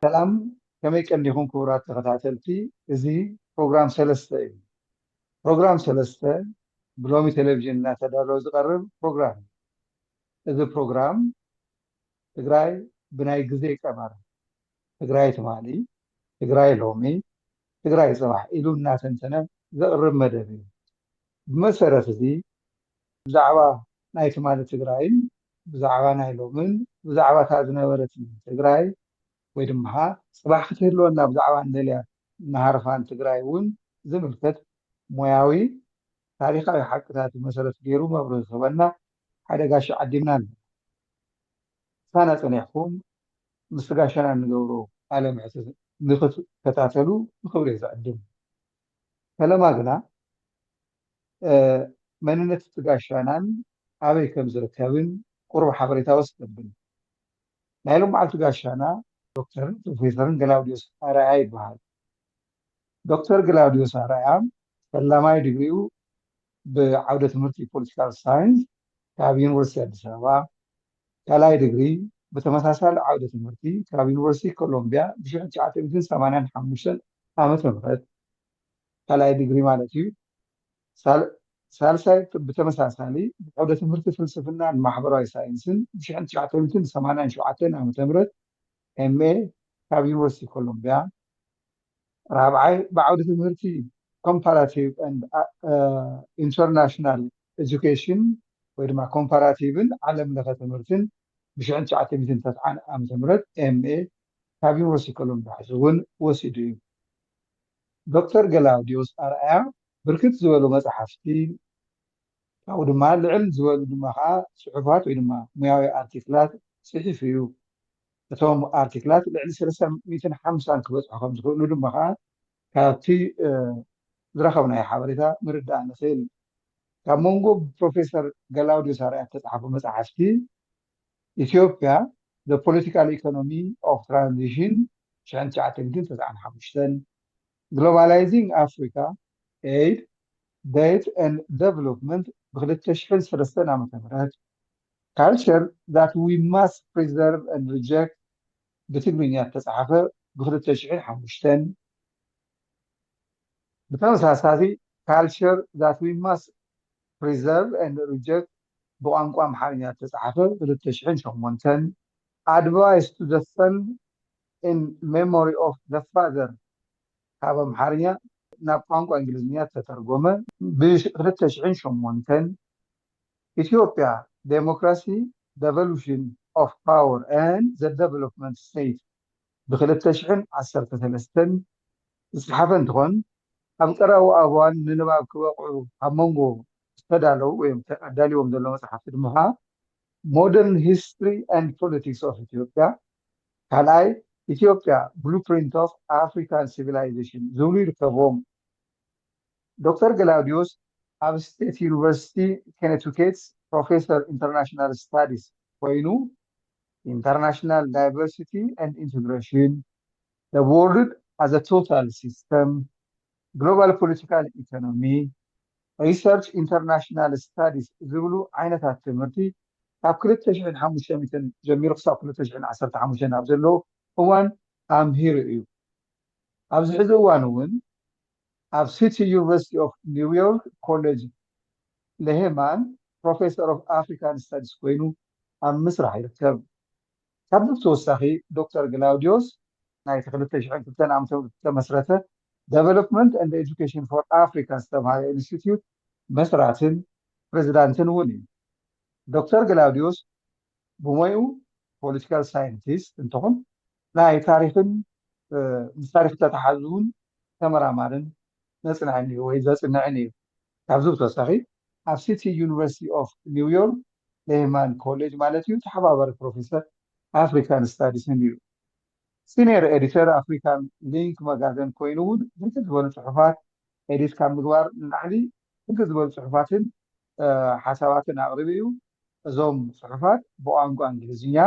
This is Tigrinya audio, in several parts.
ሰላም፣ ከመይ ቀኒኹም ክቡራት ተኸታተልቲ? እዚ ፕሮግራም ሰለስተ እዩ። ፕሮግራም ሰለስተ ብሎሚ ቴሌቪዥን እናተዳለወ ዝቐርብ ፕሮግራም እዩ። እዚ ፕሮግራም ትግራይ ብናይ ግዜ ቀመር፣ ትግራይ ትማሊ፣ ትግራይ ሎሚ፣ ትግራይ ፅባሕ ኢሉ እናተንተነ ዘቕርብ መደብ እዩ። ብመሰረት እዚ ብዛዕባ ናይ ትማሊ ትግራይን ብዛዕባ ናይ ሎምን ብዛዕባ እታ ዝነበረትን ትግራይ ወይ ድማ ጽባሕ ክትህልወና ብዛዕባ እንደልያ እናሃረፋን ትግራይ እውን ዝምልከት ሞያዊ ታሪኻዊ ሓቅታት መሰረት ገይሩ መብርሂ ክህበና ሓደ ጋሻ ዓዲምና ኣለና። ሳና ጸኒሕኩም ምስ ጋሻና እንገብሮ ቃለ መሕትት ንክትከታተሉ ብክብሪ ዝዕድም። ፈለማ ግና መንነት እቲ ጋሻናን ኣበይ ከም ዝርከብን ቁሩብ ሓበሬታ ወስደብል። ናይ ሎም መዓልቲ ጋሻና ዶክተርን ፕሮፌሰርን ገላውዲዮስ ኣርኣያ ይበሃል። ዶክተር ገላውዲዮስ ኣርኣያ ፈላማይ ድግሪኡ ብዓውደ ትምህርቲ ፖለቲካል ሳይንስ ካብ ዩኒቨርሲቲ ኣዲስ ኣበባ፣ ካልኣይ ድግሪ ብተመሳሳሊ ዓውደ ትምህርቲ ካብ ዩኒቨርሲቲ ኮሎምቢያ ብ1985 ዓመተ ምህረት ካልኣይ ድግሪ ማለት እዩ። ሳልሳይ ብተመሳሳሊ ብዓውደ ትምህርቲ ፍልስፍናን ማሕበራዊ ሳይንስን ብ1987 ዓመተ ምህረት ኤምኤ ካብ ዩኒቨርሲቲ ኮሎምቢያ፣ ራብዓይ ብዓውዲ ትምህርቲ ኮምፓራቲቭ ኢንተርናሽናል ኤጁኬሽን ወይ ድማ ኮምፓራቲቭን ዓለም ለኸ ትምህርትን ብ1990 ዓመተ ምህረት ኤምኤ ካብ ዩኒቨርሲቲ ኮሎምቢያ ሕዚ እውን ወሲዱ እዩ። ዶክተር ገላውዲዮስ ኣርኣያ ብርክት ዝበሉ መፅሓፍቲ ካብኡ ድማ ልዕል ዝበሉ ድማ ከዓ ፅሑፋት ወይ ድማ ሙያዊ ኣርቲክላት ፅሒፉ እዩ። እቶም ኣርቲክላት ልዕሊ 350 ክበፅሑ ከም ዝኽእሉ ድማ ከዓ ካብቲ ዝረኸብናዮ ሓበሬታ ምርዳእ ንኽእል። ካብ መንጎ ፕሮፌሰር ገላውዲዮስ ኣርኣያ ዝተፅሓፉ መፅሓፍቲ ኢትዮጵያ The Political Economy of Transition 1995፣ Globalizing Africa, Aid, Debt and Development ብ2003 ዓመተ ምህረት፣ Culture That We Must Preserve and Reject ብትግርኛ ዝተፃሓፈ ብ2005፣ ብተመሳሳሊ Culture That We Must Preserve and Reject ብቋንቋ ኣምሓርኛ ዝተፃሓፈ ብ2008፣ Advice to the Son in Memory of the Father ካብ ኣምሓርኛ ናብ ቋንቋ እንግሊዝኛ ዝተተርጎመ ብ2008፣ ኢትዮጵያ Democracy, Devolution of Power and the Development State ብ2013 ዝፀሓፈ እንትኾን፣ ኣብ ቀረባ እዋን ንንባብ ክበቕዑ ኣብ መንጎ ዝተዳለዉ ወይ ኣዳልዎም ዘሎ መፅሓፍቲ ድማ ከዓ Modern History and Politics of Ethiopia፣ ካልኣይ ኢትዮጵያ Blueprint of African Civilization ዝብሉ ይርከብዎም። ዶክተር ገላውዲዮስ ኣብ ስቴት ዩኒቨርሲቲ ኮነቲኬት ፕሮፌሰር ኢንተርናሽናል ስታዲስ ኮይኑ፣ International Diversity and Integration, The World as a Total System, Global Political Economy, Research International Studies ዝብሉ ዓይነታት ትምህርቲ ካብ 2005 ጀሚሩ ክሳብ 2015 ኣብ ዘለዎ እዋን ኣምሂሩ እዩ። ኣብዚ ሕዚ እዋን እውን ኣብ ሲቲ ዩኒቨርሲቲ ኦፍ ኒውዮርክ ኮሌጅ ለሄማን ፕሮፌሰር ኦፍ ኣፍሪካን ስታዲስ ኮይኑ ኣብ ምስራሕ ይርከብ። ካብዚ ብተወሳኺ ዶክተር ግላውዲዮስ ናይቲ 2002 ዓመተ ምህረት ዝተመስረተ Development and Education for Africa ዝተባሃለ ኢንስቲትዩት መስራትን ፕሬዚዳንትን እውን እዩ። ዶክተር ግላውዲዮስ ብሞይኡ ፖለቲካል ሳይንቲስት እንትኾን ናይ ታሪኽን ምስ ታሪኽ ዝተተሓዙ እውን ተመራማርን መፅንዕን እዩ ወይ ዘፅንዕን እዩ። ካብዚ ብተወሳኺ ኣብ ሲቲ ዩኒቨርሲቲ ኦፍ ኒውዮርክ ሌህማን ኮሌጅ ማለት እዩ ተሓባባሪ ፕሮፌሰር ኣፍሪካን ስታዲስን እዩ። ሲኒየር ኤዲተር ኣፍሪካን ሊንክ መጋዘን ኮይኑ እውን ብርክት ዝበሉ ፅሑፋት ኤዲት ካብ ምግባር ንላዕሊ ብርክት ዝበሉ ፅሑፋትን ሓሳባትን ኣቕሪቡ እዩ። እዞም ፅሑፋት ብቋንቋ እንግሊዝኛ፣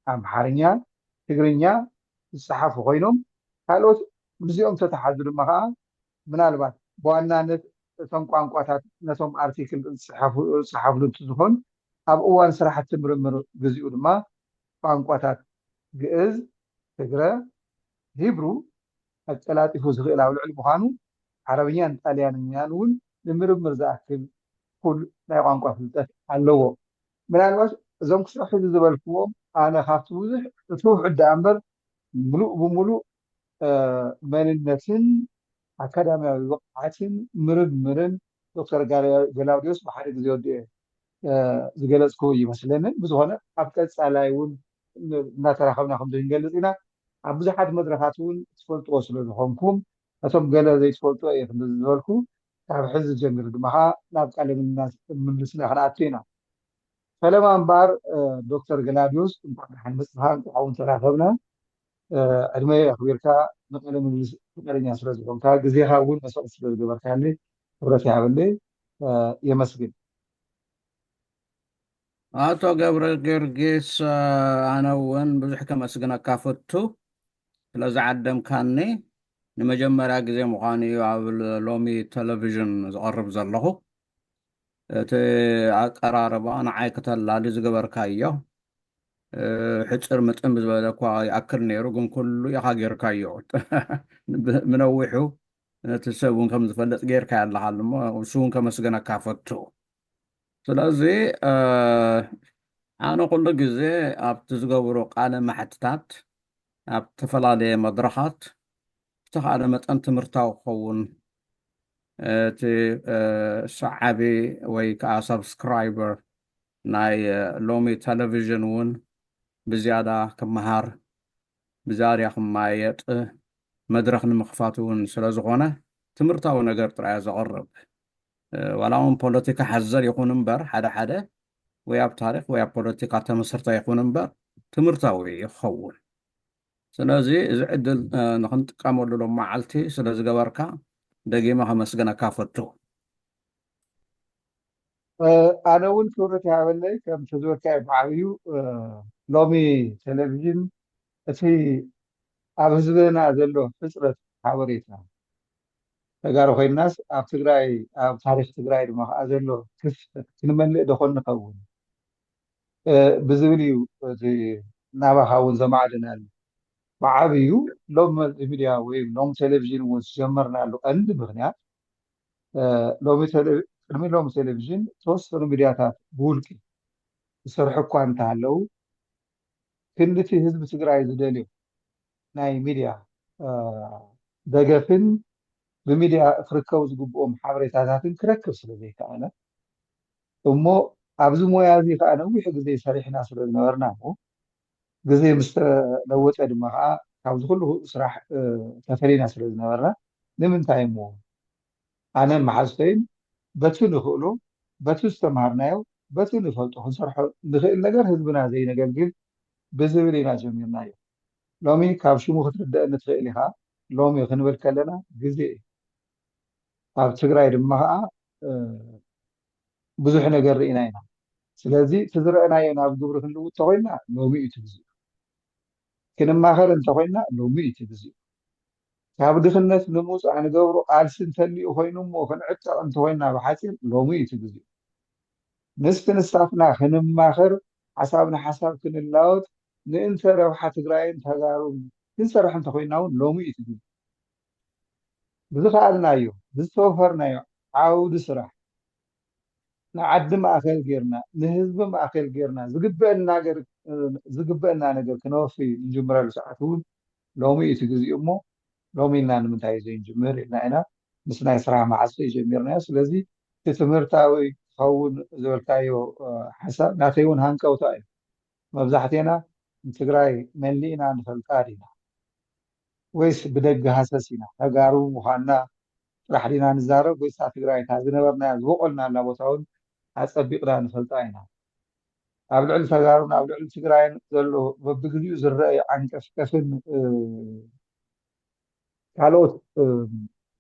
ኣምሓርኛ፣ ትግርኛ ዝፀሓፉ ኮይኖም ካልኦት ምስዚኦም ተተሓዙ ድማ ከዓ ምናልባት ብዋናነት እቶም ቋንቋታት ነቶም ኣርቲክል ዝፀሓፍሉ እንትዝኾን ኣብ እዋን ስራሕቲ ምርምር ግዚኡ ድማ ቋንቋታት ግእዝ፣ ትግረ፣ ሂብሩ ኣቀላጢፉ ዝኽእል ኣብ ልዕሊ ምዃኑ ዓረብኛን ጣልያንኛን እውን ንምርምር ዝኣክል እኩል ናይ ቋንቋ ፍልጠት ኣለዎ። ምናልባት እዞም ክሳብ ሕዚ ዝበልክዎም ኣነ ካብቲ ብዙሕ እቲ ውሑድ ደኣ እምበር ምሉእ ብምሉእ መንነትን ኣካዳሚያዊ ብቕዓትን ምርምርን ዶክተር ገላውዲዮስ ብሓደ ግዜ ወዲኦ ዝገለፅኩ ይመስለንን። ብዝኾነ ኣብ ቀፃላይ እውን እናተራኸብና ከምዚ ክንገልፅ ኢና። ኣብ ብዙሓት መድረኻት እውን ትፈልጥዎ ስለ ዝኾንኩም ነቶም ገለ ዘይትፈልጥዎ እየ ክንዲ ዝበልኩ ካብ ሕዚ ጀሚሩ ድማ ከዓ ናብ ቃለ ምልልስና ክንኣቱ ኢና። ፈለማ እምበኣር ዶክተር ገላዲዮስ እንኳዕ ደሓን መፅኻ፣ እንኳዕ እውን ተራኸብና። ዕድመ ኣኽቢርካ ንቃለ ምልልስ ፍቃደኛ ስለ ዝኾንካ ግዜኻ እውን መስዋእቲ ስለ ዝገበርካኒ ክብረት ይሃበለይ። የመስግን። ኣቶ ገብረ ጊዮርጊስ ኣነ እውን ብዙሕ ከመስግነካ ፈቱ ስለ ዝዓደምካኒ። ንመጀመርያ ግዜ ምዃኑ እዩ ኣብ ሎሚ ቴሌቪዥን ዝቐርብ ዘለኹ። እቲ ኣቀራርባ ንዓይ ክተላሊ ዝገበርካዮ ሕፅር ምጥን ብዝበለ እኳ ይኣክል ነይሩ፣ ግን ኩሉ ኢኻ ጌርካዮ። ምነዊሑ ነቲ ሰብ እውን ከም ዝፈልጥ ጌርካ ኣለኻሉ እሞ እሱ እውን ከመስገነካ ፈቱ። ስለዚ ኣነ ኩሉ ግዜ ኣብቲ ዝገብሮ ቃለ መሕትታት ኣብ ዝተፈላለየ መድረኻት ብተኻእለ መጠን ትምህርታዊ ክኸውን እቲ ሰዓቢ ወይ ከዓ ሳብስክራይበር ናይ ሎሚ ቴሌቪዥን እውን ብዝያዳ ክመሃር ብዛርያ ክማየጥ መድረኽ ንምኽፋት እውን ስለ ዝኾነ ትምህርታዊ ነገር ጥራያ ዘቕርብ ዋላ እውን ፖለቲካ ሓዘል ይኹን እምበር ሓደ ሓደ ወይ ኣብ ታሪክ ወይ ኣብ ፖለቲካ ተመስርተ ይኹን እምበር ትምህርታዊ ይኸውን። ስለዚ እዚ ዕድል ንክንጥቀመሉ ሎም መዓልቲ ስለ ዝገበርካ ደጊመ ከመስግነካ ፈቱ። ኣነ እውን ክብረት ይሃበለይ። ከም ተዝበልካዮ ብዓብዩ ሎሚ ቴሌቪዥን እቲ ኣብ ህዝብና ዘሎ ሕፅረት ሓበሬታ ተጋሩ ኮይናስ ኣብ ትግራይ ኣብ ታሪክ ትግራይ ድማ ከዓ ዘሎ ክፍተት ክንመልእ ዶ ኮን ንኸውን ብዝብል እዩ። እቲ ናባኻ እውን ዘማዕድናሉ ብዓብዩ ሎም መልቲ ሚድያ ወይ ሎም ቴሌቪዥን እውን ዝጀመርናሉ ቀንዲ ምክንያት ሎሚ ቅድሚ ሎሚ ቴሌቪዥን ተወሰኑ ሚድያታት ብውልቂ ዝሰርሑ እኳ እንተሃለው ክንድቲ ህዝቢ ትግራይ ዝደልዮ ናይ ሚድያ ደገፍን ብሚድያ ክርከቡ ዝግብኦም ሓበሬታታትን ክረክብ ስለ ዘይከኣለ እሞ ኣብዚ ሞያ እዚ ከዓ ነዊሕ ግዜ ሰሪሕና ስለ ዝነበርና እሞ ግዜ ምስ ተለወጠ ድማ ከዓ ካብዚ ኩሉ ስራሕ ተፈሊና ስለ ዝነበርና ንምንታይ እሞ ኣነ መሓዝተይን በቲ ንኽእሎ በቲ ዝተምሃርናዮ በቲ ንፈልጦ ክንሰርሖ ንኽእል ነገር ህዝብና ዘይነገልግል ብዝብል ኢና ጀሚርናዮ። ሎሚ ካብ ሽሙ ክትርደአኒ ትኽእል ኢኻ። ሎሚ ክንብል ከለና ግዜ እዩ። ኣብ ትግራይ ድማ ከዓ ብዙሕ ነገር ርኢና ኢና። ስለዚ እቲ ዝረአናዮ ናብ ግብሪ ክንልውጥ ተኮይና ሎሚ እዩ እቲ ግዜ። ክንማኸር እንተኮይና ሎሚ እዩ እቲ ግዜ። ካብ ድኽነት ንምውፃእ ንገብሮ ቃልሲ እንተሊኡ ኮይኑ እሞ ክንዕጠቕ እንተኮይና ብሓፂር ሎሚ እዩ እቲ ግዜ። ምስ ክንሳትና ክንማኸር ሓሳብ ንሓሳብ ክንላወጥ ምእንተ ረብሓ ትግራይን ተጋሩን ክንሰርሕ እንተኮይና እውን ሎሚ እዩ እቲ ግዜ። ብዝኸኣልናዮ ብዝተወፈርናዮ ዓውዲ ስራሕ ንዓዲ ማእከል ጌርና ንህዝቢ ማእከል ጌርና ዝግበአና ነገር ዝግበአና ነገር ክነወፊ ንጅምረሉ ሰዓት እውን ሎሚ እዩ እቲ ግዜኡ እሞ ሎሚ ኢልና ንምንታይ እዩ ዘይንጅምር ኢልና ኢና ምስ ናይ ስራሕ መዓልቲ ጀሚርናዮ። ስለዚ እቲ ትምህርታዊ ክኸውን ዝበልካዮ ሓሳብ ናተይ እውን ሃንቀውታ እዩ። መብዛሕቴና ንትግራይ መሊእና ንፈልጣ ዲና ወይስ ብደገ ሃሰስ ኢና? ተጋሩ ምዃንና ጥራሕ ዲና ንዛረብ ወይስ እታ ትግራይ እታ ዝነበርናያ ዝበቆልናላ ቦታ እውን ኣፀቢቕና ንፈልጣ ኢና? ኣብ ልዕሊ ተጋሩን ኣብ ልዕሊ ትግራይን ዘሎ በብግዜኡ ዝረኣይ ዓንቀፍቀፍን ካልኦት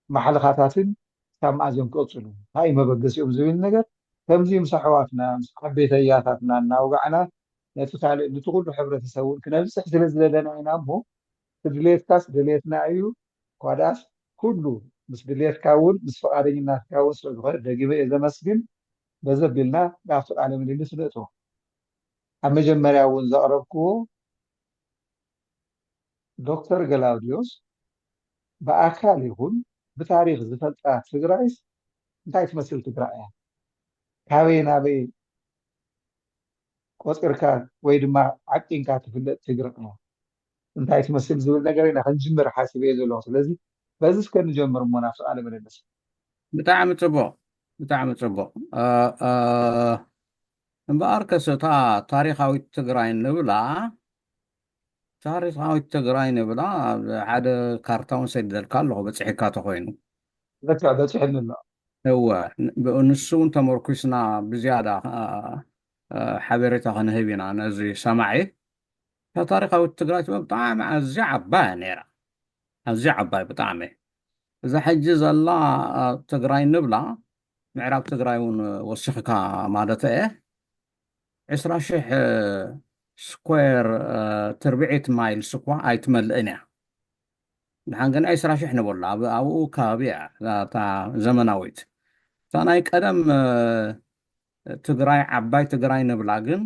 ማሕለኻታትን ካብ መኣዝዮም ክቐፅሉ እንታይ መበገሲኦም ዝብል ነገር ከምዚ ምስ ኣሕዋትና ምስ ዓበይቲ ኣያታትና እናውጋዕና ነቲ ካልእ ነቲ ኩሉ ሕብረተሰብ እውን ክነብፅሕ ስለ ዝደለና ኢና እሞ ድሌትካስ ድሌትና እዩ። ኳዳስ ኩሉ ምስ ድሌትካ እውን ምስ ፍቓደኝናትካ እውን ስለ ዝኾነ ደጊመ እየ ዘመስግን። በዚ ኣቢልና ናብቲ ቃለ ምልልስ ንእቶ። ኣብ መጀመርያ እውን ዘቕረብክዎ ዶክተር ገላውዲዮስ ብኣካል ይኹን ብታሪኽ ዝፈልጣ ትግራይስ እንታይ ትመስል ትግራይ እያ? ካበይ ናበይ ቆፂርካ ወይ ድማ ዓቂንካ ትፍለጥ ትግራይ እያ? እንታይ ትመስል ዝብል ነገር ኢና ክንጅምር ሓሲበ እየ ዘለኹ። ስለዚ በዚ እስከ ንጀምር እሞ ናብቲ ቃለ ምልልስ። ብጣዕሚ ፅቡቕ፣ ብጣዕሚ ፅቡቕ። እምበኣርከስ እታ ታሪኻዊት ትግራይ ንብላ፣ ታሪኻዊት ትግራይ ንብላ ሓደ ካርታ እውን ሰዲደልካ ኣለኹ፣ በፂሕካ ተኮይኑ። በፅሕኒ ኣሎ። እወ፣ ንሱ እውን ተመርኩስና ብዝያዳ ሓበሬታ ክንህብ ኢና ነዚ ሰማዒ። እታ ታሪኻዊት ትግራይ ትበል ብጣዕሚ ኣዝያ ዓባይ እያ ነይራ። ኣዝያ ዓባይ ብጣዕሚ። እዛ ሕጂ ዘላ ትግራይ ንብላ፣ ምዕራብ ትግራይ እውን ወሲኽካ ማለት እየ፣ ዕስራ ሽሕ ስኩዌር ትርብዒት ማይልስ እኳ ኣይትመልእን እያ። ድሓን ግን ዕስራ ሽሕ ንበላ፣ ኣብኡ ከባቢ እያ እታ ዘመናዊት። እታ ናይ ቀደም ትግራይ፣ ዓባይ ትግራይ ንብላ ግን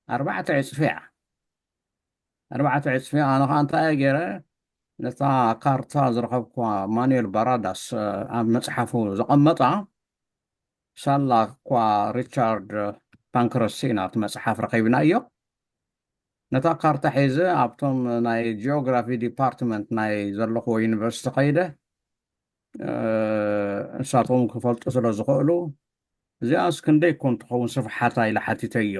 ኣርባዕተ ዕፅፊ እያ። ኣርባዕተ ዕፅፊ። ኣነ ከዓ እንታይ እየ ገይረ፣ ነታ ካርታ ዝረኸብኳ ማኑኤል ባራዳስ ኣብ መፅሓፉ ዘቐመጣ፣ ሳላ እኳ ሪቻርድ ፓንክረስቲ ኢና እቲ መፅሓፍ ረኺብና እዮ። ነታ ካርታ ሒዘ ኣብቶም ናይ ጂኦግራፊ ዲፓርትመንት ናይ ዘለኽዎ ዩኒቨርሲቲ ከይደ፣ ንሳቶም ክፈልጡ ስለ ዝኽእሉ፣ እዚኣስ ክንደይ ኮን ትኸውን ስፍሓታ ኢለ ሓቲተዮ።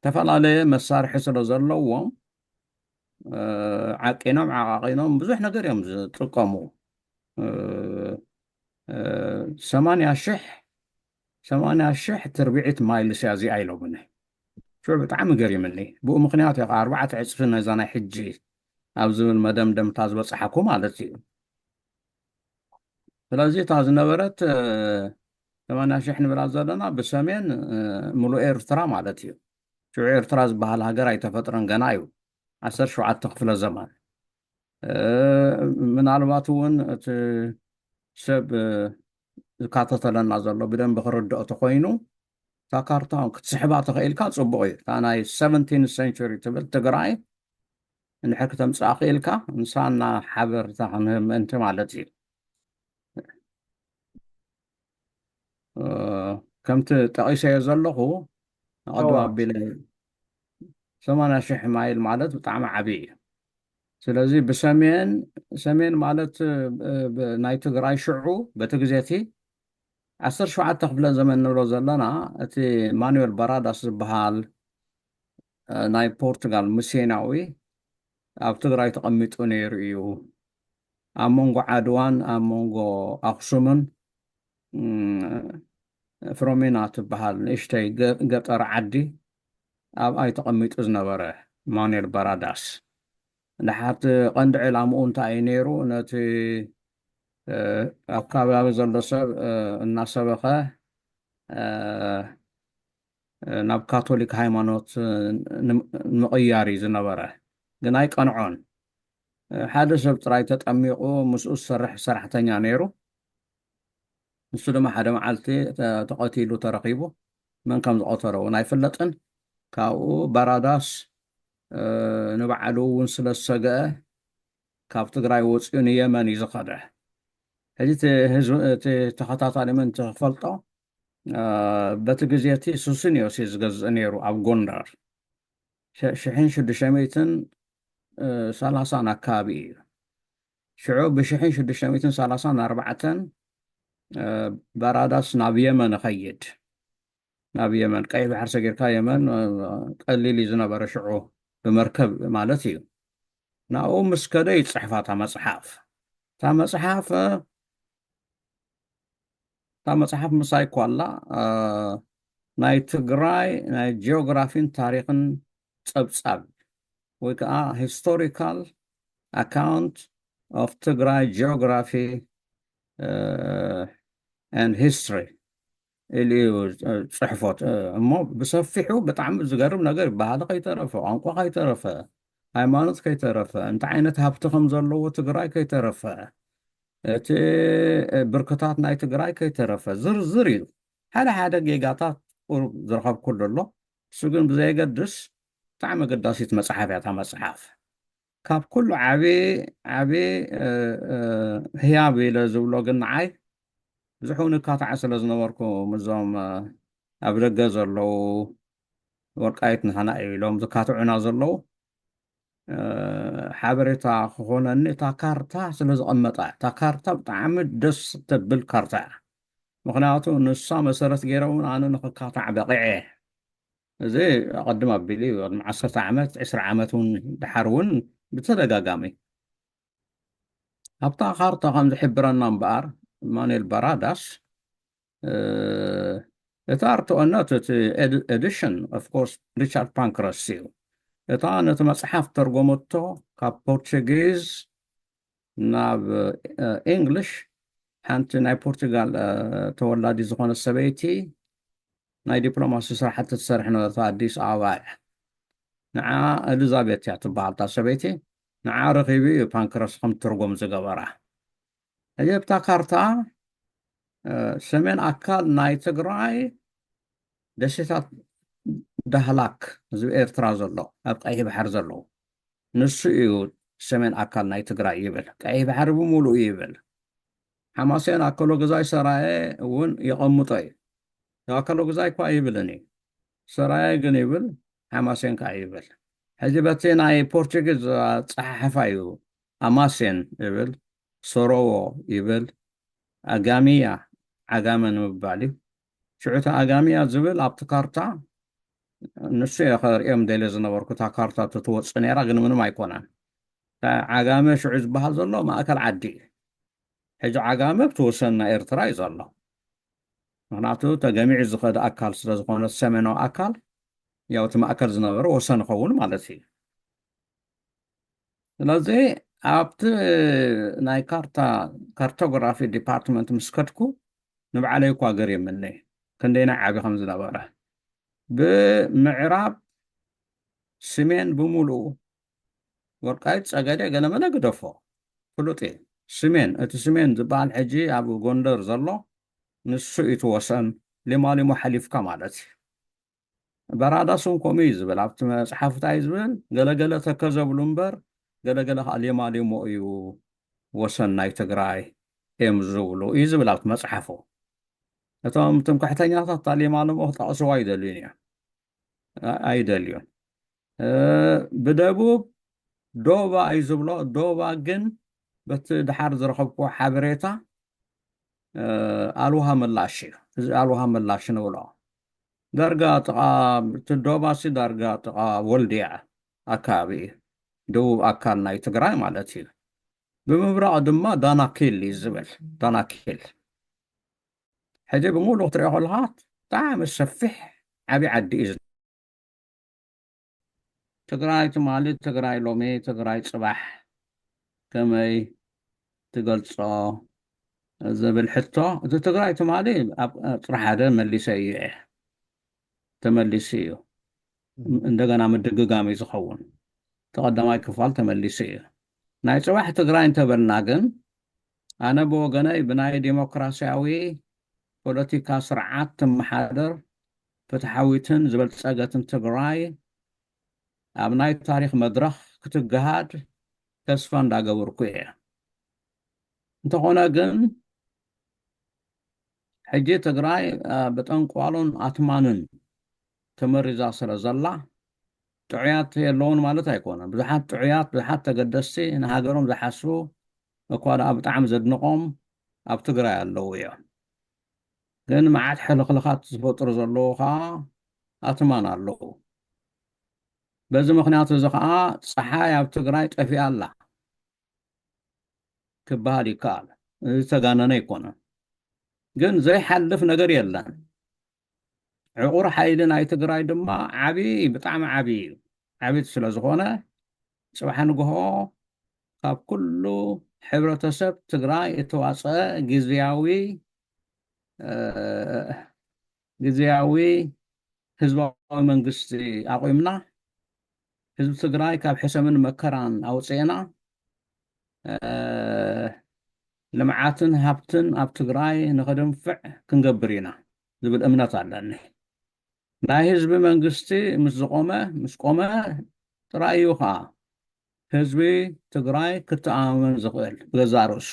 ዝተፈላለየ መሳርሒ ስለ ዘለዎም፣ ዓቂኖም ዓቃቂኖም ብዙሕ ነገር እዮም ዝጥቀሙ። ሰማንያ ሽሕ፣ ሰማንያ ሽሕ ትርብዒት ማይልስ እያ እዚኣ ኢሎምኒ። ሽዑ ብጣዕሚ ገሪምኒ። ብኡ ምኽንያት እየ ከዓ ኣርባዕተ ዕፅፊ ነዛ ናይ ሕጂ ኣብ ዝብል መደምደምታ ዝበፅሓኩ ማለት እዩ። ስለዚ እታ ዝነበረት ሰማንያ ሽሕ ንብላ ዘለና ብሰሜን ሙሉእ ኤርትራ ማለት እዩ። ሽዑ ኤርትራ ዝበሃል ሃገር ኣይተፈጥረን ገና እዩ። ዓሰርተ ሸውዓተ ክፍለ ዘመን። ምናልባት እውን እቲ ሰብ ዝካተተለና ዘሎ ብደንቢ ክርድኦ ተኮይኑ፣ እታ ካርታ ክትስሕባ ተኽኢልካ ፅቡቕ እዩ። እታ ናይ ሰቨንቲን ሴንቸሪ ትብል ትግራይ እንድሕር ክተምፅኣ ክኢልካ፣ ንሳና ሓበርታ ክንህብ ምእንቲ ማለት እዩ። ከምቲ ጠቒሰዮ ዘለኹ፣ ኣቐድም ኣቢለ ሰማንያ ሽሕ ማይል ማለት ብጣዕሚ ዓብዪ እዩ። ስለዚ ብሰሜን፣ ሰሜን ማለት ናይ ትግራይ ሽዑ በቲ ግዜ እቲ ዓሰርተ ሸውዓተ ክፍለ ዘመን ንብሎ ዘለና፣ እቲ ማኑኤል ባራዳስ ዝበሃል ናይ ፖርቱጋል ሚስዮናዊ ኣብ ትግራይ ተቐሚጡ ነይሩ እዩ። ኣብ መንጎ ዓድዋን ኣብ መንጎ ኣኽሱምን ፍሮሚና ትበሃል ንእሽተይ ገጠር ዓዲ ኣብኣይ ተቐሚጡ ዝነበረ ማኑኤል ባራዳስ። ድሓር እቲ ቀንዲ ዕላምኡ እንታይ እዩ ነይሩ? ነቲ ኣብ ከባቢ ዘሎ ሰብ እናሰበኸ ናብ ካቶሊክ ሃይማኖት ንምቕያር እዩ ዝነበረ። ግን ኣይቀንዖን። ሓደ ሰብ ጥራይ ተጠሚቑ ምስኡ ዝሰርሕ ሰራሕተኛ ነይሩ። ንሱ ድማ ሓደ መዓልቲ ተቐቲሉ ተረኺቡ። መን ከም ዝቐተሎ እውን ኣይፍለጥን። ካብኡ ባራዳስ ንባዕሉ እውን ስለ ዝሰገአ ካብ ትግራይ ወፂኡ ንየመን እዩ ዝኸደ። ሕጂ እቲ ተኸታታሊ ምእንቲ ክፈልጦ፣ በቲ ግዜ እቲ ሱስንዮስ እዩ ዝገዝእ ነይሩ ኣብ ጎንደር። ሽሕን ሽዱሽተ ሚእትን ሰላሳን ኣካባቢ እዩ። ሽዑ ብሽሕን ሽዱሽተ ሚእትን ሰላሳን ኣርባዕተን ባራዳስ ናብ የመን እኸይድ። ናብ የመን ቀይሕ ባሕሪ ሰጊርካ የመን ቀሊል እዩ ዝነበረ ሽዑ ብመርከብ ማለት እዩ። ናብኡ ምስ ከደ ይፅሕፋ እታ መፅሓፍ። እታ መፅሓፍ እታ መፅሓፍ ምሳይ እኳ ኣላ። ናይ ትግራይ ናይ ጂኦግራፊን ታሪኽን ፀብፃብ ወይ ከዓ ሂስቶሪካል ኣካውንት ኦፍ ትግራይ ጂኦግራፊ and history ኢሉ እዩ ፅሕፎት። እሞ ብሰፊሑ ብጣዕሚ ዝገርም ነገር እዩ። ባህሊ ከይተረፈ፣ ቋንቋ ከይተረፈ፣ ሃይማኖት ከይተረፈ፣ እንታይ ዓይነት ሃብቲ ከም ዘለዎ ትግራይ ከይተረፈ፣ እቲ ብርክታት ናይ ትግራይ ከይተረፈ ዝርዝር እዩ። ሓደ ሓደ ጌጋታት ቁሩብ ዝረኸብኩሉ ኣሎ። እሱ ግን ብዘየገድስ ብጣዕሚ ኣገዳሲት መፅሓፍ እያ እታ መፅሓፍ። ካብ ኩሉ ዓቢ ዓቢ እ፣ እ፣ ህያብ ኢለ ዝብሎ ግን ንዓይ ብዙሕ እውን እካታዕ ስለ ዝነበርኩ፣ ምስዞም እ፣ ኣብ ደገ ዘለዉ፣ ወልቃይት ንሕና እዩ ኢሎም ዝካትዑና ዘለዉ፣ እ፣ ሓበሬታ ክኾነኒ እታ ካርታ ስለ ዝቐመጣ፣ እታ ካርታ ብጣዕሚ ደስ ተብል ካርታ እያ። ምኽንያቱ ንሳ መሰረት ገይረ እውን ኣነ ንኽካታዕ በቒዐ። እዚ ኣቐድም ኣቢሉ እዩ፣ ቅድሚ ዓሰርተ ዓመት፣ ዕስራ ዓመት እውን ድሓር እውን ብተደጋጋሚ ኣብታ ካርታ ከም ዝሕብረና እምበኣር፣ ማኑኤል ባራዳስ፣ እ፣ እቲ ኣርትኦነት እቲ ኤድ-፣ ኤዲሽን፣ ኦፍ ኮርስ፣ ሪቻርድ ፓንክረስ እዩ። እታ ነቲ መጽሓፍ ተርጎመቶ ካብ ፖርቹጊዝ ናብ እ፣ ኢንግሊሽ፣ ሓንቲ ናይ ፖርቹጋል እ፣ ተወላዲ ዝኾነት ሰበይቲ ናይ ዲፕሎማሲ ስራሕቲ ትሰርሕ ነበርታ ኣዲስ ኣበባ እያ። ንዓ ኤሊዛቤት እያ ትበሃል እታ ሰበይቲ። ንዓ ረኺቡ እዩ ፓንክረስ ከም ትርጉም ዝገበራ። ሕጂ ኣብታ ካርታ እ፣ ሰሜን ኣካል ናይ ትግራይ ደሴታት ዳህላክ፣ ህዝቢ ኤርትራ ዘሎ ኣብ ቀይሕ ባሕሪ ዘለዉ፣ ንሱ እዩ ሰሜን ኣካል ናይ ትግራይ ይብል። ቀይሕ ባሕሪ ብምሉኡ ይብል። ሓማሴን ኣከሎ ግዛይ ሰራየ እውን የቐምጦ እዩ። ኣከሎ ግዛይ እኳ ይብልን እዩ፣ ሰራየ ግን ይብል፣ ሓማሴን ከዓ ይብል። ሕጂ በቲ ናይ ፖርቹጊዝ ኣጸሓሕፋ እዩ ኣማሴን ይብል፣ ሶሮዎ ይብል፣ ኣጋሚያ፣ ዓጋመ ንምባል እዩ። ሽዑ እቲ ኣጋሚያ ዝብል ኣብቲ ካርታ፣ ንሱ እየ ከርእዮም ደልየ ዝነበርኩ፣ እታ ካርታ ትወፅእ ነይራ፣ ግን ምንም ኣይኮነን። እታ ዓጋመ ሽዑ ዝበሃል ዘሎ ማእከል ዓዲ እዩ። ሕጂ ዓጋመ ኣብቲ ወሰን ናይ ኤርትራ እዩ ዘሎ። ምኽንያቱ ተገሚዑ ዝኸደ ኣካል ስለ ዝኾነ፣ ሰሜናዊ ኣካል፣ ያው እቲ ማእከል ዝነበረ ወሰን ይኸውን ማለት እዩ። ስለዚ ኣብቲ ናይ ካርታ፣ ካርቶግራፊ ዲፓርትመንት ምስ ከድኩ፣ ንባዕለይ እኳ ገሪምኒ፣ ክንደይናይ ዓቢ ከም ዝነበረ። ብምዕራብ ስሜን ብምሉኡ፣ ወልቃይት፣ ጸገዴ፣ ገለመለ ግደፎ፣ ፍሉጥ እዩ። ስሜን፣ እቲ ስሜን ዝበሃል ሕጂ ኣብ ጎንደር ዘሎ፣ ንሱ እዩ እቲ ወሰን፣ ሊማሊሞ ሓሊፍካ ማለት እዩ። በራዳስ እውን ከምኡ እዩ ዝብል፣ ኣብቲ መጽሓፉ እንታይ እዩ ዝብል? ገለገለ ተከዘ ብሉ እምበር፣ ገለገለ ከዓ ሌማሊሞ እዩ ወሰን ናይ ትግራይ እዮም ዝብሉ እዩ ዝብል ኣብቲ መጽሓፉ። እቶም ትምክሕተኛታት እታ ሌማሊሞ ክጠቕስዋ ኣይደልዩን እዮም። ኣ-፣ ኣይደልዩን። እ፣ ብደቡብ ዶባ እዩ ዝብሎ። ዶባ ግን በቲ ድሓር ዝረኸብክዎ ሓበሬታ፣ እ፣ ኣልውሃ ምላሽ እዩ። እዚ ኣልውሃ ምላሽ ንብሎ። ዳርጋ ጥቓ፣ እቲ ዶባሲ ዳርጋ ጥቓ ወልድያ ኣከባቢ እዩ። ደቡብ ኣካል ናይ ትግራይ ማለት እዩ። ብምብራቕ ድማ ዳናኪል እዩ ዝብል። ዳናኪል። ሕጂ ብምሉእ ክትሪኦ ከለኻ ብጣዕሚ ሰፊሕ ዓብዪ ዓዲ እዩ። ትግራይ ትማሊ፣ ትግራይ ሎሚ፣ ትግራይ ጽባሕ ከመይ ትገልጾ ዝብል ሕቶ፣ እቲ ትግራይ ትማሊ ኣብ ጥሪ ሓደ መሊሰ እዩ እየ። ተመሊሱ እዩ። እንደገና ምድግጋም እዩ ዝኸውን። እቲ ቀዳማይ ክፋል ተመሊሱ እዩ። ናይ ጽባሕ ትግራይ እንተበልና ግን፣ ኣነ ብወገነይ ብናይ ዲሞክራሲያዊ ፖለቲካ ስርዓት ትመሓደር ፍትሓዊትን ዝበልጸገትን ትግራይ ኣብ ናይ ታሪኽ መድረኽ ክትገሃድ ተስፋ እንዳገበርኩ እየ። እንተኾነ ግን፣ ሕጂ ትግራይ፣ አ፣ ብጠንቋሉን ኣትማንን ተመሪዛ ስለ ዘላ፣ ጥዑያት የለውን ማለት ኣይኮነን። ብዙሓት ጥዑያት፣ ብዙሓት ተገደስቲ፣ ንሃገሮም ዝሓስቡ እኳ ደኣ ብጣዕሚ ዘድንቖም ኣብ ትግራይ ኣለዉ እዮም። ግን መዓት ሕልኽልኻት ዝፈጥሩ ዘለዉ ኸዓ ኣትማን ኣለዉ። በዚ ምኽንያት እዚ ኸዓ ጸሓይ ኣብ ትግራይ ጠፊኣ ኣላ ክበሃል ይከኣል። እዚ ዝተጋነነ ኣይኮነን። ግን ዘይሓልፍ ነገር የለን። ዕቑር ሓይሊ ናይ ትግራይ ድማ ዓቢ፣ ብጣዕሚ ዓቢ እዩ። ዓቢ ስለ ዝኾነ፣ ጽባሕ ንግሆ ካብ ኩሉ ሕብረተሰብ ትግራይ እተዋጸአ ግዝያዊ፣ እ፣ ግዝያዊ ህዝባዊ መንግስቲ ኣቑምና፣ ህዝቢ ትግራይ ካብ ሕሰምን መከራን ኣውፅእና፣ እ፣ ልምዓትን ሃብትን ኣብ ትግራይ ንኸደንፍዕ ክንገብር ኢና ዝብል እምነት ኣለኒ። ናይ ህዝቢ መንግስቲ ምስ ዝቆመ፣ ምስ ቆመ ጥራይ እዩ ኸዓ ህዝቢ ትግራይ ክተኣማመን ዝኽእል፣ ብገዛእ ርእሱ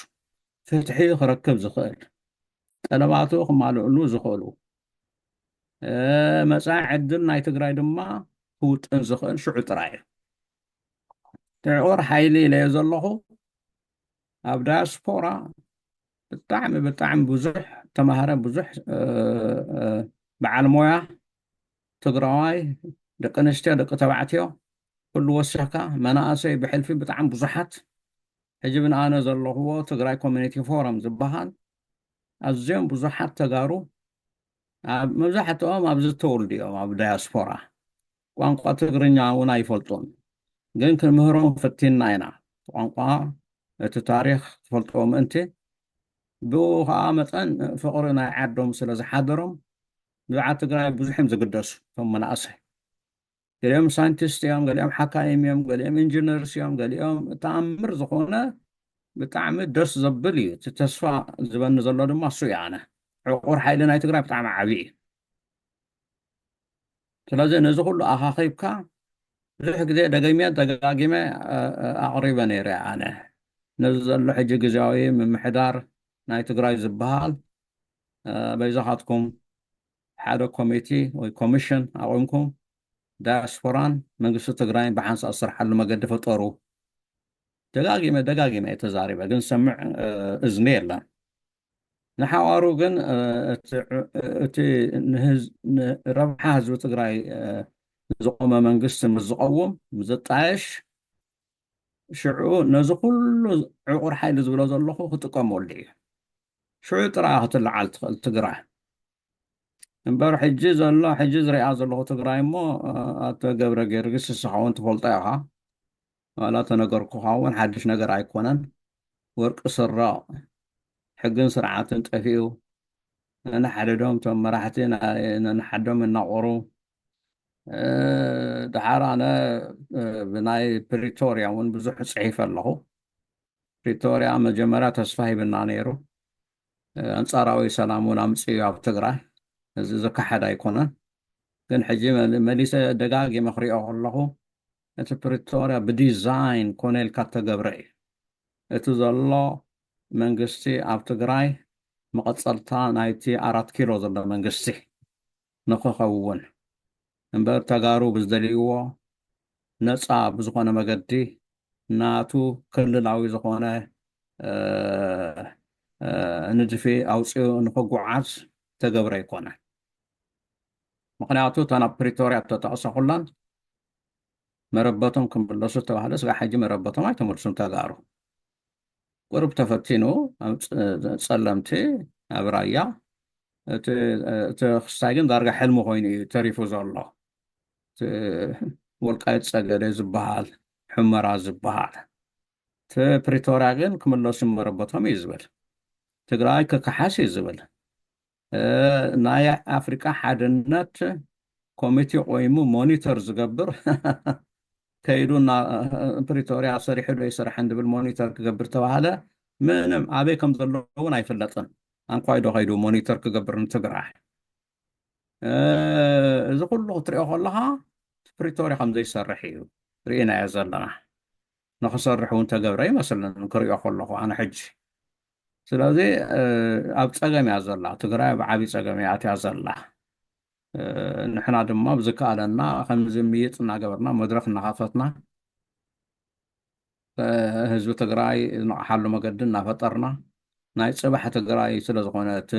ፍትሒ ክረክብ ዝኽእል፣ ጠለባቱ ክማልእሉ ዝኽእሉ፣ መጻኢ ዕድል ናይ ትግራይ ድማ ክውጥን ዝኽእል ሽዑ ጥራይ እዩ። ትዕቑር ሓይሊ ኢለዮ ዘለኹ ኣብ ዳያስፖራ ብጣዕሚ ብጣዕሚ ብዙሕ ተማሃረ፣ ብዙሕ በዓል ሞያ ትግራዋይ፣ ደቂ ኣንስትዮ፣ ደቂ ተባዕትዮ፣ ኩሉ ወሲኽካ መናእሰይ ብሕልፊ ብጣዕሚ ብዙሓት። ሕጂ ብንኣነ ዘለኽዎ ትግራይ ኮሚኒቲ ፎረም ዝበሃል ኣዝዮም ብዙሓት ተጋሩ፣ መብዛሕትኦም ኣብዚ ተወልዱ እዮም፣ ኣብ ዳያስፖራ። ቋንቋ ትግርኛ እውን ኣይፈልጡን፣ ግን ክንምህሮም ፈቲንና ኢና። ቋንቋ፣ እቲ ታሪኽ ክፈልጥዎ ምእንቲ፣ ብኡ ከዓ መጠን ፍቕሪ ናይ ዓዶም ስለ ዝሓደሮም ብዛዕባ ትግራይ ብዙሕ እዮም ዝግደሱ እቶም መናእሰይ። ገሊኦም ሳይንቲስት እዮም፣ ገሊኦም ሓካይም እዮም፣ ገሊኦም ኢንጂነርስ እዮም፣ ገሊኦም ተኣምር ዝኾነ ብጣዕሚ ደስ ዘብል እዩ። እቲ ተስፋ ዝበኒ ዘሎ ድማ እሱ እዩ። ኣነ ዕቑር ሓይሊ ናይ ትግራይ ብጣዕሚ ዓብዪ እዩ። ስለዚ ነዚ ኩሉ ኣኻኺብካ ብዙሕ ግዜ ደገሜ ደጋጊመ ኣቕሪበ ነይረ። ኣነ ነዚ ዘሎ ሕጂ ግዜያዊ ምምሕዳር ናይ ትግራይ ዝበሃል በይዛኻትኩም ሓደ ኮሚቲ ወይ ኮሚሽን ኣቑምኩም ዳያስፖራን መንግስቲ ትግራይን ብሓንሳእ ዝሰርሓሉ መገዲ ፍጠሩ። ደጋጊመ ደጋጊመ እየ ተዛሪበ፣ ግን ዝሰምዕ እዝኒ የለን። ንሓዋሩ ግን እቲ ረብሓ ህዝቢ ትግራይ ዝቆመ መንግስቲ ምስ ዝቐውም፣ ምስ ዝጣየሽ፣ ሽዑ ነዚ ኩሉ ዕቑር ሓይሊ ዝብሎ ዘለኹ ክጥቀመሉ እዩ። ሽዑ ጥራይ ክትለዓል ትኽእል ትግራይ። እምበር ሕጂ ዘሎ፣ ሕጂ ዝሪኣ ዘለኹ ትግራይ እሞ፣ ኣቶ ገብረ ጊዮርጊስ፣ ንስኻ እውን ትፈልጦ ኢኻ። ዋላ ተነገርኩኻ እውን ሓድሽ ነገር ኣይኮነን። ወርቂ ስረቕ፣ ሕግን ስርዓትን ጠፊኡ፣ ነንሓድዶም እቶም መራሕቲ ነንሓዶም እናቖሩ፣ ደሓር ኣነ ብናይ ፕሪቶርያ እውን ብዙሕ ጽሒፈ ኣለኹ። ፕሪቶርያ መጀመርያ ተስፋ ሂብና ነይሩ፣ ኣንጻራዊ ሰላም እውን ኣምጽኡ ኣብ ትግራይ። እዚ ዝከሓድ ኣይኮነን። ግን ሕጂ መሊሰ ደጋጊመ ክሪኦ ከለኹ፣ እቲ ፕሪቶርያ ብዲዛይን ኮነ ኢልካ እተገብረ እዩ። እቲ ዘሎ መንግስቲ ኣብ ትግራይ መቐጸልታ ናይቲ ኣራት ኪሎ ዘሎ መንግስቲ ንኽኸውን እምበር፣ ተጋሩ ብዝደልይዎ ነፃ ብዝኾነ መገዲ ናቱ ክልላዊ ዝኾነ ንድፊ ኣውፂኡ ንኽጉዓዝ ተገብረ ኣይኮነን። ምኽንያቱ እተን ኣብ ፕሪቶርያ እተጠቕሰ ኩለን መረበቶም ክምለሱ ዝተባህለ ስጋዕ ሕጂ መረበቶም ኣይተመልሱን ተጋሩ። ቁሩብ ተፈቲኑ ኣብ ጸለምቲ ኣብ ራያ እቲ ክስታይ ግን ዳርጋ ሕልሚ ኮይኑ እዩ ተሪፉ ዘሎ። ወልቃይት ጸገዴ ዝበሃል፣ ሑመራ ዝበሃል፣ እቲ ፕሪቶርያ ግን ክምለሱ መረበቶም እዩ ዝብል። ትግራይ ክከሓስ እዩ ዝብል። ናይ ኣፍሪቃ ሓድነት ኮሚቴ ቆይሙ ሞኒተር ዝገብር ከይዱ ፕሪቶርያ ሰሪሑ ዶ ይሰርሐን ዝብል ሞኒተር ክገብር ተባሃለ፣ ምንም ኣበይ ከም ዘሎ እውን ኣይፍለጥን። ኣንኳይ ዶ ከይዱ ሞኒተር ክገብር ንትግራይ? እዚ ኩሉ ክትሪኦ ከለኻ ፕሪቶርያ ከም ዘይሰርሕ እዩ ርኢናዮ ዘለና። ንኽሰርሕ እውን ተገብረ ይመስለኒ ክሪኦ ከለኹ ኣነ ሕጂ። ስለዚ ኣብ ጸገም እያ ዘላ ትግራይ፣ ኣብ ዓብዪ ጸገም እያ ኣትያ ዘላ። ንሕና ድማ ብዝከኣለና ከምዚ ምይጥ እናገበርና መድረኽ እናኸፈትና ህዝቢ ትግራይ ዝነቕሓሉ መገዲ እናፈጠርና ናይ ጽባሕ ትግራይ ስለ ዝኾነ እቲ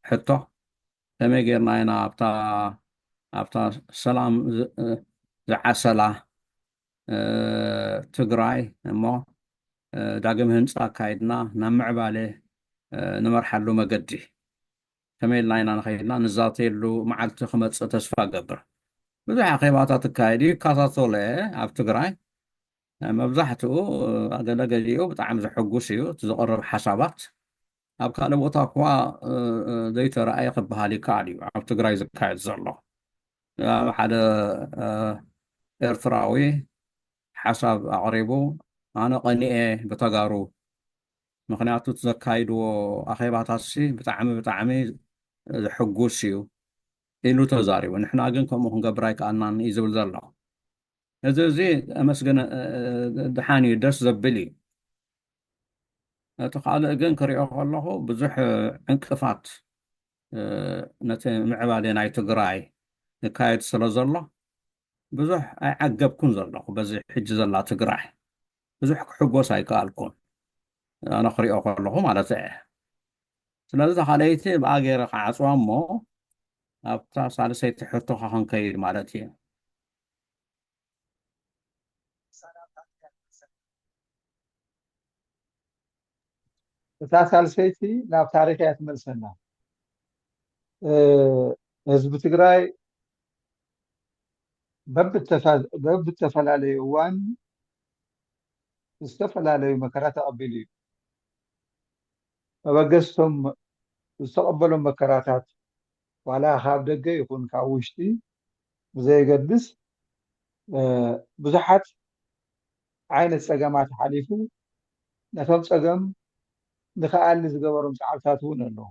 ሕቶ ከመይ ጌርና ኢና ኣብታ ኣብታ ሰላም ዝዓሰላ ትግራይ እሞ ዳግም ህንፃ ኣካይድና ናብ ምዕባለ ንመርሓሉ መገዲ ከመይ ኢልና ኢና ንኸይድና ንዛተየሉ መዓልቲ ክመፅእ ተስፋ እገብር። ብዙሕ ኣኼባታት እካየድ እዩ፣ ይከታተሎ እየ ኣብ ትግራይ። መብዛሕትኡ ገለ ገሊኡ ብጣዕሚ ዘሐጉስ እዩ እቲ ዝቐርብ ሓሳባት። ኣብ ካልእ ቦታ እኳ ዘይተረኣየ ክበሃል ይከኣል እዩ ኣብ ትግራይ ዝካየድ ዘሎ። ኣብ ሓደ ኤርትራዊ ሓሳብ ኣቕሪቡ፣ ኣነ ቀኒኤ ብተጋሩ፣ ምኽንያቱ እቲ ዘካይድዎ ኣኼባታትሲ ብጣዕሚ ብጣዕሚ ዘሕጉስ እዩ ኢሉ ተዛሪቡ። ንሕና ግን ከምኡ ክንገብር ኣይከኣልናን እዩ ዝብል ዘሎ። እዚ እዚ ኣመስግን፣ እ፣ ደሓን እዩ፣ ደስ ዘብል እዩ። እቲ ካልእ ግን ክሪኦ ከለኹ ብዙሕ፣ እ፣ ዕንቅፋት፣ እ፣ ነቲ ምዕባለ ናይ ትግራይ ይካየድ ስለ ዘሎ ብዙሕ ኣይዓገብኩን ዘለኹ። በዚ ሕጂ ዘላ ትግራይ ብዙሕ ክሕጎስ ኣይከኣልኩን፣ ኣነ ክሪኦ ከለኹ ማለት እየ። ስለዚ እታ ካልኣይቲ ብኣ ገይረ ክዓፅዋ እሞ ኣብታ ሳልሰይቲ ሕቶኻ ክንከይድ ማለት እዩ። እታ ሳልሰይቲ ናብ ታሪኽ እያ ትመልሰና። እ፣ ህዝቢ ትግራይ በብተፈ-፣ በብተፈላለዩ እዋን ዝተፈላለዩ መከራ ተቐቢሉ እዩ። መበገስቶም ዝተቐበሎም መከራታት ዋላ ካብ ደገ ይኹን ካብ ውሽጢ ብዘየገድስ፣ እ፣ ብዙሓት ዓይነት ጸገማት ሓሊፉ ነቶም ጸገም ንክኣሊ ዝገበሮም ጻዕርታት እውን ኣለዉ።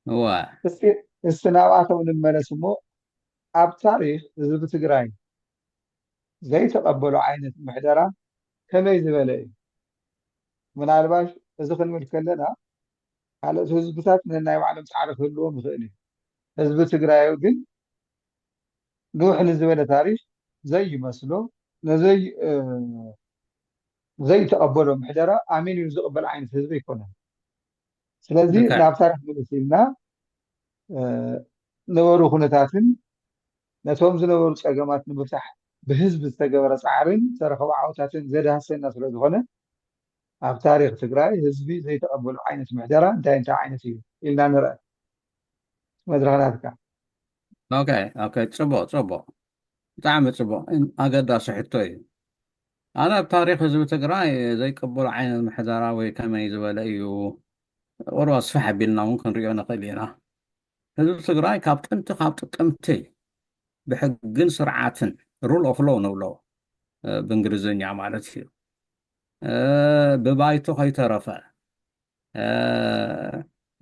እዋ እስቲ እስቲ ናብኣቶም ንመለስ እሞ ኣብ ታሪኽ ህዝቢ ትግራይ ዘይተቐበሎ ዓይነት ምሕደራ ከመይ ዝበለ እዩ? ምናልባሽ እዚ ክንብል ከለና ካልኦት ህዝብታት ነናይ ባዕሎም ጻዕሪ ክህልዎም ይኽእል እዩ። ህዝቢ ትግራይ ግን ንውሕ ንዝበለ ታሪኽ ዘይመስሎ ነዘይ እ፣ ዘይተቐበሎ ምሕደራ ኣሜን ኢሉ ዝቕበል ዓይነት ህዝቢ ኣይኮነን። ስለዚ ልክዕ ናብ ታሪኽ ምልስ ኢልና እ፣ ነበሩ ኩነታትን ነቶም ዝነበሩ ጸገማት ንምፍታሕ ብህዝቢ ዝተገበረ ጻዕርን ዝተረኸቡ ዓወታትን ዘድሃሰና ስለ ዝኾነ ኣብ ታሪኽ ትግራይ ህዝቢ ዘይተቐበሎ ዓይነት ምሕደራ እንታይ እንታይ ዓይነት እዩ ኢልና ንርአ። መድረኽ ናትካ። ኦኬ ኦኬ፣ ፅቡቅ ፅቡቅ፣ ብጣዕሚ ፅቡቅ፣ እን- ኣገዳሲ ሕቶ እዩ። ኣነ ኣብ ታሪክ ህዝቢ ትግራይ ዘይቅበሎ ዓይነት ምሕደራ ወይ ከመይ ዝበለ እዩ፣ ቁሩብ ኣስፍሕ ኣቢልና እውን ክንሪኦ ንኽእል ኢና። ህዝቢ ትግራይ ካብ ጥንቲ ካብ ጥቅምቲ ብሕግን ስርዓትን፣ rule of law ንብሎ፣ እ፣ ብእንግሊዝኛ ማለት እዩ፣ እ፣ ብባይቶ ከይተረፈ፣ እ፣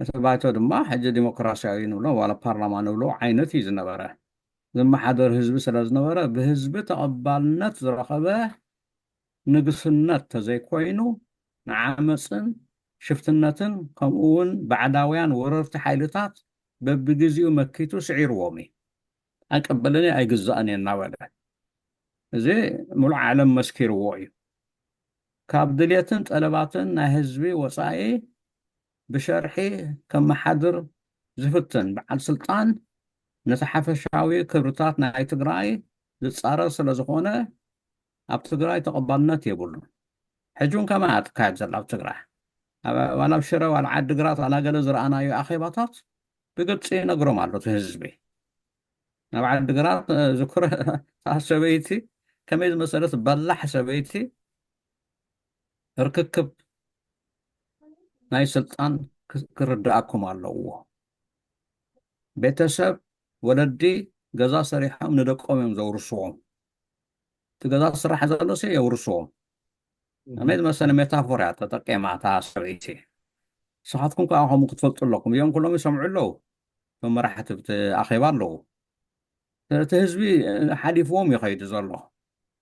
እቲ ባይቶ ድማ ሕጂ ዲሞክራሲያዊ ንብሎ ዋላ ፓርላማ ንብሎ ዓይነት እዩ ዝነበረ። ዝመሓደር ህዝቢ ስለ ዝነበረ ብህዝቢ ተቐባልነት ዝረኸበ ንግስነት ተዘይኮይኑ ንዓመፅን ሽፍትነትን ከምኡ እውን ባዕዳውያን ወረርቲ ሓይልታት በብግዜኡ መኪቱ ስዒርዎም እዩ። ኣይቅበልን እየ፣ ኣይግዛእን እየ እናበለ እዚ ሙሉእ ዓለም መስኪርዎ እዩ። ካብ ድልየትን ጠለባትን ናይ ህዝቢ ወፃኢ ብሸርሒ ከመሓድር ዝፍትን በዓል ስልጣን ነቲ ሓፈሻዊ ክብርታት ናይ ትግራይ ዝፃረር ስለ ዝኾነ ኣብ ትግራይ ተቐባልነት የብሉን። ሕጂ እውን ከማን እያ ትካየድ ዘላ ኣብ ትግራይ። ኣብ- ዋላ ኣብ ሽረ ዋላ ዓዲግራት ዋላ ገለ ዝረኣናዮ ኣኼባታት ብግልፂ ይነግሮም ኣሎ እቲ ህዝቢ። ናብ ዓዲግራት እ፣ ዝክረ እታ ሰበይቲ ከመይ ዝመሰለት በላሕ ሰበይቲ ርክክብ ናይ ስልጣን ክ- ክርድኣኩም ኣለዎ። ቤተሰብ ወለዲ ገዛ ሰሪሖም ንደቆም እዮም ዘውርስዎም። እቲ ገዛ ዝስራሕ ዘሎ ሲ የውርስዎም። ከመይ ዝመሰለ ሜታፎር እያ ተጠቂማ እታ ሰበይቲ። ንስኻትኩም ከዓ ከምኡ ክትፈልጡ ኣለኩም። እዮም ኩሎም ይሰምዑ ኣለዉ። እቶም መራሕቲ ኣብቲ ኣኼባ ኣለዉ። እቲ ህዝቢ ሓሊፍዎም እዩ ከይዱ ዘሎ።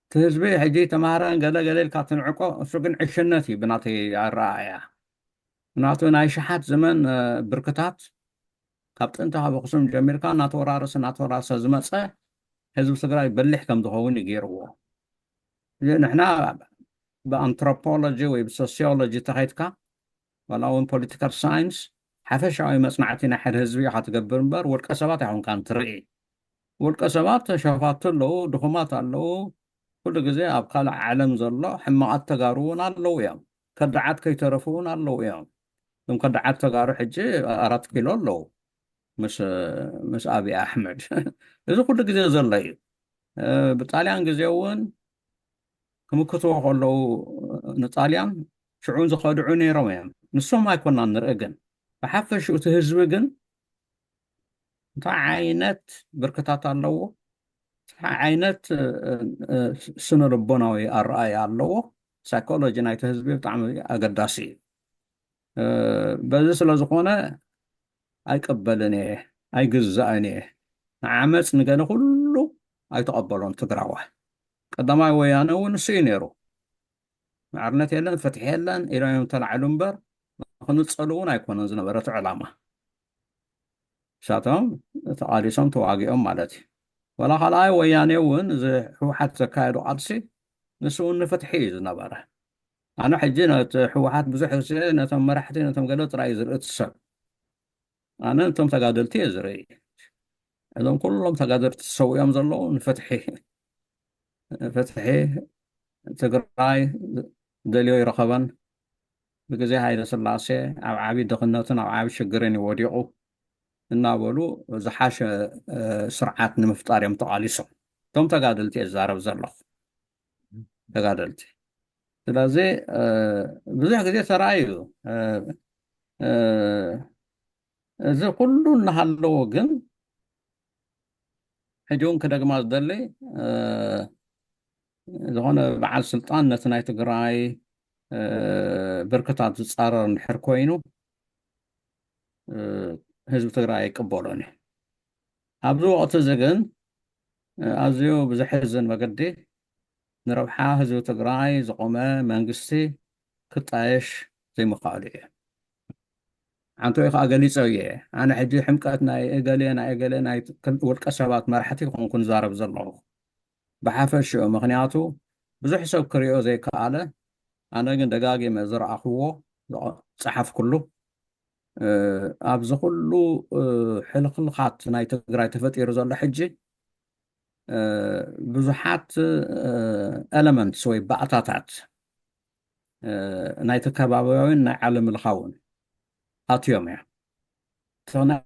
እቲ ህዝቢ ሕጂ ተማሃራን ገለ ገለ ኢልካ ትንዕቆ፣ እሱ ግን ዕሽነት እዩ ብናተይ ኣረኣእያ። ምክንያቱ ናይ ሸሓት ዘመን እ፣ ብርክታት ካብ ጥንቲ ካብ ኣኽሱም ጀሚርካ እናተወራረሰ እናተወራረሰ ዝመፀ ህዝቢ ትግራይ በሊሕ ከም ዝኸውን እዩ ገይርዎ። እዚ ንሕና ብኣንትሮፖሎጂ ወይ ብሶሲዮሎጂ ተኸይድካ ዋላ እውን ፖለቲካል ሳይንስ ሓፈሻዊ መፅናዕቲ ናይ ሓደ ህዝቢ ኢኻ ትገብር እምበር ውልቀ ሰባት ኣይኮንካን ትርኢ። ውልቀ ሰባት ሸፋቱ ኣለዉ፣ ድኹማት ኣለዉ። ኩሉ ግዜ ኣብ ካልእ ዓለም ዘሎ ሕማቓት ተጋሩ እውን ኣለዉ እዮም። ከዳዓት ከይተረፉ እውን ኣለዉ እዮም። እዞም ከዳዓት ተጋሩ ሕጂ ኣራት ኪሎ ኣለዉ ምስ ምስ ኣብይ ኣሕመድ። እዚ ኩሉ ግዜ ዘሎ እዩ። እ፣ ብጣልያን ግዜ እውን ክምክትዎ ከለዉ ንጣልያን ሽዑን ዝኸድዑ ነይሮም እዮም። ንሶም ኣይኮናን ንርኢ፣ ግን ብሓፈሽኡ እቲ ህዝቢ ግን እንታይ ዓይነት ብርክታት ኣለዎ፣ እንታይ ዓይነት እ፣ እ፣ ስነ ልቦናዊ ኣረኣእያ ኣለዎ። ሳይኮሎጂ ናይቲ ህዝቢ ብጣዕሚ ኣገዳሲ እዩ። እ፣ በዚ ስለ ዝኾነ ኣይቅበልን እየ፣ ኣይግዛእን እየ። ንዓመፅ ንገለ ኩሉ ኣይተቐበሎን ትግራዋይ። ቀዳማይ ወያነ እውን ንሱ እዩ ነይሩ። ማዕርነት የለን፣ ፍትሒ የለን ኢሎም እዮም ተላዕሉ እምበር፣ ክንጸሉ እውን ኣይኮነን ዝነበረ እቲ ዕላማ። ንሳቶም ተቓሊሶም ተዋጊኦም ማለት እዩ። ወላ ካልኣይ ወያኔ እውን እዚ ህወሓት ዘካየዱ ቃልሲ ንሱ እውን ንፍትሒ እዩ ዝነበረ። ኣነ ሕጂ ነቲ ህወሓት ብዙሕ ግዜ ነቶም መራሕቲ ነቶም ገለ ጥራይ እዩ ዝርኢ እቲ ሰብ። ኣነ ነቶም ተጋደልቲ እየ ዝርኢ። እዞም ኩሎም ተጋደልቲ ተሰዊኦም ዘለዉ ንፍትሒ፣ ፍትሒ ትግራይ ደልዮ ይረኸበን፣ ብግዜ ሃይለ ስላሴ ኣብ ዓቢ ድኽነትን ኣብ ዓቢ ሽግርን እዩ ወዲቑ እናበሉ ዝሓሸ ስርዓት ንምፍጣር እዮም ተቓሊሶም። እቶም ተጋደልቲ እየ ዝዛረብ ዘለኹ፣ ተጋደልቲ። ስለዚ ብዙሕ ግዜ ተራእዩ። እዚ ኩሉ እናሃለዎ ግን ሕጂ እውን ክደግማ ዝደሊ ዝኾነ በዓል ስልጣን ነቲ ናይ ትግራይ ብርክታት ዝፃረር እንድሕር ኮይኑ ህዝቢ ትግራይ ኣይቅበሎን እዩ። ኣብዚ ወቕቲ እዚ ግን ኣዝዩ ብዘሕዝን መገዲ ንረብሓ ህዝቢ ትግራይ ዝቆመ መንግስቲ ክጣየሽ ዘይምኽኣሉ እዩ። ዓንቶይ ከዓ ገሊፀ እየ። ኣነ ሕጂ ሕምቀት ናይ እገሌ ናይ እገሌ ናይ ውልቀ ሰባት መራሕቲ ይኮንኩ ንዛረብ ዘለኹ ብሓፈሽኡ። ምክንያቱ ብዙሕ ሰብ ክሪኦ ዘይከኣለ፣ ኣነ ግን ደጋጊመ ዝረኣኽዎ ዝፀሓፍኩሉ ኣብዚ ኩሉ ሕልኽልኻት ናይ ትግራይ ተፈጢሩ ዘሎ ሕጂ ብዙሓት ኤለመንትስ ወይ ባእታታት ናይቲ ከባቢያዊን ናይ ዓለም ለኻውን ኣትዮም እዮም። ናይ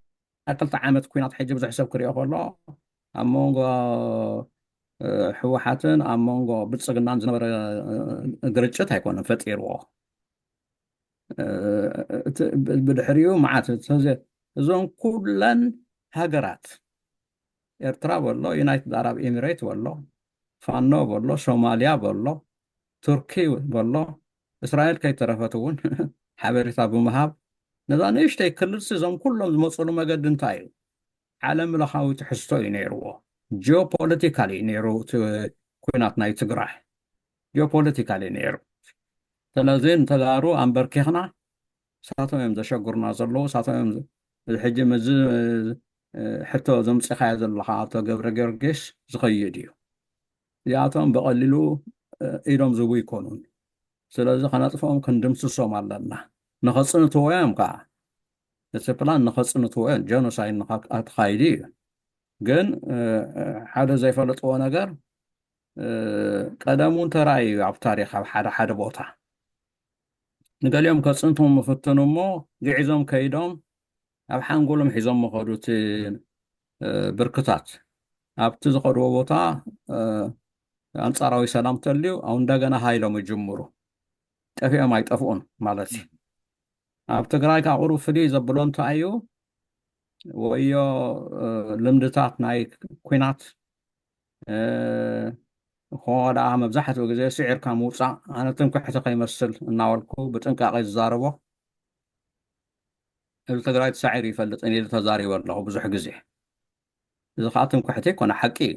ክልተ ዓመት ኩናት ሕጂ ብዙሕ ሰብ ክሪኦ ከሎ ኣብ መንጎ ህወሓትን ኣብ መንጎ ብልፅግናን ዝነበረ ግርጭት ኣይኮነን ፈጢርዎ። ብድሕሪኡ መዓት እዞን ኩለን ሃገራት ኤርትራ በሎ፣ ዩናይትድ ኣራብ ኤሚሬት በሎ፣ ፋኖ በሎ፣ ሶማልያ በሎ፣ ቱርኪ በሎ፣ እስራኤል ከይተረፈት እውን ሓበሬታ ብምሃብ ነዛ ንእሽተይ ክልልሲ እዞም ኩሎም ዝመፅሉ መገዲ እንታይ እዩ? ዓለም ለኻዊ ትሕዝቶ እዩ ነይርዎ። ጂኦፖለቲካል እዩ ነይሩ እቲ ኩናት ናይ ትግራይ። ጂኦፖለቲካል እዩ ነይሩ። ስለዚ ንተጋሩ ኣንበርኪኽና ሳቶም እዮም ዘሸግሩና ዘለዉ። ሳቶም እዮም ሕጂ ምዚ ሕቶ ዘምፅኻዮ ዘለኻ ኣቶ ገብረ ጊዮርጊስ ዝኸይድ እዩ። እዚኣቶም ብቐሊሉ ኢዶም ዝቡ ይኮኑን። ስለዚ ከነጥፍኦም ክንድምስሶም ኣለና። ንኸፅንትዎ እዮም ከዓ እቲ ፕላን ንኸፅንትዎ እዮም። ጀኖሳይድ ንኸተኻይዱ እዩ። ግን ሓደ ዘይፈለጥዎ ነገር ቀደም እውን ተራእዩ ኣብ ታሪክ ኣብ ሓደ ሓደ ቦታ ንገሊኦም ከፅንቱ ምፍትኑ እሞ ግዒዞም ከይዶም ኣብ ሓንጎሎም ሒዞም መኸዱ እቲ ብርክታት ኣብቲ ዝኸድዎ ቦታ ኣንፃራዊ ሰላም ተልዩ ኣብ እንደገና ሃይሎም ይጅምሩ። ጠፊኦም ኣይጠፍኡን ማለት እዩ። ኣብ ትግራይ ካብ ቁሩብ ፍልይ ዘብሎ እንታይ እዩ? ወዮ ልምድታት ናይ ኩናት እኮ ደኣ መብዛሕትኡ ግዜ ስዒርካ ምውፃእ፣ ኣነ ትምክሕቲ ከይመስል እናበልኩ ብጥንቃቄ ዝዛረቦ፣ ህዝቢ ትግራይ ተሳዒሩ ይፈልጥን ኢሉ ተዛሪበ ኣለኹ ብዙሕ ግዜ። እዚ ከዓ ትምክሕቲ ይኮነ ሓቂ እዩ።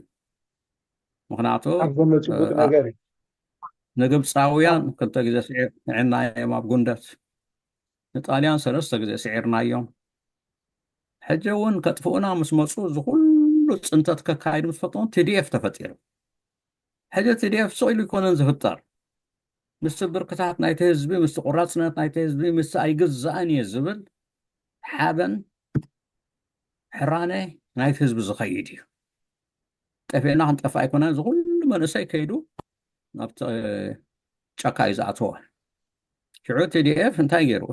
ምክንያቱ ንግብፃውያን ክልተ ግዜ ስዒርናዮም ኣብ ጉንደት፣ ንጣልያን ሰለስተ ግዜ ስዒርናዮም። ሕጂ እውን ከጥፍኡና ምስ መፁ እዚ ኩሉ ፅንተት ከካይድ ምስ ፈተኑ ቲዲኤፍ ተፈጢሩ። ሕጂ ቲዲኤፍ ስቕ ኢሉ ይኮነን ዝፍጠር። ምስቲ ብርክታት ናይቲ ህዝቢ፣ ምስቲ ቁራፅነት ናይቲ ህዝቢ፣ ምስቲ ኣይግዛእን እየ ዝብል ሓበን ሕራነ ናይቲ ህዝቢ ዝኸይድ እዩ። ጠፊእና ክንጠፍእ ኣይኮነን። እዚ ኩሉ መንእሰይ ከይዱ ናብቲ ጫካ እዩ ዝኣተወ። ሽዑ ቲዲኤፍ እንታይ ገይሩ?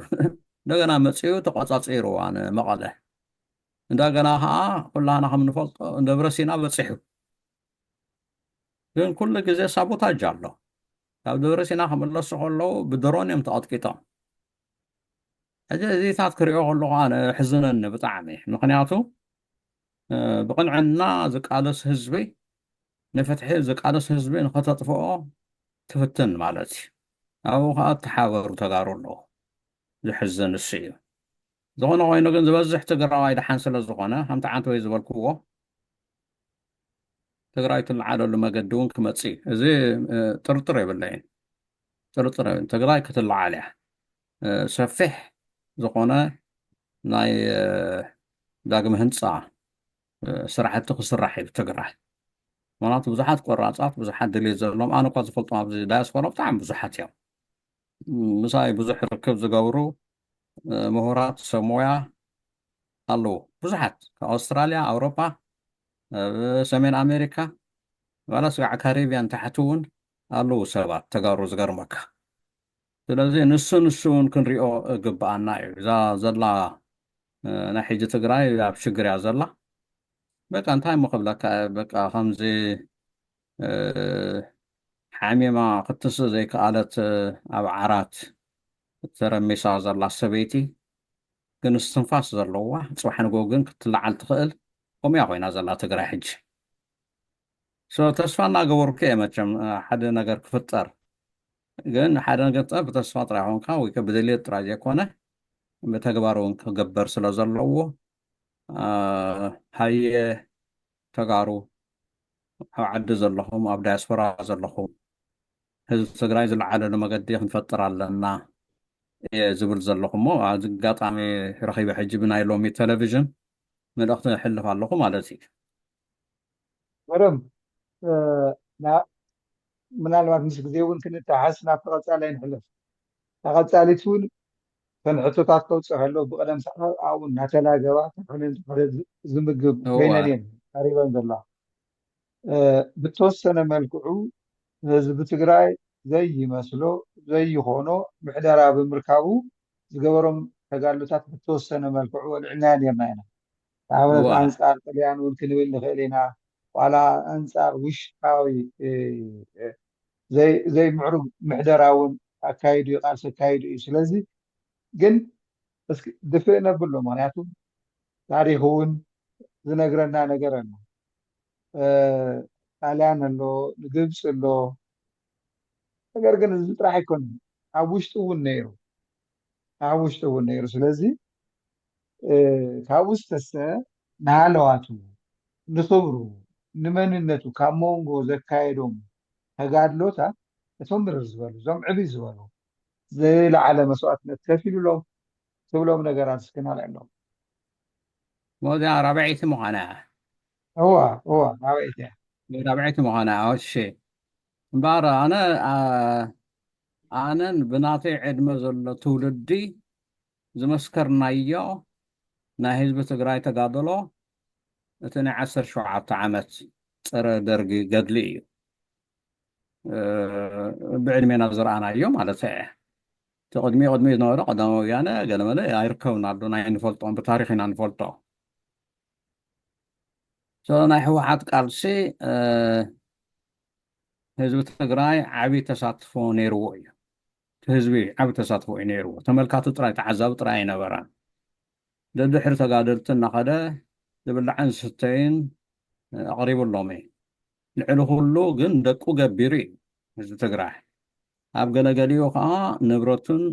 እንደገና መፂኡ ተቆፃፂርዋ ንመቐለ። እንደገና ከዓ ኩላህና ከም ንፈልጦ ደብረሲና በፂሑ። ግን ኩሉ ግዜ ሳቦታጅ ኣሎ። ካብ ደብረሲና ክምለሱ ከለዉ ብድሮን እዮም ተቐጥቂጦም። ሕጂ እዚታት ክሪኦ ከለኹ ኣነ ሕዝነኒ ብጣዕሚ። ምክንያቱ ብቕንዕና ዝቃለስ ህዝቢ፣ ንፍትሒ ዝቃለስ ህዝቢ ንኸተጥፍኦ ትፍትን ማለት እዩ። ኣብኡ ከዓ ተሓበሩ ተጋሩ ኣለዉ። ዝሕዝን እሱ እዩ። ዝኾነ ኮይኑ ግን ዝበዝሕ ትግራዋይ ደሓን ስለ ዝኾነ ከምቲ ዓንተወይ ዝበልክዎ ትግራይ ትለዓለሉ መገዲ እውን ክመፅእ እዩ። እዚ ጥርጥር የብለይን። ጥርጥር የብለይን። ትግራይ ክትለዓል እያ። ሰፊሕ ዝኾነ ናይ ዳግመ ህንፃ ስራሕቲ ክስራሕ እዩ ትግራይ። ምክንያቱ ብዙሓት ቆራፃት፣ ብዙሓት ድሌት ዘለዎም፣ ኣነ እኳ ዝፈልጦም ኣብዚ ዳያስፖራ ብጣዕሚ ብዙሓት እዮም። ምሳይ ብዙሕ ርክብ ዝገብሩ ምሁራት ሰብ ሞያ ኣለዉ። ብዙሓት ካብ ኣውስትራልያ፣ ኣውሮፓ፣ ሰሜን ኣሜሪካ፣ ዋላ ስጋዕ ካሪብያን ታሕቲ እውን ኣለዉ ሰባት ተጋሩ፣ ዝገርመካ። ስለዚ ንሱ ንሱ እውን ክንሪኦ ግብኣና እዩ። እዛ ዘላ ናይ ሕጂ ትግራይ ኣብ ሽግር እያ ዘላ። በቃ እንታይ እሞ ክብለካ፣ በቃ ከምዚ ሓሚማ ክትስእ ዘይከኣለት፣ ኣብ ዓራት ተረሚሳ ዘላ ሰበይቲ ግን እስትንፋስ ዘለዋ፣ ፅባሕ ንግሆ ግን ክትለዓል ትኽእል፣ ከምኡ እያ ኮይና ዘላ ትግራይ ሕጂ። ተስፋ እናገበርኩ እየ መቸም ሓደ ነገር ክፍጠር። ግን ሓደ ነገር ብተስፋ ጥራይ ኮንካ ወይ ብድሌት ጥራይ ዘይኮነ ብተግባር እውን ክግበር ስለ ዘለዎ፣ ሃየ ተጋሩ፣ ኣብ ዓዲ ዘለኹም፣ ኣብ ዳያስፖራ ዘለኹም፣ ህዝቢ ትግራይ ዝለዓለሉ መገዲ ክንፈጥር ኣለና እየ ዝብል ዘለኹ። እሞ ኣብዚ ኣጋጣሚ ረኺበ ሕጂ ብናይ ሎሚ ቴሌቪዥን መልእኽቲ እሕልፍ ኣለኹ ማለት እዩ። በደንብ ምናልባት ምስ ግዜ እውን ክንተሓስ ናብ ተቐፃላይ ንሕለፍ። ተቐፃሊት እውን ከም ሕቶታት ከውፅእ ከሎ ብቀደም ሰዓት ኣብኡ እናተላገባ ተሕልን ተሕለ ዝምግብ ኮይነን እየን ቀሪበን ዘለዋ። ብተወሰነ መልክዑ ህዝቢ ትግራይ ዘይመስሎ ዘይኾኖ ምሕደራ ብምርካቡ ዝገበሮም ተጋድሎታት ብተወሰነ መልክዑ ወልዕልና ነርና ኢና። ንኣብነት ኣንፃር ጥልያን እውን ክንብል ንኽእል ኢና። ዋላ ኣንፃር ውሽጣዊ ዘይምዕሩግ ምሕደራ እውን ኣካይዱ እዩ፣ ቃልሲ ኣካይዱ እዩ። ስለዚ ግን እስኪ ድፍእ ነብሎ፣ ምክንያቱ ታሪክ እውን ዝነግረና ነገር ኣሎ። ጣልያን ኣሎ፣ ግብፂ ኣሎ። ነገር ግን እዚ ጥራሕ ኣይኮነን፣ ኣብ ውሽጢ እውን ነይሩ፣ ኣብ ውሽጢ እውን ነይሩ። ስለዚ ካብኡ ዝተሰ ንሃለዋቱ፣ ንክብሩ፣ ንመንነቱ ካብ መንጎ ዘካየዶም ተጋድሎታት እቶም ምርር ዝበሉ፣ እዞም ዕብይ ዝበሉ፣ ዝለዓለ መስዋእትነት ከፊሉሎም ትብሎም ነገራት እስኪ ነልዕሎም። እዚኣ ራብዐይቲ ምዃና እያ። እዋ እዋ ራብዐይቲ እያ። ራብዐይቲ ምዃና እያ። እሺ እምበኣር ኣነ ኣነን ብናተይ ዕድመ ዘሎ ትውልዲ ዝመስከርናዮ ናይ ህዝቢ ትግራይ ተጋድሎ እቲ ናይ ዓሰርተ ሸውዓተ ዓመት ፀረ ደርጊ ገድሊ እዩ። ብዕድሜና ዝረኣናዮ ማለት እየ። እቲ ቅድሚ ቅድሚ ዝነበረ ቀዳማዊ ወያነ ገለመለ ኣይርከብን ኣሎ፣ ናይ ንፈልጦም ብታሪክ ኢና ንፈልጦ። ናይ ህወሓት ቃልሲ ህዝቢ ትግራይ ዓብዪ ተሳትፎ ነይርዎ እዩ። ህዝቢ ዓብዪ ተሳትፎ እዩ ነይርዎ። ተመልካቲ ጥራይ፣ ተዓዛቢ ጥራይ ኣይነበረን። ደድሕሪ ተጋደልቲ እናኸደ ዝብላዕን ዝስተይን ኣቕሪቡሎም እዩ። ልዕሊ ኩሉ ግን ደቁ ገቢሩ እዩ ህዝቢ ትግራይ። ኣብ ገለገሊኡ ከዓ ንብረቱን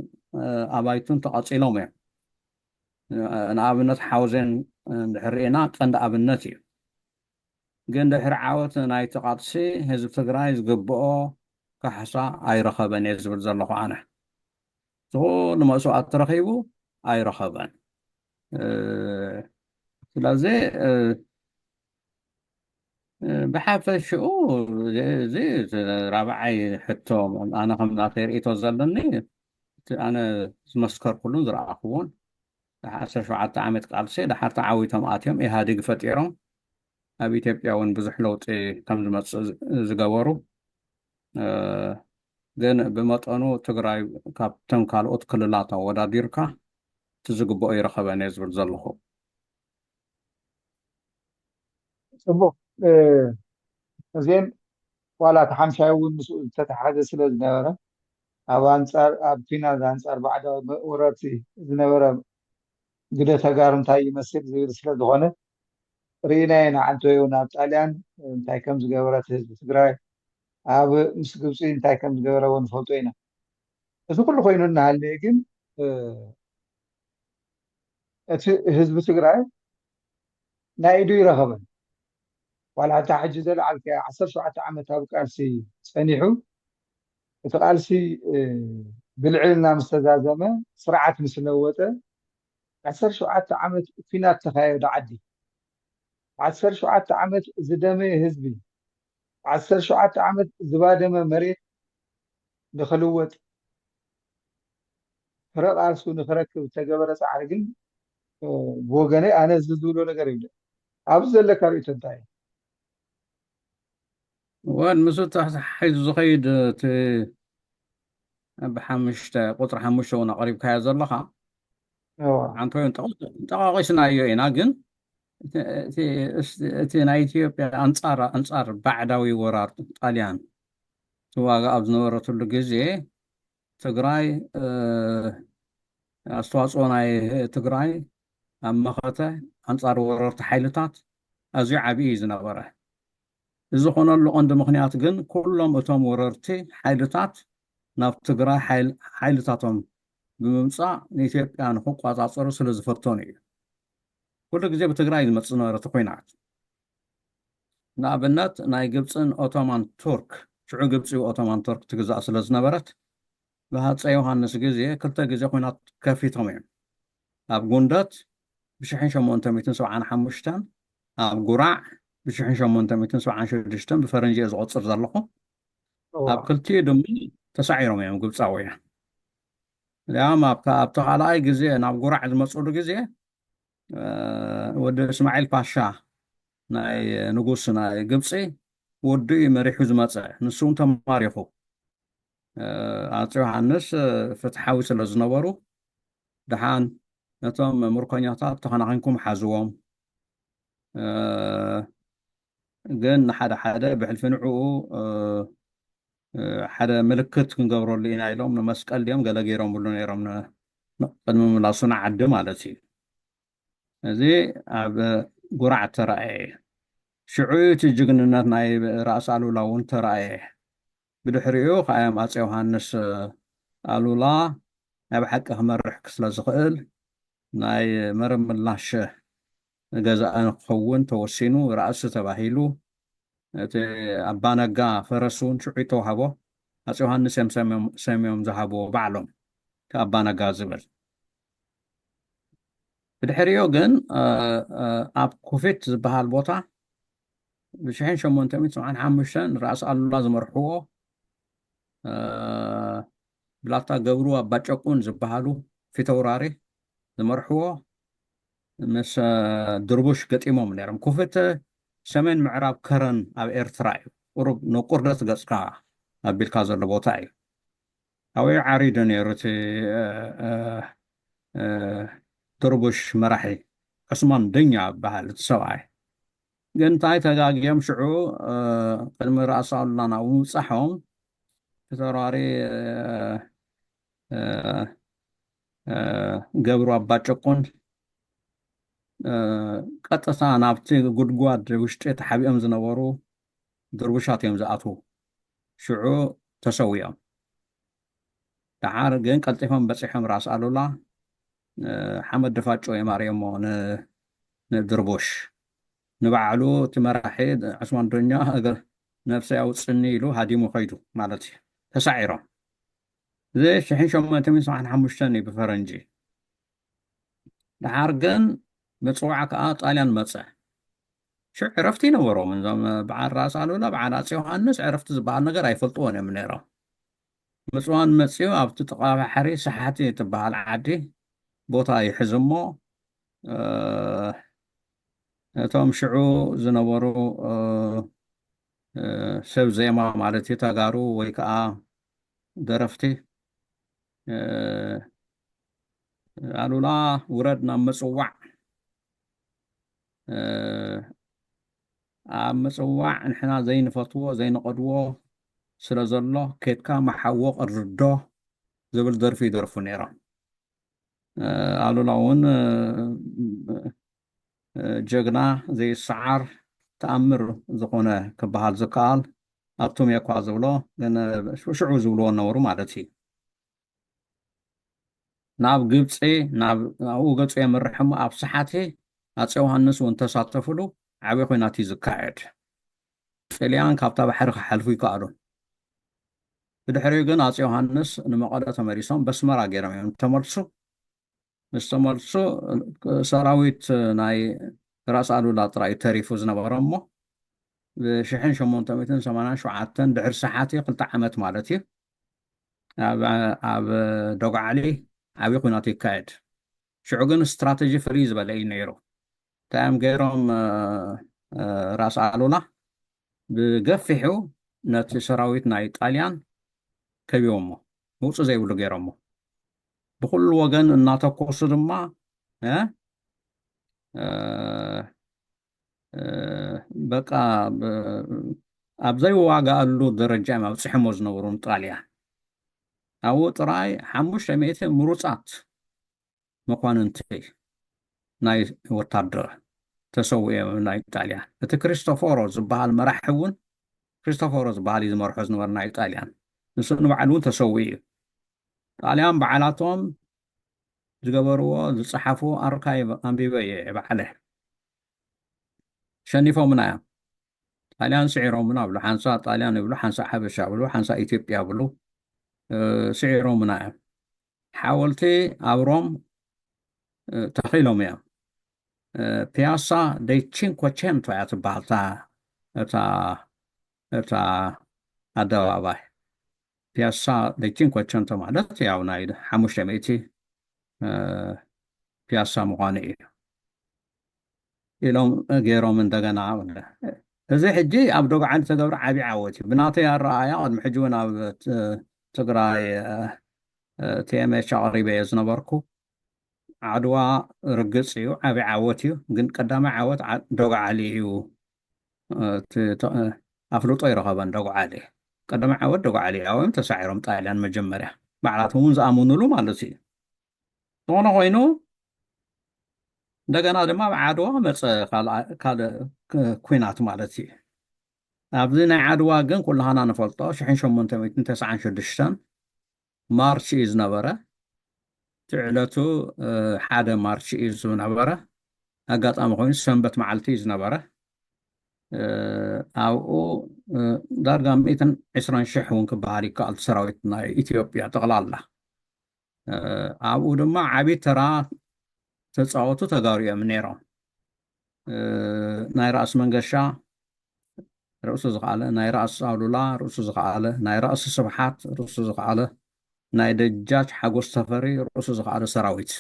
ኣባይቱን ተቐፂሎም እዮም። ንኣብነት ሓውዜን እንድሕር ርኢና ቀንዲ ኣብነት እዩ። ግን ድሕሪ ዓወት ናይቲ ቃልሲ ህዝቢ ትግራይ ዝግብኦ ካሕሳ ኣይረኸበን እየ ዝብል ዘለኹ ኣነ። እቲ ኩሉ መስዋእቲ ረኺቡ ኣይረኸበን። ስለዚ ብሓፈሽኡ እዚ ራብዓይ ሕቶ ኣነ ከም ናተይ ርእይቶ ዘለኒ፣ እቲ ኣነ ዝመስከርኩሉን ዝረኣኽዎን ድሓር ዓሰርተ ሸውዓተ ዓመት ቃልሲ ድሓር ተዓዊቶም ኣትዮም ኢህኣዴግ ፈጢሮም ኣብ ኢትዮጵያ እውን ብዙሕ ለውጢ ከም ዝመፅእ ዝገበሩ፣ ግን ብመጠኑ ትግራይ ካብተን ካልኦት ክልላት ኣወዳዲርካ እቲ ዝግብኦ ይረኸበን እየ ዝብል ዘለኹ። ፅቡቅ። እዚን ዋላ እቲ ሓምሻይ እውን ምስኡ ዝተተሓዘ ስለ ዝነበረ ኣብ ኣንፃር ኣብ ፊናንስ ኣንፃር ባዕዳዊ ወረርቲ ዝነበረ ግደ ተጋሩ እንታይ ይመስል ዝብል ስለ ዝኾነ ርኢናዮ ኢና። ዓንቶ እውን ኣብ ጣልያን እንታይ ከም ዝገበረት ህዝቢ ትግራይ ኣብ ምስ ግብፂ እንታይ ከም ዝገበረ እውን ንፈልጦ ኢና። እዚ ኩሉ ኮይኑ እናሃለየ ግን እቲ ህዝቢ ትግራይ ናይ ኢዱ ይረኸበን። ዋላ እታ ሕጂ ዘለዓልካያ ዓሰርተ ሸውዓተ ዓመት ኣብ ቃልሲ ጸኒሑ፣ እቲ ቃልሲ፣ እ፣ ብልዕልና ምስ ተዛዘመ፣ ስርዓት ምስ ለወጠ፣ ዓሰርተ ሸውዓተ ዓመት ኲናት ተኻየደ ዓዲ። ዓሰርተ ሸውዓተ ዓመት ዝደመየ ህዝቢ፣ ዓሰርተ ሸውዓተ ዓመት ዝባደመ መሬት ንኽልወጥ ፍረ ቃልሱ ንኽረክብ ዝተገበረ ጻዕሪ ግን፣ እ፣ ብወገነይ ኣነ እዚ ዝብሎ ነገር የብለ። ኣብዚ ዘለካ ርእይቶ እንታይ እዩ? ወን ምስ ተሓሒዙ ዝኸይድ እቲ ብሓሙሽተ፣ ቁፅሪ ሓሙሽተ እውን ኣቕሪብካዮ ዘለኻ እዋ። ሓንቲ ኮይኑ ጠቐ-፣ ጠቓቒስናዮ ኢና። ግን እቲ፣ እቲ፣ እቲ ናይ ኢትዮጵያ ኣንፃር፣ ኣንፃር ባዕዳዊ ወራር ጣልያን ትዋጋ ኣብ ዝነበረትሉ ግዜ ትግራይ፣ እ፣ ኣስተዋፅኦ ናይ ትግራይ ኣብ መኸተ ኣንፃር ወረርቲ ሓይልታት ኣዝዩ ዓብዪ እዩ ዝነበረ። እዚ ዝኾነሉ ቀንዲ ምኽንያት ግን ኩሎም እቶም ወረርቲ ሓይልታት ናብ ትግራይ ሓይል-፣ ሓይልታቶም ብምምፃእ ንኢትዮጵያ ንክቋፃፀሩ ስለ ዝፈተኑ እዩ። ኩሉ ግዜ ብትግራይ ዝመፅእ ዝነበረ እቲ ኲናት። ንኣብነት ናይ ግብፅን ኦቶማን ቱርክ፣ ሽዑ ግብፂ ኦቶማን ቱርክ ትግዛእ ስለ ዝነበረት ብሃፀይ ዮሃንስ ግዜ ክልተ ግዜ ኲናት ከፊቶም እዮም። ኣብ ጉንደት ብሽሕን ሸሞንተ ሚእትን ሰብዓን ሓሙሽተን፣ ኣብ ጉራዕ ብሽሕን ሸሞንተ ሚእትን ሰብዓን ሽዱሽተን ብፈረንጂ እየ ዝቆፅር ዘለኹ። እዋ። ኣብ ክልቲኡ ድማ ተሳዒሮም እዮም ግብፃውያን። ያም ኣብ፣ ኣብቲ ካልኣይ ግዜ ናብ ጉራዕ ዝመፅሉ ግዜ፣ እ፣ ወዲ እስማዒል ፓሻ ናይ ንጉስ ናይ ግብፂ ወዱ እዩ መሪሑ ዝመፀ። ንሱ እውን ተማሪኹ። እ፣ ኣፄ ዮሃንስ፣ እ፣ ፍትሓዊ ስለ ዝነበሩ ደሓን ነቶም ምርኮኛታት ተኸናኺንኩም ሓዝዎም። እ፣ ግን ንሓደ ሓደ ብሕልፊ ንዕኡ፣ እ፣ እ፣ ሓደ ምልክት ክንገብረሉ ኢና ኢሎም ንመስቀል ድዮም ገለ ገይሮምሉ ነይሮም ን-፣ ን-፣ ቅድሚ ምላሱ ንዓዲ ማለት እዩ። እዚ ኣብ ጉራዕ ተራእየ። ሽዑ እቲ ጅግንነት ናይ ራእሲ ኣሉላ እውን ተራእየ። ብድሕሪኡ ከኣ እዮም ኣፄ ዮሃንስ ኣሉላ ናይ ብሓቂ ክመርሕ ስለ ዝኽእል ናይ መረብ ምላሽ ገዛኢ ንክኸውን ተወሲኑ ራእሲ ተባሂሉ። እቲ ኣባነጋ ፈረስ እውን ሽዑ ተዋህቦ። ኣፄ ዮሃንስ እዮም ሰሚዮም፣ ሰሚዮም ዝሃብዎ ባዕሎም፣ እቲ ኣባነጋ ዝብል። ብድሕሪኡ ግን፣ እ፣ እ፣ ኣብ ኩፊት ዝበሃል ቦታ ብሽሕን ሸሞንተ ሚእትን ሰብዓን ሓሙሽተን ራእሲ ኣሉላ ዝመርሕዎ፣ እ፣ ብላታ ገብሩ ኣባጨቁን ዝበሃሉ ፊተውራሪ ዝመርሕዎ ምስ፣ እ፣ ድርቡሽ ገጢሞም ነይሮም። ኩፊት ሰሜን ምዕራብ ከረን ኣብ ኤርትራ እዩ። ቁሩብ ንቁርደት ገጽካ ኣቢልካ ዘሎ ቦታ እዩ። ኣብኡ ዓሪዱ ነይሩ እቲ፣ እ፣ እ፣ እ፣ ድርቡሽ መራሒ ዑስማን ደኛ ይበሃል እቲ ሰብኣይ። ግን እንታይ ተጋግዮም ሽዑ፣ እ፣ ቅድሚ ራእሲ ኣሉላ ናብኡ ምብጻሖም ፊተውራሪ፣ እ፣ እ፣ እ፣ ገብሩ ኣባጨቁን፣ እ፣ ቀጥታ ናብቲ ጉድጓድ ውሽጢ ተሓቢኦም ዝነበሩ ድርቡሻት እዮም ዝኣትዉ። ሽዑ ተሰዊኦም። ደሓር ግን ቀልጢፎም በጺሖም ራእሲ ኣሉላ፣ እ፣ ሓመድ ድፋጮ እዮም ኣርእዮሞ ን-፣ ንድርቡሽ። ንባዕሉ እቲ መራሒ ዑስማን ዶኛ እግር ነብሰይ ኣውጽኒ ኢሉ ሃዲሙ ከይዱ ማለት እዩ። ተሳዒሮም። እዚ ሽሕን ሸሞንተ ሚእትን ሰብዓን ሓሙሽተን እዩ ብፈረንጂ። ደሓር ግን ምጽዋዕ ከኣ ጣልያን መጸ። ሽዑ ዕረፍቲ ይነበሮም። እዞም በዓል ራእሲ ኣሉላ፣ በዓል ኣፄ ዮሃንስ ዕረፍቲ ዝበሃል ነገር ኣይፈልጥዎን እዮም ነይሮም። ምጽዋን መጺኡ ኣብቲ ጥቓ ባሕሪ ሰሓቲ ትበሃል ዓዲ ቦታ ይሕዝ እሞ፣ እ፣ እቶም ሽዑ ዝነበሩ፣ እ፣ እ፣ ሰብ ዜማ ማለት እዩ፣ ተጋሩ ወይ ከኣ ደረፍቲ፣ እ፣ ኣሉላ ውረድ ናብ ምጽዋዕ፣ እ፣ ኣብ ምጽዋዕ ንሕና ዘይንፈትዎ ዘይንቐድዎ ስለ ዘሎ ኬድካ መሓዎ ቅርዶ ዝብል ደርፊ ይደርፉ ነይሮም። እ፣ ኣሉላ እውን፣ እ፣ እ፣ ጀግና ዘይሰዓር ተኣምር ዝኾነ ክበሃል ዝከኣል ኣቱም እየ እኳ ዝብሎ፣ ግን ሽዑ ዝብልዎ ነበሩ ማለት እዩ። ናብ ግብፂ፣ ናብ፣ ናብኡ ገፁ የምርሕ እሞ ኣብ ሰሓቲ ኣፄ ዮሃንስ እውን ተሳተፍሉ ዓብዪ ኲናት እዩ ዝካየድ። ጥልያን ካብታ ባሕሪ ክሓልፉ ይከኣሉ። ብድሕሪኡ ግን ኣጼ ዮሃንስ ንመቐለ ተመሊሶም በስመራ ገይሮም እዮም ተመልሱ። ምስ ተመልሱ ሰራዊት ናይ ራስ ኣሉላ ጥራይ ተሪፉ ዝነበረ እሞ ብሽሕን ሸሞንተ ሚእትን ሰማንያን ሸውዓተን ድሕሪ ሰሓቲ ክልተ ዓመት ማለት እዩ ኣብ ዶግዓሊ ዓብዪ ኩናት ይካየድ። ሽዑ ግን ስትራተጂ ፍልይ ዝበለ እዩ ነይሩ። እንታይ እዮም ገይሮም ራስ ኣሉላ ብገፊሑ ነቲ ሰራዊት ናይ ጣልያን ከቢቦሞ ውፅእ ዘይብሉ ገይሮሞ ብኩሉ ወገን እናተኮሱ ድማ በቃ ኣብ ዘይዋጋኣሉ ደረጃ እዮም ኣብፅሕሞ ዝነበሩ ንጣልያን። ኣብኡ ጥራይ ሓሙሽተ ሚእቲ ምሩፃት መኳንንቲ ናይ ወታደር ተሰዊኦም ናይ ጣልያን። እቲ ክሪስቶፎሮ ዝበሃል መራሒ እውን ክሪስቶፎሮ ዝበሃል እዩ ዝመርሖ ዝነበረ ናይ ጣልያን። ንሱ ንባዕሉ እውን ተሰዊኡ እዩ። ጣልያን በዓላቶም ዝገበርዎ ዝፀሓፍዎ ኣርካይቭ ኣንቢበ እየ ባዕለ። ሸኒፎምና እዮም። ጣልያን ስዒሮምና ብሉ፣ ሓንሳ ጣልያን ይብሉ፣ ሓንሳ ሓበሻ ብሉ፣ ሓንሳ ኢትዮጵያ ብሉ፣ ስዒሮምና እዮም። ሓወልቲ ኣብ ሮም ተኺሎም እዮም። ፒያሳ ደይ ቺንኮቸንቶ እያ ትበሃል እታ ኣደባባይ። ፒያሳ ደይ ቺንኮቸንቶ ማለት ያው ናይ ሓሙሽተ ሚእቲ ፒያሳ ምዃኑ እዩ ኢሎም ገይሮም እንደገና። እዚ ሕጂ ኣብ ዶግዓሊ ተገብረ ዓብዪ ዓወት እዩ። ብናተይ ኣረኣያ ቅድሚ ሕጂ እውን ኣብ ትግራይ ቲኤምኤች ኣቕሪበ እየ ዝነበርኩ። ዓድዋ ርግፅ እዩ፣ ዓብዪ ዓወት እዩ። ግን ቀዳማይ ዓወት ዶግዓሊ እዩ ኣፍልጦ ይረኸበን ዶግዓሊ። ቀዳማይ ዓወት ዶግዓሊ እዮም ተሳዒሮም ጣልያን መጀመርያ ባዕላቶም እውን ዝኣምኑሉ ማለት እዩ። ዝኾነ ኮይኑ እንደገና ድማ ኣብ ዓድዋ መፀ ካልእ ኩናት ማለት እዩ። ኣብዚ ናይ ዓድዋ ግን ኩላሃና ንፈልጦ ሽሕን ሸሞንተ ሚእትን ተስዓን ሽዱሽተን ማርች እዩ ዝነበረ። እቲ ዕለቱ ሓደ ማርች እዩ ዝነበረ። ኣጋጣሚ ኮይኑ ሰንበት መዓልቲ እዩ ዝነበረ። ኣብኡ ዳርጋ ሚእትን ዕስራን ሽሕ እውን ክበሃል ይከኣል ሰራዊት ናይ ኢትዮጵያ ጠቕላላ። ኣብኡ ድማ ዓብዪ ተራ ተፃወቱ ተጋሩ እዮም ነይሮም። ናይ ራእሲ መንገሻ ርእሱ ዝኸኣለ፣ ናይ ራእሲ ኣሉላ ርእሱ ዝኸኣለ፣ ናይ ራእሲ ስብሓት ርእሱ ዝኸኣለ፣ ናይ ደጃች ሓጎስ ተፈሪ ርእሱ ዝኸኣለ ሰራዊት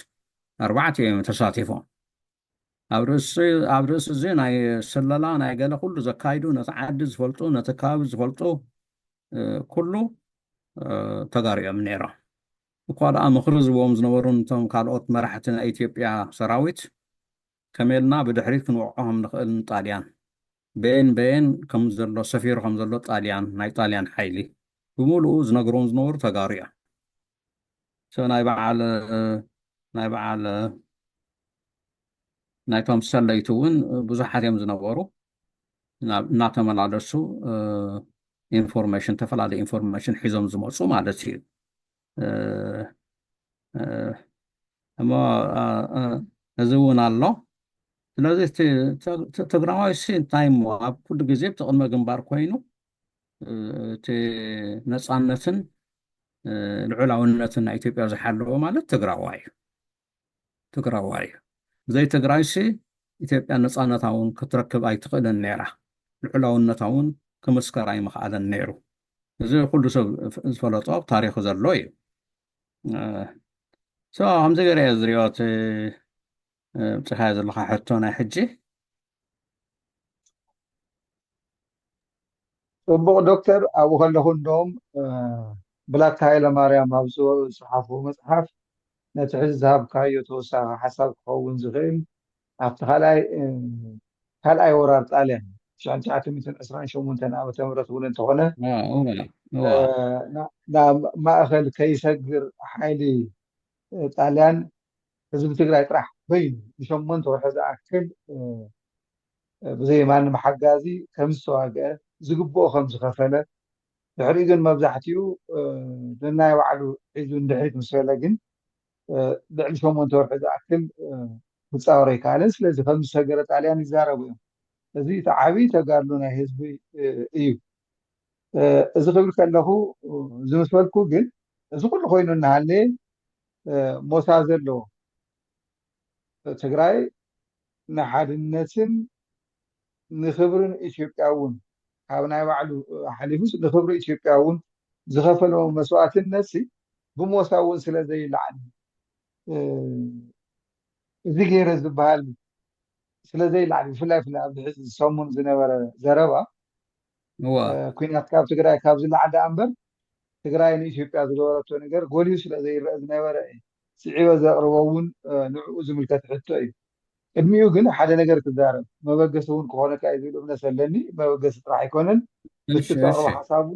ኣርባዕተ እዮም ተሳቲፎም። ኣብ ርእሲ እዚ ናይ ስለላ ናይ ገለ ኩሉ ዘካይዱ፣ ነቲ ዓዲ ዝፈልጡ፣ ነቲ ከባቢ ዝፈልጡ ኩሉ ተጋሩ እዮም ነይሮም። እኳ ደኣ ምኽሪ ዝህብዎም ዝነበሩ ነቶም ካልኦት መራሕቲ ናይ ኢትዮጵያ ሰራዊት ከመይ ኢልና ብድሕሪት ክንወቕዖ ከም ንኽእል ንጣልያን በየን በየን ከም ዘሎ ሰፊሩ ከም ዘሎ ጣልያን ናይ ጣልያን ሓይሊ ብምሉኡ ዝነግርዎም ዝነበሩ ተጋሩ እዮም። ናይ በዓል ናይ በዓል ናይቶም ሰለይቲ እውን ብዙሓት እዮም ዝነበሩ። እናተመላለሱ ኢንፎርሜሽን፣ ተፈላለዩ ኢንፎርሜሽን ሒዞም ዝመፁ ማለት እዩ። እሞ እዚ እውን ኣሎ። ስለዚ ትግራዋይ ሲ እንታይ እሞ ኣብ ኩሉ ግዜ ብቲ ቅድመ ግንባር ኮይኑ እቲ ነፃነትን ልዑላውነትን ናይ ኢትዮጵያ ዝሓለወ ማለት ትግራዋይ እዩ። ትግራዋይ እዩ። ብዘይ ትግራይ ሲ ኢትዮጵያ ነፃነታ እውን ክትረክብ ኣይትኽእልን ነይራ። ልዑላውነታ እውን ክምስከር ኣይምኽኣለን ነይሩ። እዚ ኩሉ ሰብ ዝፈለጦ ኣብ ታሪኹ ዘሎ እዩ። ሶ ከምዚ ገይረ እየ ዝሪኦ እቲ ብፅኻዮ ዘለካ ሕቶ ናይ ሕጂ። ፅቡቕ ዶክተር፣ ኣብኡ ከለኹ እንደውም ብላታ ሃይለማርያም ኣብ ዝፅሓፍዎ መፅሓፍ ነቲ ሕዚ ዝሃብካዮ ተወሳኺ ሓሳብ ክኸውን ዝኽእል ኣብቲ ካልኣይ ካልኣይ ወራር ጣልያን ትሽዓን ትሽዓተ ሚእትን ዕስራን ሸሞንተን ዓመተ ምህረት እውን እንተኾነ ናብ ማእኸል ከይሰግር ሓይሊ ጣልያን ህዝቢ ትግራይ ጥራሕ በይኑ ንሸሞንተ ወርሒ ዝኣክል ብዘይ ማንም ሓጋዚ ከም ዝተዋግአ ዝግብኦ ከም ዝኸፈለ ድሕሪኡ ግን መብዛሕትኡ ነናይ ባዕሉ ሒዙ ንድሕሪት ምስ በለ ግን ልዕሊ ሸሞንተ ወርሒ ዝኣክል ክፃወር ኣይከኣለን። ስለዚ ከም ዝሰገረ ጣልያን ይዛረቡ እዮም። እዚ እቲ ዓብዪ ተጋድሎ ናይ ህዝቢ እዩ። እዚ ክብል ከለኹ፣ እዚ ምስ በልኩ ግን፣ እዚ ኩሉ ኮይኑ እናሃለየ ሞሳ ዘለዎ ትግራይ ንሓድነትን ንክብርን ኢትዮጵያ እውን፣ ካብ ናይ ባዕሉ ሓሊፉስ ንክብሪ ኢትዮጵያ እውን ዝኸፈሎ መስዋእትነት ሲ ብሞሳ እውን ስለ ዘይለዓል፣ እዚ ገይረ ዝበሃል ስለ ዘይለዓል፣ ብፍላይ ብፍላይ ኣብዚ ሕዚ ሰሙን ዝነበረ ዘረባ፣ እዋ ኩናት ካብ ትግራይ ካብ ዝለዓል ደኣ እምበር፣ ትግራይ ንኢትዮጵያ ዝገበረቶ ነገር ጎሊሁ ስለ ዘይረአ ዝነበረ፣ ስዒበ ዘቕርቦ እውን ንዕኡ ዝምልከት ሕቶ እዩ። ቅድሚኡ ግን ሓደ ነገር ክዛረብ፣ መበገሲ እውን ክኾነካ እዩ ዝብል እምነት ኣለኒ። መበገሲ ጥራሕ ኣይኮነን፣ ምስቲ እሺ፣ ተቕርቦ እሺ። ሓሳቡ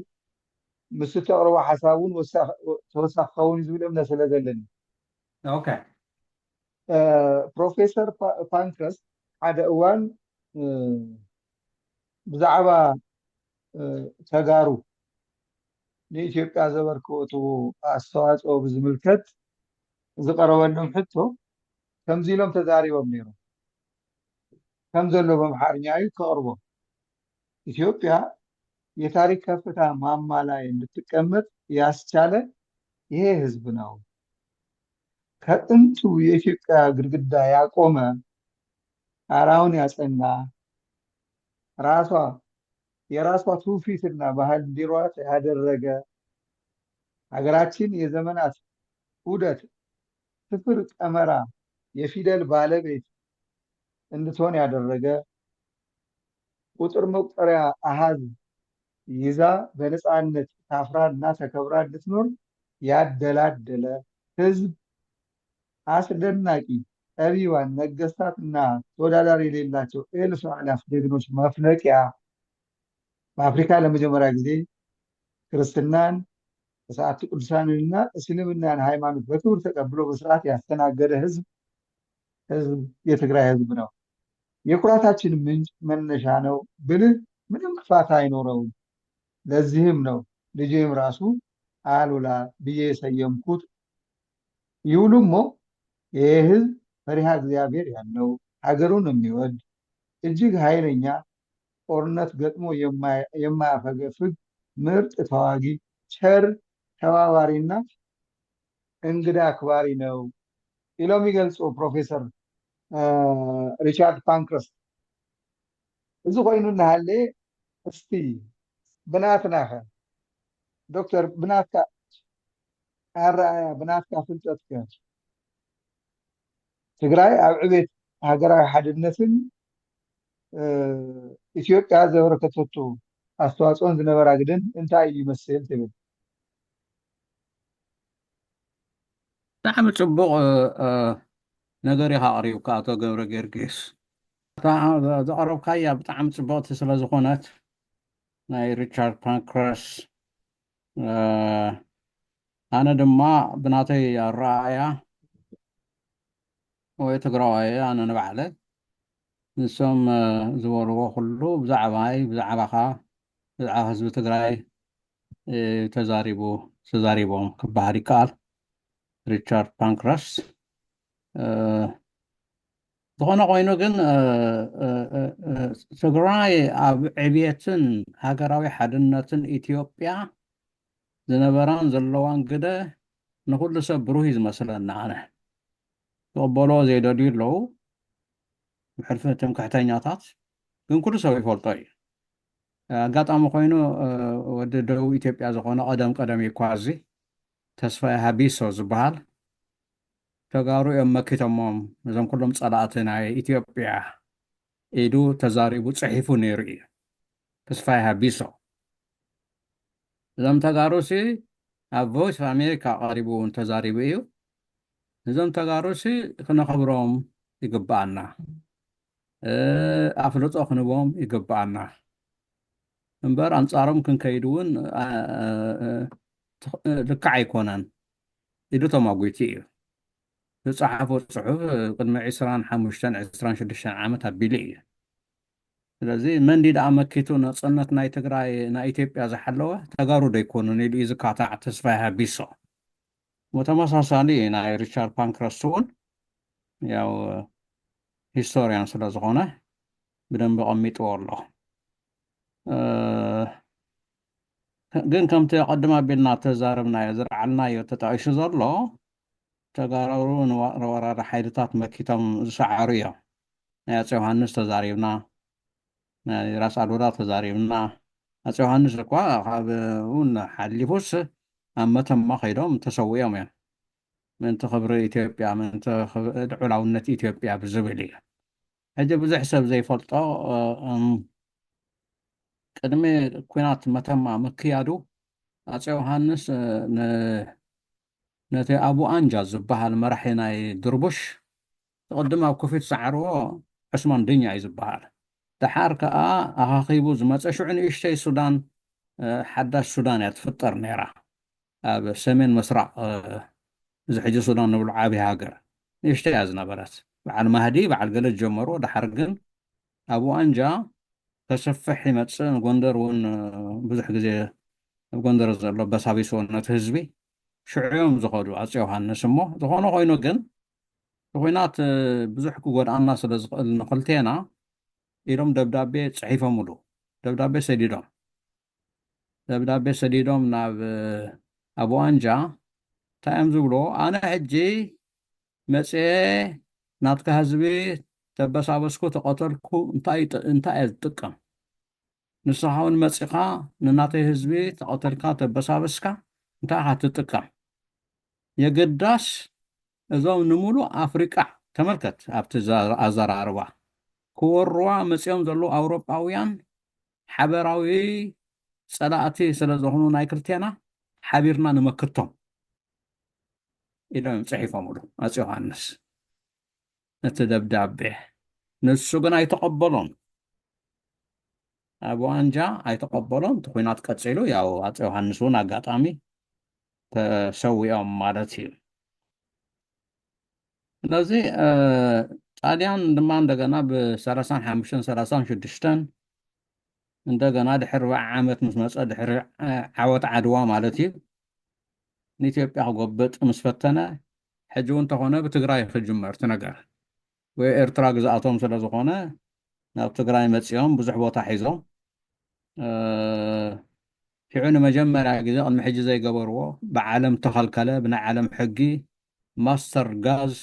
ምስቲ ተቕርቦ ሓሳብ እውን ወሳኺ ተወሳኺ ክኸውን እዩ ዝብል እምነት ስለ ዘለኒ። ኦኬ። ፕሮፌሰር ፓንክረስት ሓደ እዋን ብዛዕባ ተጋሩ ንኢትዮጵያ ዘበርከቱ ኣስተዋፅኦ ብዝምልከት ዝቐረበሎም ሕቶ ከምዚ ኢሎም ተዛሪቦም ነይሮም። ከም ዘሎ በምሓርኛ እዩ ከቕርቦ። ኢትዮጵያ የታሪክ ከፍታ ማማ ላይ እንድትቀመጥ ያስቻለ ይሄ ህዝብ ነው። ከጥንቱ የኢትዮጵያ ግድግዳ ያቆመ፣ ጣራውን ያጸና፣ ራሷ የራሷ ትውፊትና ባህል እንዲኖራት ያደረገ፣ ሀገራችን የዘመናት ዑደት ስፍር ቀመራ የፊደል ባለቤት እንድትሆን ያደረገ፣ ቁጥር መቁጠሪያ አሃዝ ይዛ በነፃነት ታፍራና ተከብራ እንድትኖር ያደላደለ ህዝብ፣ አስደናቂ ጠቢባን ነገስታትና ተወዳዳሪ የሌላቸው እልፍ አእላፍ ጀግኖች መፍለቂያ፣ በአፍሪካ ለመጀመሪያ ጊዜ ክርስትናን ተስዓቱ ቅዱሳንንና እስልምናን ሃይማኖት በክብር ተቀብሎ በስርዓት ያስተናገደ ህዝብ፣ ህዝብ የትግራይ ህዝብ ነው። የኩራታችን ምንጭ መነሻ ነው ብልህ ምንም ክፋት አይኖረውም። ለዚህም ነው ልጄም ራሱ አሉላ ብዬ የሰየምኩት። ይውሉ እሞ ይሄ ህዝብ ፈሪሃ እግዚአብሔር ያለው፣ ሀገሩን የሚወድ፣ እጅግ ኃይለኛ፣ ጦርነት ገጥሞ የማያ-፣ የማያፈገፍግ ምርጥ ተዋጊ፣ ቸር፣ ተባባሪና እንግዳ አክባሪ ነው ኢሎም ይገልጹ ፕሮፌሰር፣ እ፣ ሪቻርድ ፓንክረስት። እዚ ኮይኑ እናሃለየ እስቲ ብናትናኸ ዶክተር፣ ብናትካ ኣረኣእያ፣ ብናትካ ፍልጠትከ ትግራይ ኣብ ዕቤት ሃገራዊ ሓድነትን፣ እ፣ ኢትዮጵያ ዘበረከተቱ ኣስተዋፅኦን ዝነበራ ግደን እንታይ እዩ ይመስል ትብል? ብጣዕሚ ጽቡቕ፣ እ፣ እ፣ ነገር ኢኻ ኣቕሪብካ ኣቶ ገብረ ጊዮርጊስ። እታ ዘቕረብካያ ብጣዕሚ ጽብቕቲ ስለ ዝኾነት ናይ ሪቻርድ ፓንክረስ፣ እ፣ ኣነ ድማ ብናተይ ኣረኣእያ ወይ ትግራዋይ ኣነ ንባዕለ ንሶም፣ እ፣ ዝበልዎ ኩሉ ብዛዕባይ፣ ብዛዕባኻ፣ ብዛዕባ ህዝቢ ትግራይ፣ እ፣ ተዛሪቡ፣ ተዛሪቦም ክበሃል ይከኣል። ሪቻርድ ፓንክረስት፣ እ፣ ዝኾነ ኮይኑ ግን፣ እ፣ እ፣ እ፣ እ፣ ትግራይ ኣብ ዕብየትን ሃገራዊ ሓድነትን ኢትዮጵያ ዝነበራን ዘለዋን ግደ ንኹሉ ሰብ ብሩህ እዩ ዝመስለኒ ኣነ። ክቕበልዎ ዘይደልዩ ኣለዉ፣ ብሕልፊ ትምክሕተኛታት፣ ግን ኩሉ ሰብ ይፈልጦ እዩ። ኣጋጣሚ ኮይኑ፣ እ፣ ወዲ ደቡብ ኢትዮጵያ ዝኾነ ቀደም ቀደም እዩ እኳ እዚ ተስፋዬ ሃቢሶ ዝበሃል፣ ተጋሩ እዮም መኪቶሞም፣ እዞም ኩሎም ጸላእቲ ናይ ኢትዮጵያ ኢሉ ተዛሪቡ ጽሒፉ ነይሩ እዩ። ተስፋዬ ሃቢሶ። እዞም ተጋሩሲ ኣብ ቮይስ ኦፍ ኣሜሪካ ቀሪቡ እውን ተዛሪቡ እዩ። እዞም ተጋሩሲ ክነኸብሮም ይግብኣና። እ፣ ኣፍልጦ ክንቦም ይግብኣና። እምበር ኣንጻሮም ክንከይድ እውን፣ እ፣ እ፣ እ፣ ልክዕ ኣይኮነን ኢሉ ተማጒቱ እዩ። ዝጸሓፎ ጽሑፍ ቅድሚ ዕስራን ሓሙሽተን ዕስራን ሽዱሽተን ዓመት ኣቢሉ እዩ። ስለዚ መን ድዩ ደኣ መኪቱ ነጻነት ናይ ትግራይ፣ ናይ ኢትዮጵያ ዝሓለወ? ተጋሩ ዶ ኣይኮኑን ኢሉ እዩ ዝካታዕ ተስፋዬ ሃቢሶ። ተመሳሳሊ ናይ ሪቻርድ ፓንክረስት እውን ያው ሂስቶሪያን ስለ ዝኾነ ብደንቢ ቀሚጥዎ ኣሎ። ግን ከምቲ ኣቐድም ኣቢልና ተዛረብናዮ፣ ዝረዓልናዮ ተጣቂሱ ዘሎ፣ ተጋሩ ንወራሪ ሓይልታት መኪቶም ዝሰዓሩ እዮም። ናይ ኣፀ ዮሃንስ ተዛሪብና፣ ናይ ራስ ኣሉላ ተዛሪብና። ኣፀ ዮሃንስ እኳ ካብ እውን ሓሊፉስ ኣብ መተማ ከይዶም ተሰዊኦም እዮም። ምእንቲ ክብሪ ኢትዮጵያ፣ ምእንቲ ልዑላውነት ኢትዮጵያ ብዝብል እዩ። ሕጂ ብዙሕ ሰብ ዘይፈልጦ፣ ቅድሚ ኩናት መተማ ምክያዱ ኣፀ ዮሃንስ ነቲ ኣቡ ኣንጃ ዝበሃል መራሒ ናይ ድርቡሽ፣ ቅድም ኣብ ኩፊት ሰዓርዎ ዑስማን ድኛ እዩ ዝበሃል። ደሓር ከኣ ኣኻኺቡ ዝመፀ ሽዑ ንእሽተይ ሱዳን፣ ሓዳሽ ሱዳን እያ ትፍጠር ነይራ። ኣብ ሰሜን ምስራቕ፣ እዚ ሕጂ ሱዳን ንብሎ ዓብዪ ሃገር ንእሽተይ እያ ዝነበረት። በዓል ማህዲ በዓል ገለ ዝጀመርዎ፣ ደሓር ግን ኣቡ ኣንጃ ከሰፍሕ ይመፅእ። ንጎንደር እውን ብዙሕ ግዜ ኣብ ጎንደር ዘሎ በሳቢስዎ ነቲ ህዝቢ ሽዑ እዮም ዝኸዱ ኣፀ ዮሃንስ። እሞ ዝኾነ ኮይኑ ግን እቲ ኹናት ብዙሕ ክጎድኣና ስለ ዝኽእል ንኽልቴና ኢሎም ደብዳቤ ፅሒፎምሉ፣ ደብዳቤ ሰዲዶም። ደብዳቤ ሰዲዶም ናብ ኣቡ ኣንጃ። እንታይ እዮም ዝብልዎ? ኣነ ሕጂ መፅየ ናትካ ህዝቢ ተበሳበስኩ፣ ተቐተልኩ፣ እንታይ እየ ዝጥቀም? ንስኻ እውን መፂኻ ንናተይ ህዝቢ ተቐተልካ፣ ተበሳበስካ፣ እንታይ ኢኻ ትጥቀም? የግዳስ እዞም ንምሉእ ኣፍሪቃ፣ ተመልከት፣ ኣብቲ ኣዘራርባ፣ ክወርዋ መፂኦም ዘለዉ ኣውሮጳውያን ሓበራዊ ፀላእቲ ስለ ዝኾኑ ናይ ክልቴና ሓቢርና ንመክቶም ኢሎም እዮም ፅሒፎምሉ ኣፂ ዮሃንስ። ነቲ ደብዳቤ ንሱ ግን ኣይተቐበሎን። ኣቡ ኣንጃ ኣይተቐበሎን። እቲ ኹናት ቀፂሉ። ያው ኣፂ ዮሃንስ እውን ኣጋጣሚ ተሰዊኦም ማለት እዩ። ስለዚ ጣልያን ድማ እንደገና ብ35 36 እንደገና ድሕሪ ኣርባዓ ዓመት ምስ መፀ፣ ድሕሪ ዓወት ዓድዋ ማለት እዩ፣ ንኢትዮጵያ ክጎብጥ ምስ ፈተነ፣ ሕጂ እውን እንተኾነ ብትግራይ ክጅመር እቲ ነገር፣ ወይ ኤርትራ ግዝኣቶም ስለ ዝኾነ ናብ ትግራይ መፂኦም ብዙሕ ቦታ ሒዞም። ሽዑ ንመጀመርያ ግዜ ቅድሚ ሕጂ ዘይገበርዎ ብዓለም ተኸልከለ። ብናይ ዓለም ሕጊ ማስተር ጋዝ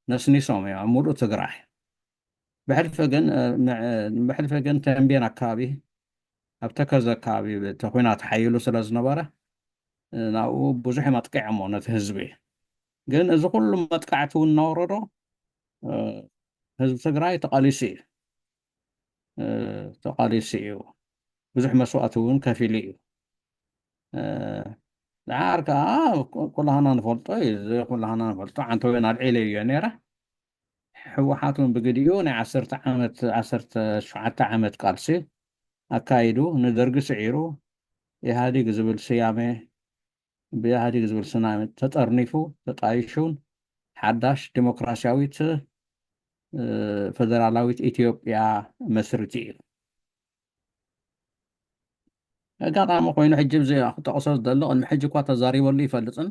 ነስኒሶም እዮም ኣብ ሙሉእ ትግራይ። ብሕልፊ ግን ብሕልፊ ግን ተንቤን ኣካባቢ፣ ኣብ ተከዘ ኣካባቢ እቲ ኹናት ሓይሉ ስለ ዝነበረ ናብኡ ብዙሕ እዮም ኣጥቂዖሞ ነቲ ህዝቢ። ግን እዚ ኩሉ መጥቃዕቲ እውን እናወረዶ ህዝቢ ትግራይ ተቓሊሱ እዩ፣ ተቓሊሱ እዩ። ብዙሕ መስዋእቲ እውን ከፊሉ እዩ። ደሓር ከዓ ኩላህና ንፈልጦ እዩ፣ እዚ ኩላህና ንፈልጦ ዓንተወይን ኣልዒለ እዩ ነይረ። ህወሓት እውን ብግዲኡ ናይ ዓሰርተ ዓመት፣ ዓሰርተ ሸውዓተ ዓመት ቃልሲ ኣካይዱ፣ ንደርጊ ስዒሩ ኢህኣዴግ ዝብል ስያሜ፣ ብኢህኣዴግ ዝብል ስያሜ ተጠርኒፉ ተጣይሹን ሓዳሽ ዲሞክራሲያዊት ፈደራላዊት ኢትዮጵያ መስሪቱ እዩ። ኣጋጣሚ ኮይኑ ሕጂ እዚ ክጠቕሶ ዝደሊ ቅድሚ ሕጂ እኳ ተዛሪበሉ ይፈልጥን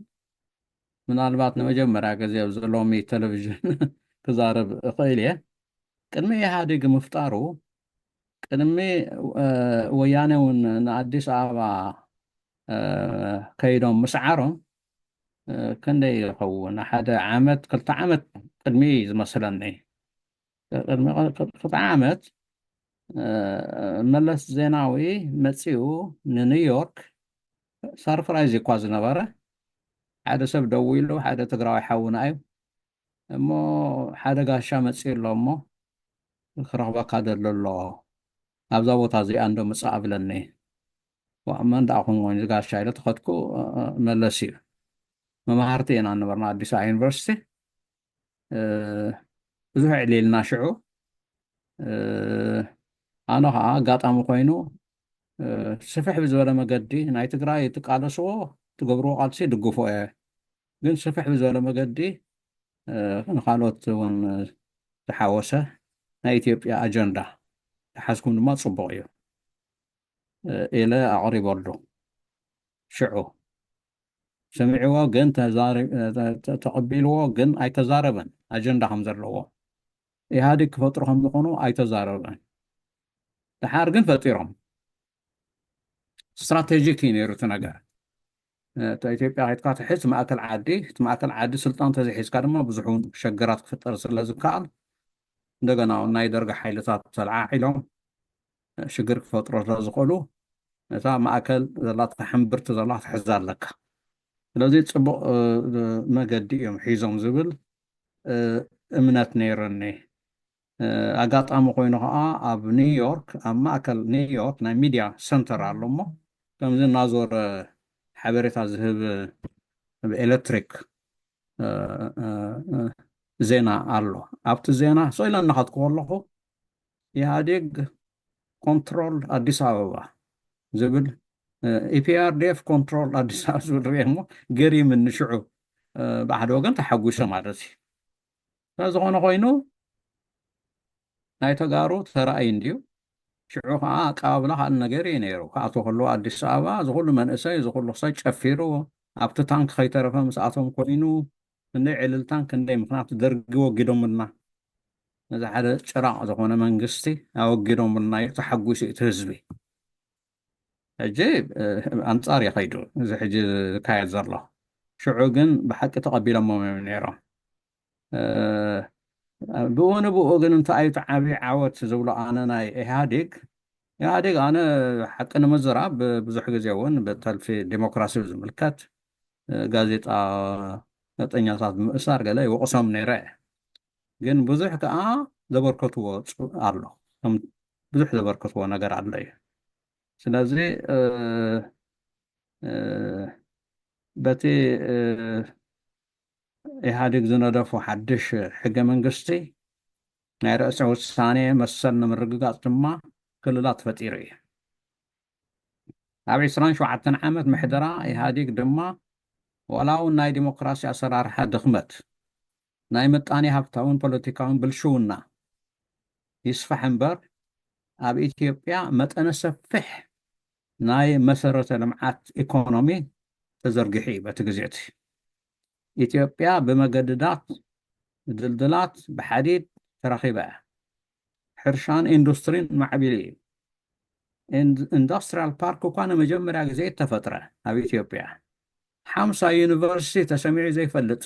ምናልባት ንመጀመርያ ግዜ ኣብዚ ሎሚ ቴሌቪዥን ክዛረብ እኽእል እየ። ቅድሚ ኢህኣዴግ ምፍጣሩ፣ ቅድሚ ወያነ እውን ንኣዲስ ኣበባ ከይዶም ምስዓሮም ክንደይ ይኸውን? ሓደ ዓመት ክልተ ዓመት ቅድሚ እዩ ዝመስለኒ። ቅድሚ ክልተ ዓመት መለስ ዜናዊ መፂኡ ንኒውዮርክ፣ ሳርፕራይዝ እኳ ዝነበረ ሓደ ሰብ ደዊሉ፣ ሓደ ትግራዊ ሓውና እዩ እሞ ሓደ ጋሻ መፂኡ ኣሎ እሞ ክረኽበካ ደሎ ኣሎ፣ ኣብዛ ቦታ እዚኣ እንዶ ምፃእ ኣብለኒ። ዋእ መን ደኣ ኮን ኮይኑ ጋሻ ኢለ ተኸድኩ። መለስ እዩ። መማህርቲ ኢና ነበርና ኣዲስ ኣበባ ዩኒቨርሲቲ። ብዙሕ ዕሊልና ሽዑ። ኣነ ከዓ ኣጋጣሚ ኮይኑ ስፍሕ ብዝበለ መገዲ ናይ ትግራይ ትቃለስዎ ትገብርዎ ቃልሲ ድግፎ እየ፣ ግን ስፍሕ ብዝበለ መገዲ ንካልኦት እውን ዝሓወሰ ናይ ኢትዮጵያ ኣጀንዳ ተሓዝኩም ድማ ፅቡቕ እዩ ኢለ ኣቕሪበሉ። ሽዑ ሰሚዕዎ ግን ተዛሪ-፣ ተ-፣ ተ-፣ ተቐቢልዎ ግን ኣይተዛረበን። ኣጀንዳ ከም ዘለዎ ኢህኣዴግ ክፈጥሩ ከም ዝኾኑ ኣይተዛረበን። ድሓር ግን ፈጢሮም። ስትራቴጂክ እዩ ነይሩ እቲ ነገር። እታ ኢትዮጵያ ከይድካ ትሕዝ ማእከል ዓዲ፣ እቲ ማእከል ዓዲ ስልጣን ተዘይሒዝካ ድማ ብዙሕ እውን ሸገራት ክፍጠር ስለ ዝከኣል፣ እንደገና እውን ናይ ደርጊ ሓይልታት ተለዓዒሎም ሽግር ክፈጥሩ ስለ ዝኽእሉ፣ እታ ማእከል ዘላ፣ እታ ሕምብርቲ ዘላ ክትሕዛ ኣለካ። ስለዚ ጽቡቕ መገዲ እዮም ሒዞም ዝብል እምነት ነይረኒ። ኣጋጣሚ ኮይኑ ከዓ ኣብ ኒውዮርክ፣ ኣብ ማእከል ኒውዮርክ ናይ ሚድያ ሰንተር ኣሎ እሞ፣ ከምዚ እናዞረ ሓበሬታ ዝህብ ብኤሌክትሪክ ዜና ኣሎ። ኣብቲ ዜና ስቕ ኢለ እናኸድኩ ከለኹ፣ ኢህኣዴግ ኮንትሮል ኣዲስ ኣበባ ዝብል፣ ኢፒኣርዲኤፍ ኮንትሮል ኣዲስ ኣበባ ዝብል ርኤ እሞ፣ ገሪምኒ። ሽዑ ብሓደ ወገን ተሓጒሰ ማለት እዩ። ስለዝኾነ ኮይኑ ናይ ተጋሩ ተራእይ እንድዩ። ሽዑ ከዓ ኣቀባብላ ካልእ ነገር እዩ ነይሩ። ክኣትዉ ከለዉ ኣዲስ ኣበባ፣ እዚ ኩሉ መንእሰይ፣ እዚ ኩሉ ክሳይ ጨፊሩ፣ ኣብቲ ታንክ ከይተረፈ ምስኣቶም ኮይኑ፣ ክንደይ ዕልልታን ክንደይ፣ ምኽንያቱ ደርጊ ወጊዶምልና፣ ነዚ ሓደ ጭራቕ ዝኾነ መንግስቲ ኣወጊዶምልና እዩ ተሓጒሱ እቲ ህዝቢ። ሕጂ ኣንጻር ይኸይዱ፣ እዚ ሕጂ ዝካየድ ዘሎ። ሽዑ ግን ብሓቂ ተቐቢሎሞም እዮም ነይሮም። ብኡ ንብኡ ግን እንታይ እዩ እቲ ዓብዪ ዓወት ዝብሎ ኣነ ናይ ኢህኣዴግ? ኢህኣዴግ ኣነ ሓቂ ንምዝራብ ብዙሕ ግዜ እውን ብተልፊ ዲሞክራሲ ዝምልከት ጋዜጣ ጋዜጠኛታት ብምእሳር ገለ ይወቕሶም ነይረ። ግን ብዙሕ ከዓ ዘበርከትዎ ኣሎ። ብዙሕ ዘበርከትዎ ነገር ኣሎ እዩ። ስለዚ በቲ ኢህኣዴግ ዝነደፎ ሓድሽ ሕገ መንግስቲ ናይ ርእሰ ውሳኔ መሰል ንምርግጋፅ ድማ ክልላት ፈጢሩ እዩ። ኣብ ዕስራን ሸውዓተን ዓመት ምሕደራ ኢህኣዴግ ድማ ዋላ እውን ናይ ዲሞክራሲ ኣሰራርሓ ድኽመት፣ ናይ ምጣኔ ሃብታውን ፖለቲካውን ብልሽውና ይስፋሕ እምበር ኣብ ኢትዮጵያ መጠነ ሰፊሕ ናይ መሰረተ ልምዓት ኢኮኖሚ ተዘርጊሑ እዩ። በቲ ግዜ እቲ ኢትዮጵያ ብመገድዳት ድልድላት ብሓዲድ ተረኺባ እያ። ሕርሻን ኢንዱስትሪን ማዕቢሉ እዩ። ኢንዱስትሪያል ፓርክ እኳ ንመጀመርያ ግዜ ተፈጥረ ኣብ ኢትዮጵያ። ሓምሳ ዩኒቨርሲቲ ተሰሚዑ ዘይፈልጥ።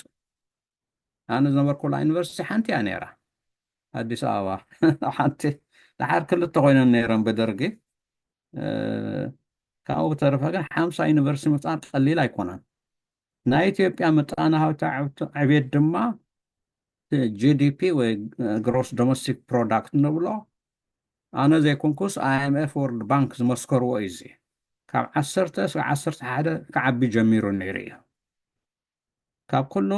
ኣነ ዝነበርኩላ ዩኒቨርሲቲ ሓንቲ እያ ነይራ፣ ኣዲስ ኣበባ። ሓንቲ፣ ድሓር ክልተ ኮይነን ነይረን ብደርጊ። ካብኡ ብተረፈ ግን ሓምሳ ዩኒቨርሲቲ ምፍጣር ቀሊል ኣይኮነን። ናይ ኢትዮጵያ ምጣነ ሃብታዊ ዕብየት ድማ ጂዲፒ ወይ ግሮስ ዶሜስቲክ ፕሮዳክት ንብሎ፣ ኣነ ዘይኮንኩስ ኣይኤምኤፍ፣ ወርልድ ባንክ ዝመስከርዎ እዩ። እዚ ካብ ዓሰርተ እስከ ዓሰርተ ሓደ ክዓቢ ጀሚሩ ነይሩ እዩ። ካብ ኩሉ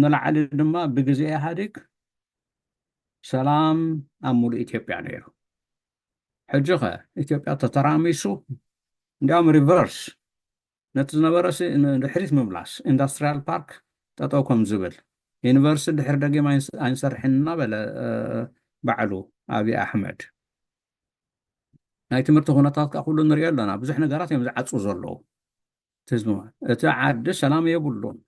ንላዕሊ ድማ ብግዜ ኢህኣዴግ ሰላም ኣብ ሙሉእ ኢትዮጵያ ነይሩ። ሕጂ ኸ ኢትዮጵያ ተተራሚሱ፣ እንዲያውም ሪቨርስ፣ ነቲ ዝነበረ ንድሕሪት ምምላስ፣ ኢንዱስትሪያል ፓርክ ጠጠው ከም ዝብል፣ ዩኒቨርሲቲ ድሕሪ ደጊም ኣይንሰርሕን እናበለ ባዕሉ ኣብይ ኣሕመድ። ናይ ትምህርቲ ኩነታት ከዓ ኩሉ ንሪኦ ኣለና። ብዙሕ ነገራት እዮም ዝዓፁ ዘለዉ። እቲ ዓዲ ሰላም የብሉን።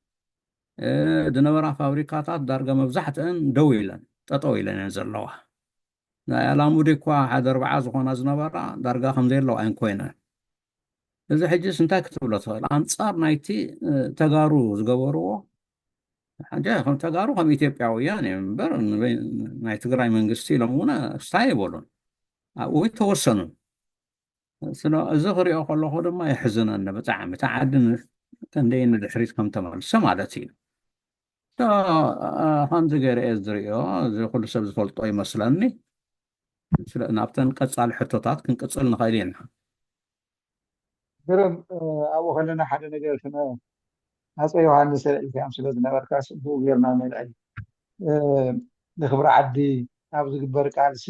ዝነበራ ፋብሪካታት ዳርጋ መብዛሕትአን ደው ኢለን፣ ጠጠው ኢለን እየን ዘለዋ። ናይ ኣላሙዲ እኳ ሓደ ኣርባዓ ዝኾና ዝነበራ ዳርጋ ከም ዘየለዋ እየን ኮይነን። እዚ ሕጂስ እንታይ ክትብሎ ትኽእል? ኣንጻር ናይቲ ተጋሩ ዝገበርዎ፣ ተጋሩ ከም ኢትዮጵያውያን እዮም እምበር ናይ ትግራይ መንግስቲ ኢሎም እውን ስታይ ኣይበሉን። ኣብኡ ኣይተወሰኑን። እዚ ክሪኦ ከለኹ ድማ የሕዝነኒ ብጣዕሚ። እቲ ዓዲ ክንደይ ንድሕሪት ከም ተመልሰ ማለት እዩ። ከምዚ ገይረ እየ ዝሪኦ። እዚ ኩሉ ሰብ ዝፈልጦ ይመስለኒ። ናብተን ቀፃሊ ሕቶታት ክንቅፅል ንኽእል ኢና። ግርም፣ ኣብኡ ከለና ሓደ ነገር ስነ ኣፀ ዮሃንስ ርኢካዮም ስለ ዝነበርካ ፅቡቅ ጌርና ነልዕል። ንክብሪ ዓዲ ኣብ ዝግበር ቃልሲ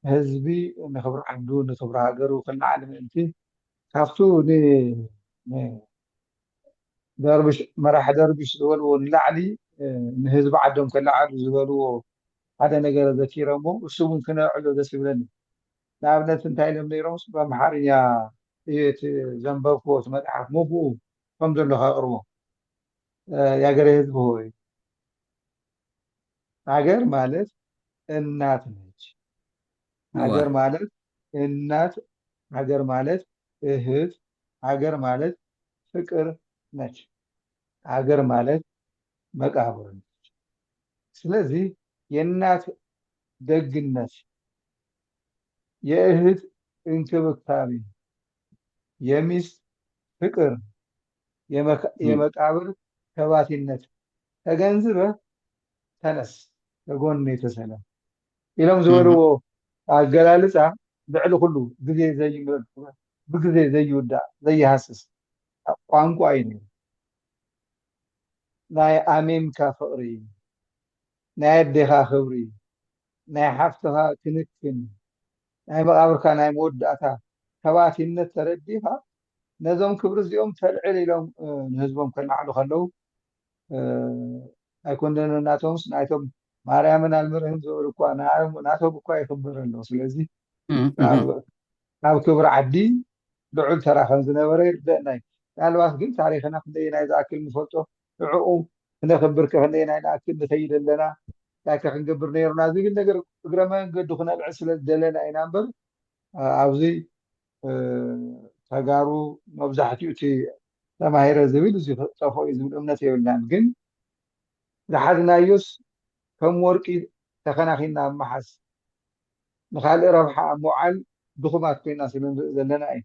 ህዝቢ ንክብሪ ዓዱ ንክብሪ ሃገሩ ክለዓል ምእንቲ ካብቱ ደርብሽ መራሒ ደርብሽ ዝበልዎ ንላዕሊ ንህዝቢ ዓዶም ክለዓሉ ዝበልዎ ሓደ ነገር ዘኪረሞ እሱ እውን ክነዕሎ ደስ ይብለኒ። ንኣብነት እንታይ ኢሎም ነይሮምስ ብኣምሓርኛ እዩ እቲ ዘንበብክዎ እቲ መፅሓፍ ሙቡኡ ከም ዘሎ ከቅርቦ። የሀገሬ ህዝብ ሆይ፣ ሀገር ማለት እናት ነች። ሀገር ማለት እናት ሀገር ማለት እህት፣ ሀገር ማለት ፍቅር ነች። ሀገር ማለት መቃብር ነች። ስለዚህ የእናት ደግነት፣ የእህት እንክብካቤ፣ የሚስት ፍቅር፣ የመቃብር ከባቲነት ተገንዝበ ተነስ ከጎን የተሰለ ኢሎም ዝበልዎ ኣገላልፃ ልዕሊ ኩሉ ግዜ ዘይምረድ ብግዜ ዘይውዳእ ዘይሃስስ ቋንቋ እዩ ነይሩ። ናይ ኣሜንካ ፍቕሪ፣ ናይ ኣዴኻ ክብሪ፣ ናይ ሓፍትኻ ክንክን፣ ናይ መቓብርካ ናይ መወዳእታ ከባቲነት ተረዲኻ ነዞም ክብሪ እዚኦም ተልዕል ኢሎም ንህዝቦም ከናዕሉ ከለዉ ኣይኮንደነ ናቶምስ ናይቶም ማርያምን ኣልምርህን ዝበሉ እኳ ናቶም እኳ ይኽበር ኣሎ። ስለዚ ኣብ ክብሪ ዓዲ ልዑል ተራ ከም ዝነበረ ይርደእና እዩ። ምናልባት ግን ታሪኽና ክንደየናይ ዝኣክል ንፈልጦ ንዕኡ ክነኽብር ከ ክንደየናይ ንኣክል ንኸይድ ኣለና፣ እንታይ ከ ክንገብር ነይሩና ዝብል ነገር እግረ መንገዱ ክነልዕል ስለ ዝደለና ኢና እምበር ኣብዚ ተጋሩ መብዛሕትኡ እቲ ተማሂረ ዝብል እዚ ጠፍኦ እዩ ዝብል እምነት የብልናን። ግን ዝሓዝናዮስ ከም ወርቂ ተኸናኺና ኣብ መሓዝ ንኻልእ ረብሓ ኣብ ምውዓል ድኹማት ኮይና ስለ ንርኢ ዘለና እዩ።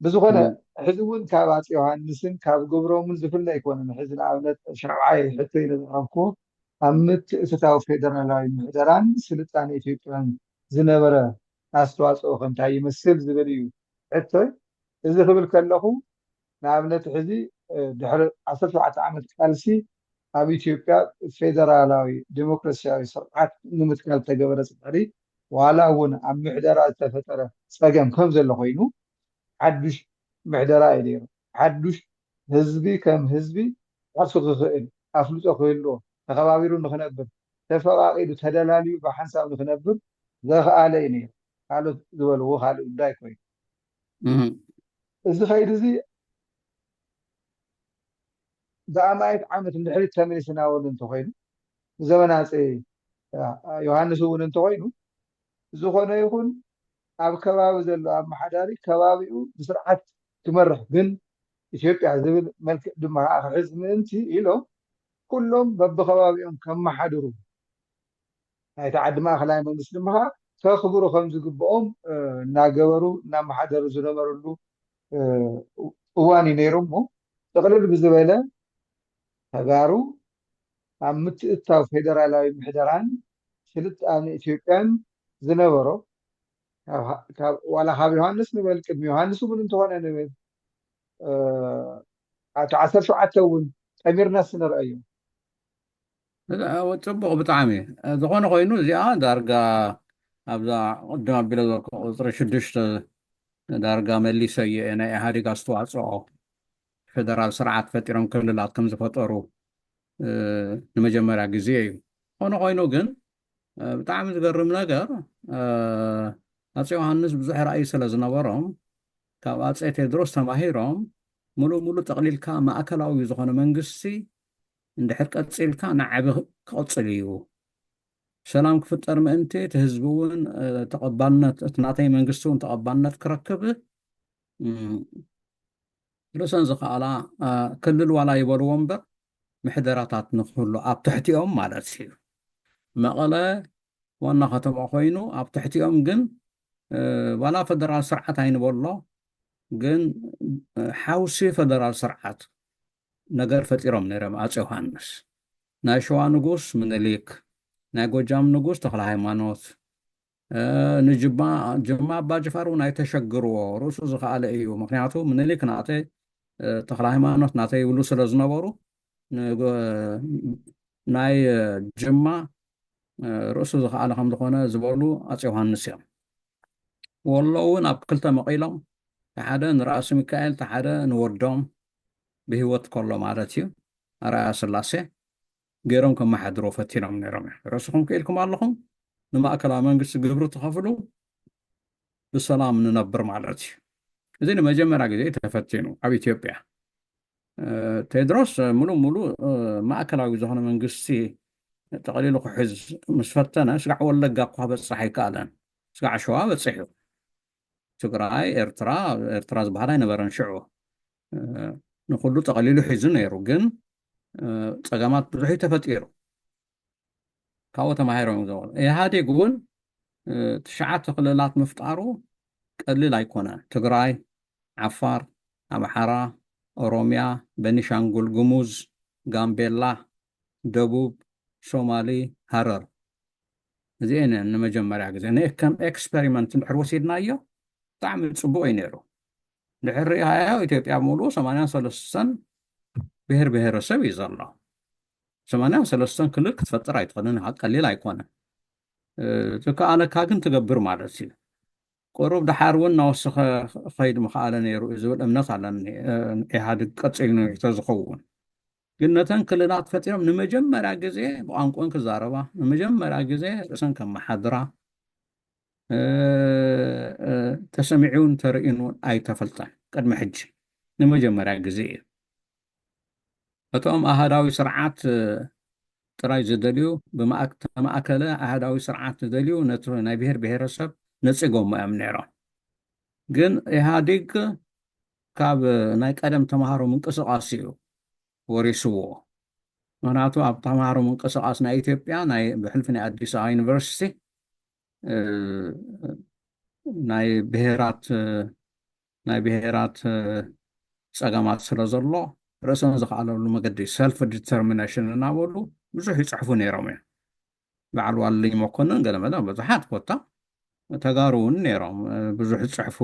ብዝኾነ ሕዚ እውን ካብ ኣፅ ዮሃንስን ካብ ግብሮምን ዝፍለ ኣይኮነን። ሕዚ ንኣብነት ሻብዓይ ሕቶይ ንዘቕረብኩዎ ኣብ ምትእትታው ፌደራላዊ ምሕደራን ስልጣነ ኢትዮጵያን ዝነበረ ኣስተዋፅኦ ከ እንታይ ይመስል ዝብል እዩ ሕቶይ። እዚ ክብል ከለኹ ንኣብነት ሕዚ ድሕሪ ዓሰርተ ሸውዓተ ዓመት ቃልሲ ኣብ ኢትዮጵያ ፌደራላዊ ዴሞክራሲያዊ ስርዓት ንምትካል ዝተገበረ ፃዕሪ ዋላ እውን ኣብ ምሕደራ ዝተፈጠረ ፀገም ከም ዘሎ ኮይኑ ሓዱሽ ምሕደራ እዩ ነይሩ። ሓዱሽ ህዝቢ ከም ህዝቢ ዓርሱ ክኽእል ኣፍልጦ ክህልዎ ተኸባቢሩ ንክነብር ተፈቓቒዱ ተደላልዩ ብሓንሳብ ንክነብር ዘኽኣለ እዩ ነይሩ። ካልኦት ዝበልዎ ካልእ ጉዳይ ኮይኑ እዚ ከይዲ እዚ ብኣማኢት ዓመት ንድሕሪት ተመሊስና እውን እንተኮይኑ ብዘመን ኣፀ ዮሃንስ እውን እንተኮይኑ ዝኾነ ይኹን ኣብ ከባቢ ዘሎ ኣመሓዳሪ ከባቢኡ ብስርዓት ክመርሕ ግን ኢትዮጵያ ዝብል መልክዕ ድማ ከዓ ክሕዝ ምእንቲ ኢሎም ኩሎም በብከባቢኦም ከመሓድሩ ናይቲ ዓዲ ማእኸላይ መንግስቲ ድማ ከዓ ከኽብሩ ከም ዝግብኦም እናገበሩ እናመሓደሩ ዝነበርሉ እዋን እዩ ነይሩ። እሞ ጥቕልል ብዝበለ ተጋሩ ኣብ ምትእትታው ፌደራላዊ ምሕደራን ስልጣነ ኢትዮጵያን ዝነበሮ ዋላ ካብ ዮሃንስ ንበል ቅድሚ ዮሃንስ እውን እንተኾነ ንብል እቲ ዓሰርተ ሸውዓተ እውን ጠሚርናስ ንርአዮ። ፅቡቕ ብጣዕሚ ዝኾነ ኮይኑ እዚኣ ዳርጋ ኣብዛ ቅድም ኣቢለ ዝበልኩ ቁፅሪ ሽዱሽተ ዳርጋ መሊሰ እየ ናይ ኢህኣዴግ ኣስተዋፅኦ ፌደራል ስርዓት ፈጢሮም ክልላት ከም ዝፈጠሩ ንመጀመርያ ግዜ እዩ። ዝኾነ ኮይኑ ግን ብጣዕሚ ዝገርም ነገር ኣፀ ዮሃንስ ብዙሕ ራእይ ስለ ዝነበሮም ካብ ኣፀ ቴድሮስ ተማሂሮም ሙሉእ ሙሉእ ጠቕሊልካ ማእከላዊ ዝኾነ መንግስቲ እንድሕር ቀፂልካ ንዓቢ ክቕፅል እዩ። ሰላም ክፍጠር ምእንቲ እቲ ህዝቢ እውን ተቐባልነት እቲ ናተይ መንግስቲ እውን ተቐባልነት ክረክብ ርእሰን ዝኸኣላ ክልል ዋላ ይበልዎ እምበር ምሕደራታት ንክህሉ ኣብ ትሕቲኦም ማለት እዩ። መቐለ ዋና ከተማ ኮይኑ ኣብ ትሕቲኦም ግን ዋላ ፈደራል ስርዓት ኣይንበሎ ግን ሓውሲ ፈደራል ስርዓት ነገር ፈጢሮም ነይሮም ኣፀ ዮሃንስ። ናይ ሸዋ ንጉስ ምኒልክ፣ ናይ ጎጃም ንጉስ ተኽለ ሃይማኖት፣ ንጅማ ጅማ ኣባ ጅፋር እውን ኣይተሸግርዎ ርእሱ ዝኸኣለ እዩ። ምክንያቱ ምኒልክ ናተ ተኽለ ሃይማኖት ናተ ይብሉ ስለ ዝነበሩ ናይ ጅማ ርእሱ ዝኸኣለ ከም ዝኾነ ዝበሉ ኣፀ ዮሃንስ እዮም። ወሎ እውን ኣብ ክልተ መቒሎም ተሓደ ንራእሲ ሚካኤል ተሓደ ንወዶም ብህይወት ከሎ ማለት እዩ ኣርኣያ ስላሴ ገይሮም ከመሓድሮ ፈቲኖም ነይሮም እዮም። ርእስኹም ክኢልኩም ኣለኹም ንማእከላዊ መንግስቲ ግብሪ ትኸፍሉ ብሰላም ንነብር ማለት እዩ። እዚ ንመጀመርያ ግዜ ተፈቲኑ ኣብ ኢትዮጵያ። ቴድሮስ ሙሉእ ሙሉእ ማእከላዊ ዝኾነ መንግስቲ ጠቕሊሉ ክሕዝ ምስ ፈተነ ስጋዕ ወለጋ እኳ በፅሕ ኣይከኣለን። ስጋዕ ሸዋ በፂሑ። ትግራይ፣ ኤርትራ፣ ኤርትራ ዝበሃል ኣይነበረን ሽዑ። ንኩሉ ጠቐሊሉ ሒዙ ነይሩ፣ ግን ፀገማት ብዙሕ እዩ ተፈጢሩ። ካብኡ ተማሂሮም እዮም ዝበሉ። ኢህኣዴግ እውን ትሽዓተ ክልላት ምፍጣሩ ቀሊል ኣይኮነ። ትግራይ፣ ዓፋር፣ ኣምሓራ፣ ኦሮሚያ፣ በኒሻንጉል ጉሙዝ፣ ጋምቤላ፣ ደቡብ፣ ሶማሊ፣ ሃረር። እዚአን ንመጀመርያ ግዜ ከም ኤክስፐሪመንት እንድሕር ወሲድናዮ ብጣዕሚ ፅቡቅ እዩ ነይሩ። ድሕር ሪኢኻዮ ኢትዮጵያ ሙሉእ ሰማንያን ሰለስተን ብሔር ብሔረሰብ እዩ ዘሎ። ሰማንያን ሰለስተን ክልል ክትፈጥር ኣይትኽእልን ኢኻ፣ ቀሊል ኣይኮነን። ዝከኣለካ ግን ትገብር ማለት እዩ። ቁሩብ ደሓር እውን እናወሰኸ ኸይድ ምኽኣለ ነይሩ እዩ ዝብል እምነት ኣለኒ። ኢህኣዴግ ቀፂሉ ነይሩ ተዝኸውን ግን ነተን ክልላት ፈጢሮም ንመጀመርያ ግዜ ብቋንቋን ክዛረባ፣ ንመጀመርያ ግዜ ርእሰን ከመሓድራ፣ ተሰሚዑን ተርእዩን እውን ኣይተፈልጠን ቅድሚ ሕጂ። ንመጀመርያ ግዜ እዩ። እቶም ኣሃዳዊ ስርዓት ጥራይ ዝደልዩ፣ ብማእክ-፣ ተማእከለ ኣሃዳዊ ስርዓት ዝደልዩ ነቲ ናይ ብሔር ብሔረሰብ ነጺጎሞ እዮም ነይሮም። ግን ኢህኣዴግ ካብ ናይ ቀደም ተምሃሮ ምንቅስቃስ እዩ ወሪስዎ። ምኽንያቱ ኣብ ተምሃሮ ምንቅስቃስ ናይ ኢትዮጵያ፣ ናይ ብሕልፊ ናይ ኣዲስ ኣበባ ዩኒቨርሲቲ፣ እ፣ ናይ ብሔራት፣ ናይ ብሔራት፣ እ፣ ጸገማት ስለ ዘሎ ርእሰን ዝኸኣለሉ መገዲ ሰልፍ ዲተርሚኔሽን እናበሉ ብዙሕ ይጽሕፉ ነይሮም እዮም። በዓል ዋለልኝ መኮንን ገለመለ ብዙሓት ኮታ ተጋሩ እውን ነይሮም፣ እ፣ ብዙሕ ዝጽሕፉ፣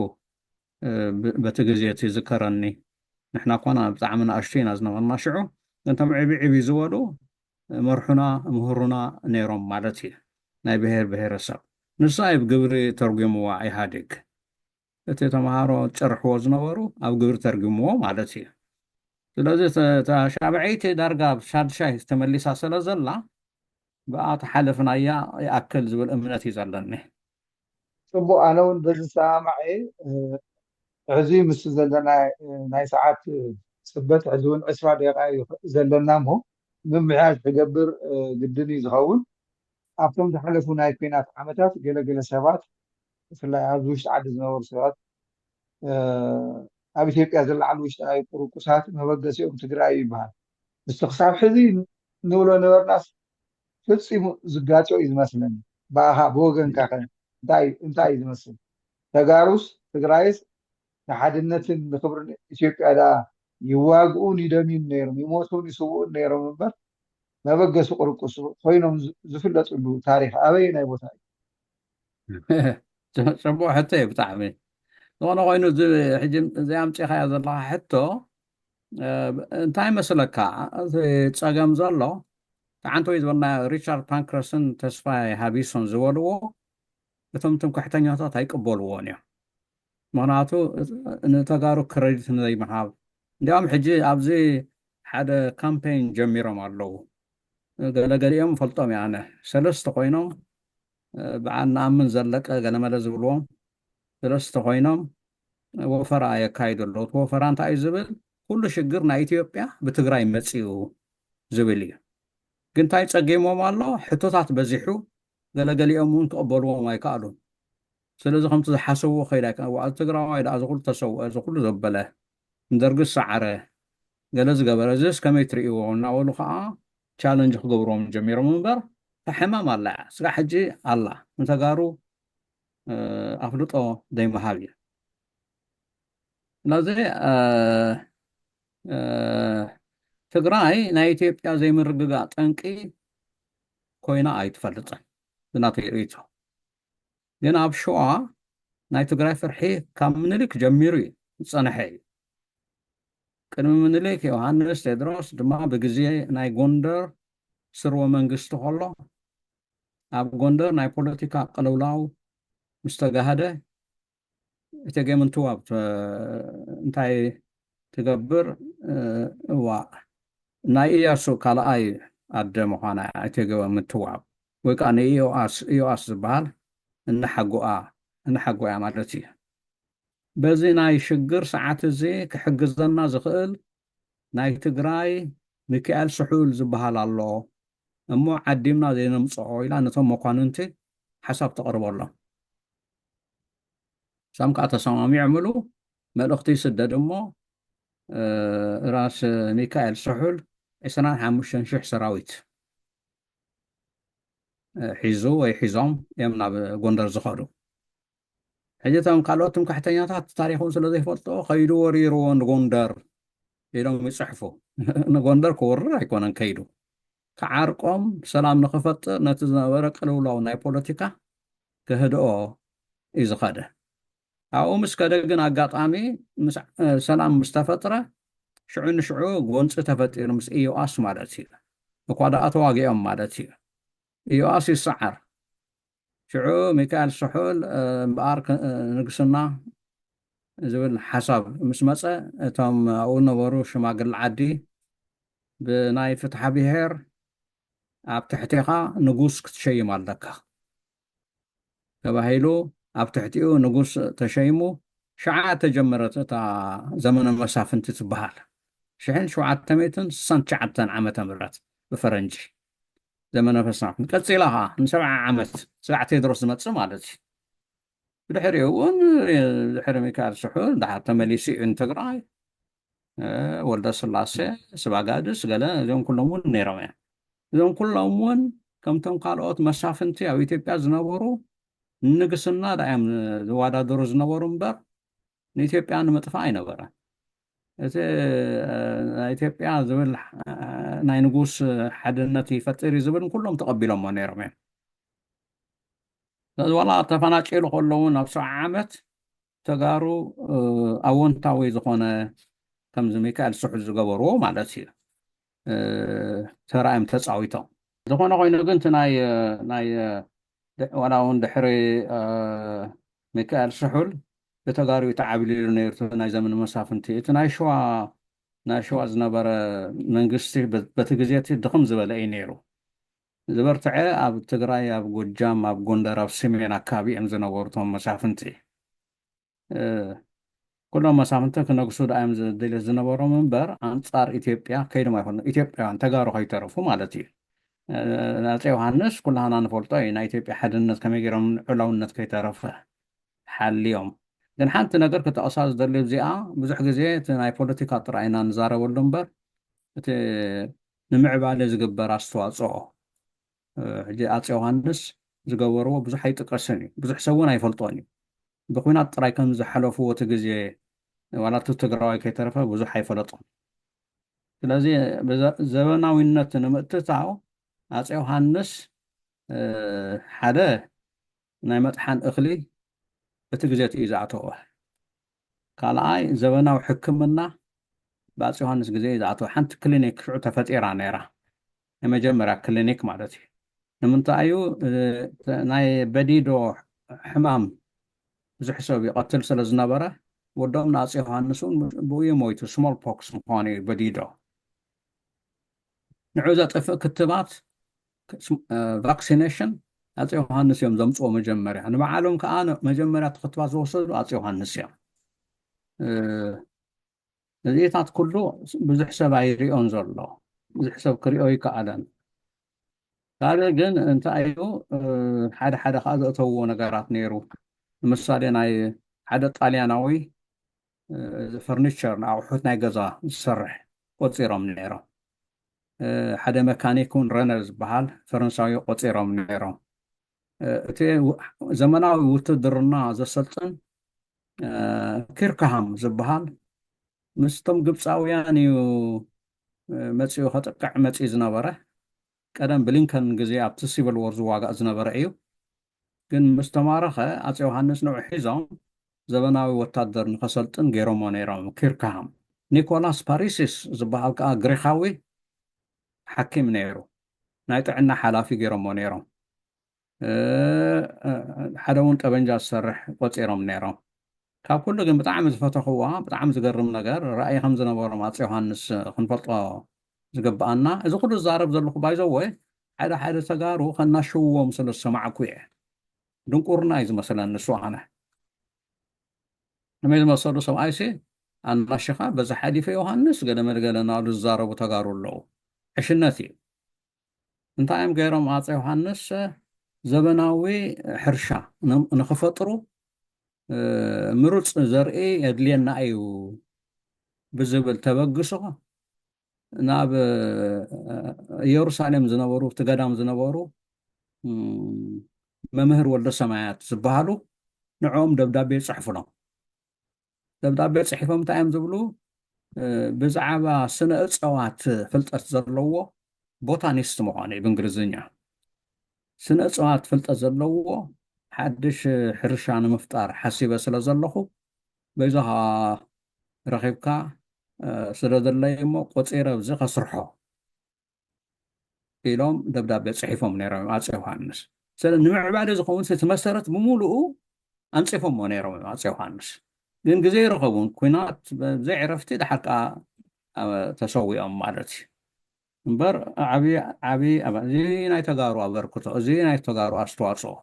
እ፣ ብ-፣ በቲ ግዜ እቲ ዝከረኒ። ንሕና ኮና ብጣዕሚ ንኣሽቱ ኢና ዝነበርና ሽዑ፣ ግን እቶም ዕብይ ዕብይ ዝበሉ መርሑና፣ ምሁሩና ነይሮም ማለት እዩ። ናይ ብሔር ብሔረሰብ። ንሳ እዩ ብግብሪ ተርጒምዋ ኢህኣዴግ። እቲ ተምሃሮ ጭርሕዎ ዝነበሩ ኣብ ግብሪ ተርጒምዎ ማለት እዩ። ስለዚ እተ-፣ እታ ሻብዐይቲ ዳርጋ ኣብ ሻድሻይ ተመሊሳ ስለ ዘላ፣ ብኣ ተሓለፍናያ ይኣክል ዝብል እምነት እዩ ዘለኒ። ጽቡቕ፣ ኣነ እውን በዚ ዝሰማማዕ እየ። እ፣ ሕዚ ምስ ዘለና፣ እ፣ ናይ ሰዓት፣ እ፣ ጽበት ሕዚ እውን ዕስራ ደቂቃ እዩ ዘለና እሞ፣ ምምሕያሽ ክገብር፣ እ፣ ግድን እዩ ዝኸውን። ኣብቶም ዝሓለፉ ናይ ኲናት ዓመታት ገለ ገለ ሰባት፣ ብፍላይ ኣብዚ ውሽጢ ዓዲ ዝነበሩ ሰባት፣ እ፣ ኣብ ኢትዮጵያ ዝለዓሉ ውሽጣዊ ቁርቁሳት መበገሲኦም ትግራይ እዩ ይበሃል። ምስቲ ክሳብ ሕዚ ንብሎ ነበርናስ ፈጺሙ ዝጋጮ እዩ ዝመስለኒ። ብኣኻ፣ ብወገንካ ኸ እንታይ፣ እንታይ እዩ ዝመስል? ተጋሩስ፣ ትግራይስ ንሓድነትን ንክብርን ኢትዮጵያ ደኣ ይዋግኡን ይደምዩን ነይሮም፣ ይሞቱን ይስውኡን ነይሮም እምበር፣ መበገሲ ቁርቁስ ኮይኖም ዝ-፣ ዝፍለጥሉ ታሪኽ ኣበየናይ ቦታ እዩ? ጽ-፣ ጽቡቕ ሕቶ እዩ ብጣዕሚ። ዝኾነ ኮይኑ፣ እዚ ሕጂ እዚ ኣምጺኻዮ ዘለኻ ሕቶ፣ እ፣ እንታይ መስለካ? እቲ ጸገም ዘሎ፣ ተዓንተወይ ዝበልና ሪቻርድ ፓንክረስን ተስፋይ ሃቢሶን ዝበልዎ፣ እቶም ትምክሕተኛታት ኣይቅበልዎን እዮም። ምኽንያቱ፣ ንተጋሩ ክረዲት ንዘይምሃብ። እንዲያውም ሕጂ ኣብዚ ሓደ ካምፔን ጀሚሮም ኣለዉ። ገለገሊኦም ፈልጦም እየ ኣነ። ሰለስተ ኮይኖም፣ እ፣ በዓል ንኣምን ዘለቀ ገለመለ ዝብልዎም ሰለስተ ኮይኖም ወፈራ የካይዱ ኣለዉ። እቲ ወፈራ እንታይ እዩ ዝብል? ኩሉ ሽግር ናይ ኢትዮጵያ ብትግራይ መጺኡ ዝብል እዩ። ግን እንታይ ጸጊሞም ኣሎ? ሕቶታት በዚሑ፣ ገለገሊኦም እውን ክቕበልዎም ኣይከኣሉን። ስለዚ ከምቲ ዝሓሰብዎ ከይዳ ኣይከ-፣ ዋዕዚ ትግራዋይ ደኣ እዚ ኩሉ ተሰውአ፣ እዚ ኩሉ ዘበለ፣ ንደርጊ ዝሰዓረ፣ ገለ ዝገበረ፣ እዚስ ከመይ ትርእይዎ እናበሉ ከዓ ቻለንጅ ክገብርዎም ጀሚሮም እምበር፣ እታ ሕማም ኣላ እያ። ስጋዕ ሕጂ ኣላ። ንተጋሩ፣ እ፣ ኣፍልጦ ዘይምሃብ እዩ። ስለዚ፣ እ፣ እ፣ ትግራይ ናይ ኢትዮጵያ ዘይምርግጋእ ጠንቂ ኮይና ኣይትፈልጥን። ብናተይ ርእይቶ። ግን ኣብ ሸዋ ናይ ትግራይ ፍርሒ ካብ ምኒልክ ጀሚሩ እዩ ዝጸንሐ እዩ። ቅድሚ ምኒልክ ዮሃንስ ቴድሮስ ድማ ብግዜ ናይ ጎንደር ስርወ መንግስቲ ከሎ፣ ኣብ ጎንደር ናይ ፖለቲካ ቅልውላው ምስ ተጋህደ፣ እቴጌ ምንትዋብ ተ-፣ እንታይ ትገብር? እ፣ እዋ፣ ናይ ኢያሱ ካልኣይ ኣደ ምዃና እያ እቴጌ ምንትዋብ፣ ወይ ከዓ ንኢዮኣስ፣ ኢዮኣስ ዝበሃል እናሓጎኣ፣ እናሓጎያ ማለት እዩ። በዚ ናይ ሽግር ሰዓት እዚ ክሕግዘና ዝኽእል ናይ ትግራይ ሚካኤል ስሑል ዝበሃል ኣሎ እሞ ዓዲምና ዘይነምጽኦ ኢላ ነቶም መኳንንቲ ሓሳብ ተቕርበሎም። እሳም ከዓ ተሰማሚዖምሉ መልእኽቲ ይስደድ እሞ ራስ ሚካኤል ስሑል ዕስራን ሓሙሽተን ሽሕ ሰራዊት ሒዙ ወይ ሒዞም እዮም ናብ ጎንደር ዝኸዱ። ሕጂ እቶም ካልኦት ትምክሕተኛታት ታሪኹን ስለ ዘይፈልጥዎ ከይዱ ወሪርዎ ንጎንደር ኢሎም ይፅሕፉ። ንጎንደር ክወርር ኣይኮነን ከይዱ፣ ክዓርቆም፣ ሰላም ንክፈጥር፣ ነቲ ዝነበረ ቅልውላው ናይ ፖለቲካ ክህድኦ እዩ ዝኸደ። ኣብኡ ምስ ከደ ግን ኣጋጣሚ ሰላም ምስ ተፈጥረ ሽዑ ንሽዑ ጎንፂ ተፈጢሩ ምስ ኢዮኣስ ማለት እዩ። እኳ ደኣ ተዋጊኦም ማለት እዩ። ኢዮኣስ ይሰዓር። ሽዑ ሚካኤል ስሑል እምበኣር ንግስና ዝብል ሓሳብ ምስ መፀ እቶም ኣብኡ ዝነበሩ ሽማግለ ዓዲ ብናይ ፍትሓ ብሄር ኣብ ትሕቴኻ ንጉስ ክትሸይም ኣለካ ተባሂሉ ኣብ ትሕቲኡ ንጉስ ተሸይሙ። ሽዓ ተጀመረት እታ ዘመነ መሳፍንቲ ትበሃል። ሽሕን ሸውዓተ ሚእትን ስሳን ትሽዓተን ዓመተ ምህረት ብፈረንጂ ዘመነ መሳፍንቲ ቀፂላ ከዓ ንሰብዓ ዓመት ስርዓት ቴድሮስ ዝመፅእ ማለት እዩ። ብድሕሪኡ እውን ድሕሪ ሚካኤል ስሑል ድሓር ተመሊሱ እዩ ንትግራይ። ወልደ ስላሴ፣ ስባጋድስ ገለ እዚኦም ኩሎም እውን ነይሮም እዮም። እዞም ኩሎም እውን ከምቶም ካልኦት መሳፍንቲ ኣብ ኢትዮጵያ ዝነበሩ ንንግስና ዳ እዮም ዝወዳደሩ ዝነበሩ እምበር ንኢትዮጵያ ንምጥፋእ ኣይነበረን። እቲ ናይ ኢትዮጵያ ዝብል ናይ ንጉስ ሓድነት ይፈጥር እዩ ዝብል ኩሎም ተቐቢሎሞ ነይሮም እዮም። ስለዚ ዋላ ተፈናጭሉ ከለዉ ናብ ሰብዓ ዓመት ተጋሩ ኣወንታዊ ዝኾነ ከምዚ ሚካኤል ስሑል ዝገበርዎ ማለት እዩ ተራ እዮም ተፃዊቶም። ዝኾነ ኮይኑ ግን እቲ ናይ ናይ ዋላ እውን ድሕሪ ሚካኤል ስሑል ብተጋሩ እዩ ተዓብሊሉ ነይሩ። ናይ ዘመን መሳፍንቲ እቲ ናይ ሸዋ ናይ ሸዋ ዝነበረ መንግስቲ በቲ ግዜ እቲ ድኽም ዝበለ እዩ ነይሩ። ዝበርትዐ ኣብ ትግራይ፣ ኣብ ጎጃም፣ ኣብ ጎንደር፣ ኣብ ሰሜን ኣካባቢ እዮም ዝነበሩ እቶም መሳፍንቲ። ኩሎም መሳፍንቲ ክነግሱ ዳ እዮም ድሌት ዝነበሮም እምበር ኣንፃር ኢትዮጵያ ከይዶም ኣይኮኑ። ኢትዮጵያውያን ተጋሩ ከይተረፉ ማለት እዩ። ኣፄ ዮሃንስ ኩላህና ንፈልጦ እዩ ናይ ኢትዮጵያ ሓድነት ከመይ ገይሮም ዕላውነት ከይተረፈ ሓልዮም። ግን ሓንቲ ነገር ክጠቕሳ ዝደሊ እዚኣ ብዙሕ ግዜ እቲ ናይ ፖለቲካ ጥራይ ኢና ንዛረበሉ እምበር እቲ ንምዕባለ ዝግበር ኣስተዋፅኦ ሕጂ ኣፄ ዮሃንስ ዝገበርዎ ብዙሕ ኣይጥቀስን እዩ። ብዙሕ ሰብ እውን ኣይፈልጦን እዩ። ብኩናት ጥራይ ከም ዝሓለፍዎ እቲ ግዜ ዋላ እቲ ትግራዋይ ከይተረፈ ብዙሕ ኣይፈለጦን። ስለዚ ዘበናዊነት ንምእትታው ኣፄ ዮሃንስ ሓደ ናይ መጥሓን እኽሊ እቲ ግዜ እቲ እዩ ዝኣተወ። ካልኣይ ዘበናዊ ሕክምና ብኣፄ ዮሃንስ ግዜ እዩ ዝኣተወ። ሓንቲ ክሊኒክ ሽዑ ተፈጢራ ነይራ፣ ናይ መጀመርያ ክሊኒክ ማለት እዩ። ንምንታይ እዩ ናይ በዲዶ ሕማም ብዙሕ ሰብ ይቐትል ስለ ዝነበረ ወዶም ንኣፄ ዮሃንስ እውን ብኡ እዩ ሞይቱ። ስሞል ፖክስ ምዃኑ እዩ በዲዶ። ንዑ ዘጥፍእ ክትባት ቫክሲኔሽን ኣፄ ዮሃንስ እዮም ዘምፅዎ መጀመርያ። ንባዕሎም ከዓ መጀመርያ እቲ ክትባት ዝወሰዱ ኣፄ ዮሃንስ እዮም። እዚታት ኩሉ ብዙሕ ሰብ ኣይሪኦን ዘሎ፣ ብዙሕ ሰብ ክሪኦ ይከኣለን። ካልእ ግን እንታይ እዩ ሓደ ሓደ ከዓ ዘእተውዎ ነገራት ነይሩ። ንምሳሌ ናይ ሓደ ጣልያናዊ ፈርኒቸር ንኣቑሑት ናይ ገዛ ዝሰርሕ ቆፂሮም ነይሮም። ሓደ መካኒክ እውን ረነር ዝበሃል ፈረንሳዊ ቆፂሮም ነይሮም። እቲ ዘመናዊ ውትድርና ዘሰልጥን ኪርክሃም ዝበሃል ምስቶም ግብፃውያን እዩ መፂኡ ከጥቅዕ መፂኡ ዝነበረ። ቀደም ብሊንከን ግዜ ኣብቲ ሲቪል ዎር ዝዋጋእ ዝነበረ እዩ። ግን ምስ ተማረኸ ኣፄ ዮሃንስ ንዑ ሒዞም ዘበናዊ ወታደር ንኸሰልጥን ገይሮሞ ነይሮም። ኪርክሃም ኒኮላስ ፓሪሲስ ዝበሃል ከዓ ግሪኻዊ ሓኪም ነይሩ፣ ናይ ጥዕና ሓላፊ ገይሮሞ ነይሮም። ሓደ እውን ጠበንጃ ዝሰርሕ ቆፂሮም ነይሮም። ካብ ኩሉ ግን ብጣዕሚ ዝፈተኽዋ ብጣዕሚ ዝገርም ነገር ራእይ ከም ዝነበሮም ኣፄ ዮሃንስ ክንፈልጦ ዝግብኣና። እዚ ኩሉ ዝዛረብ ዘለኹ ባይዘወ ሓደ ሓደ ተጋሩ ከናሽውዎም ስለ ዝሰማዕኩ እየ። ድንቁርና እዩ ዝመስለኒ ንሱ ኣነ። ንመይ ዝመሰሉ ሰብኣይሲ ኣናሽኻ በዛ ሓሊፈ ዮሃንስ ገለ መድገለ እናሉ ዝዛረቡ ተጋሩ ኣለዉ። ዕሽነት እዩ። እንታይ እዮም ገይሮም ኣፀ ዮሃንስ ዘበናዊ ሕርሻ ንክፈጥሩ ምሩፅ ዘርኢ የድልየና እዩ ብዝብል ተበግሶ ናብ ኢየሩሳሌም ዝነበሩ፣ እቲ ገዳም ዝነበሩ መምህር ወልደ ሰማያት ዝበሃሉ ንዕኦም ደብዳቤ ይፅሕፉሎም። ደብዳቤ ፅሒፎም እንታይ እዮም ዝብሉ? ብዛዕባ ስነ እፀዋት ፍልጠት ዘለዎ፣ ቦታኒስት ምዃኑ እዩ ብእንግሊዝኛ። ስነ እፀዋት ፍልጠት ዘለዎ ሓድሽ ሕርሻ ንምፍጣር ሓሲበ ስለ ዘለኹ በይዛኻ ረኺብካ ስለ ዘለይ እሞ ቆፂረ ኣብዚ ከስርሖ ኢሎም ደብዳቤ ፅሒፎም ነይሮም ኣፀ ዮሃንስ። ስለ ንምዕባለ ዝኸውን እቲ መሰረት ብምሉኡ ኣንፂፎሞ ነይሮም ኣፀ ዮሃንስ። ግን ግዜ ይረኸቡን ኩናት ብዘይ ዕረፍቲ ድሓር ከዓ ተሰዊኦም ማለት እዩ። እምበር ዓብዪ ዓብዪ እዚ ናይ ተጋሩ ኣበርክቶ፣ እዚ ናይ ተጋሩ ኣስተዋፅኦ።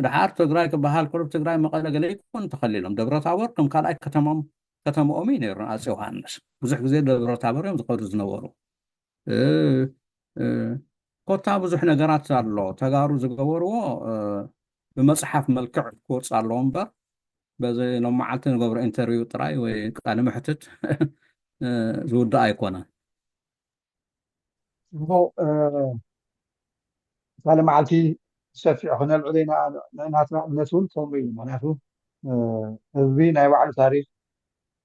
ድሓር ትግራይ ክበሃል ከሎ ትግራይ መቐለ ገለ ይኮን ተኸሊሎም። ደብረ ታቦር ከም ካልኣይ ከተሞም ከተማኦም እዩ ነይሩ ኣፀ ዮሃንስ። ብዙሕ ግዜ ደብረ ታቦር እዮም ዝኸዱ ዝነበሩ። ኮታ ብዙሕ ነገራት ኣሎ ተጋሩ ዝገበርዎ ብመፅሓፍ መልክዕ ክወፅ ኣለዎ እምበር በዚ ሎም መዓልቲ ንገብሮ ኢንተርቪው ጥራይ ወይ ቃለ መሕትት ዝውዳእ ኣይኮነን። እሞ ካልእ መዓልቲ ሰፊሑ ክነልዕሎ ኢና። ናትና እምነት እውን ከምኡ እዩ። ምክንያቱ ህዝቢ ናይ ባዕሉ ታሪክ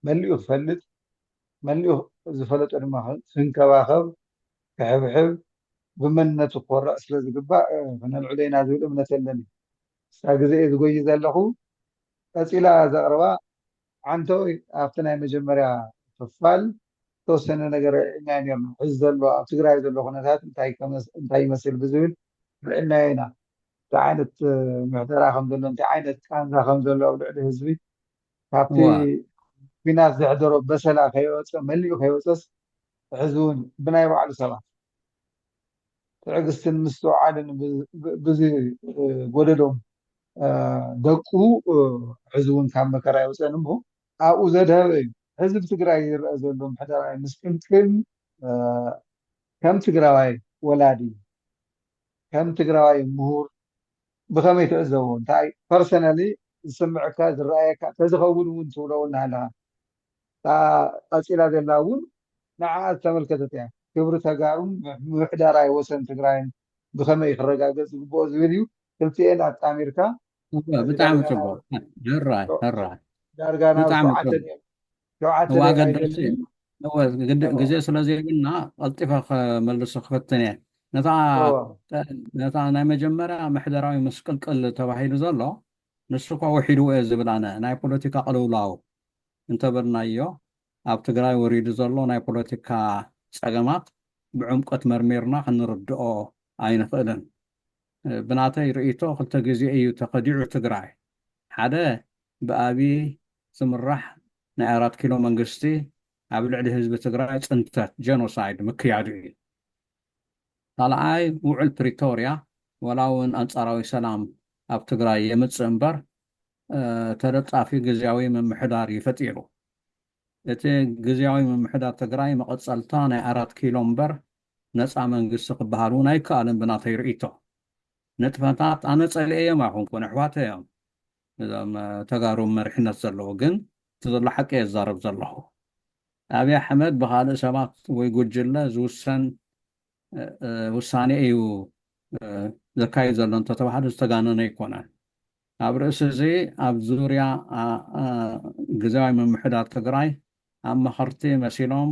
መሊኡ ክፈልጥ፣ መሊኡ ዝፈለጦ ድማ ክንከባኸብ፣ ክሕብሕብ፣ ብመንነቱ ክኮርዕ ስለ ዝግባእ ክነልዕሎ ኢና ዝብል እምነት የለን። እሳ ግዜ እየ ዝጎይ ዘለኹ። ቀፂላ ዘቕርባ ዓንተው ኣብቲ ናይ መጀመርያ ክፋል ዝተወሰነ ነገር ርዕናዮ ነርና። ሕዚ ዘሎ ኣብ ትግራይ ዘሎ ኩነታት እንታይ ይመስል ብዝብል ርዕናዮ ኢና። እንታይ ዓይነት ምሕደራ ከም ዘሎ፣ እንታይ ዓይነት ቃንዛ ከም ዘሎ ኣብ ልዕሊ ህዝቢ ካብቲ ኩናት ዘሕደሮ በሰላ ከይወፀ መሊኡ ከይወፀስ ሕዚ እውን ብናይ ባዕሉ ሰባት ትዕግስትን ምስትውዓልን ብዝጎደሎም ደቁ ሕዚ እውን ካብ መከራ ይውፀን እሞ ኣብኡ ዘድሀበ እዩ። ህዝቢ ትግራይ ዝረአ ዘሎ ምሕደራዊ ምስቅልቅል ከም ትግራዋይ ወላዲ፣ ከም ትግራዋይ ምሁር ብኸመይ ትዕዘቦ? እንታይ ፐርሰናሊ ዝስምዐካ ዝረኣየካ ተዝኸውን እውን ትብሎ እውን ኣለኻ። ቀፂላ ዘላ እውን ንዓ ዝተመልከተት እያ። ክብሪ ተጋሩን ምሕዳራዊ ወሰን ትግራይን ብኸመይ ክረጋገፅ ዝግብኦ ዝብል እዩ። ክልቲኤን ኣጣሚርካ ብጣዕሚ ፅቡቅ። ሕራይ ሕራይ ዳርጋ ናብ ሸውዓተ ግዜ ስለ ዘይብልና ቀልጢፈ ከመልሶ ክፈትን እየ። ነታ ናይ መጀመርያ ምሕደራዊ ምስቅልቅል ተባሂሉ ዘሎ ንሱ እኳ ውሒድዎ እየ ዝብል ኣነ። ናይ ፖለቲካ ቅልውላው እንተበልናዮ ኣብ ትግራይ ወሪዱ ዘሎ ናይ ፖለቲካ ፀገማት ብዕምቆት መርሚርና ክንርድኦ ኣይንኽእልን። ብናተይ ርእይቶ ክልተ ግዜ እዩ ተኸዲዑ ትግራይ። ሓደ ብኣብይ ዝምራሕ ናይ ኣራት ኪሎ መንግስቲ ኣብ ልዕሊ ህዝቢ ትግራይ ፅንተት ጀኖሳይድ ምክያዱ እዩ። ካልኣይ ውዕል ፕሪቶርያ ዋላ እውን ኣንፃራዊ ሰላም ኣብ ትግራይ የምፅእ እምበር ተለጣፊ ግዝያዊ ምምሕዳር እዩ ፈጢሩ። እቲ ግዝያዊ ምምሕዳር ትግራይ መቐፀልታ ናይ ኣራት ኪሎ እምበር ነፃ መንግስቲ ክበሃል እውን ኣይከኣልን ብናተይ ርእይቶ። ንጥፈታት ኣነ ፀሊኤዮም ኣይኮንኩን፣ ኣሕዋተይ እዮም እዞም ተጋሩ መሪሕነት ዘለዎ፣ ግን እቲ ዘሎ ሓቂ እየ ዝዛረብ ዘለኹ። ኣብይ ኣሕመድ ብካልእ ሰባት ወይ ጉጅለ ዝውሰን ውሳኔ እዩ ዘካይድ ዘሎ እንተተባህለ ዝተጋነነ ኣይኮነን። ኣብ ርእሲ እዚ ኣብ ዙርያ ግዝያዊ ምምሕዳር ትግራይ ኣማኸርቲ መሲሎም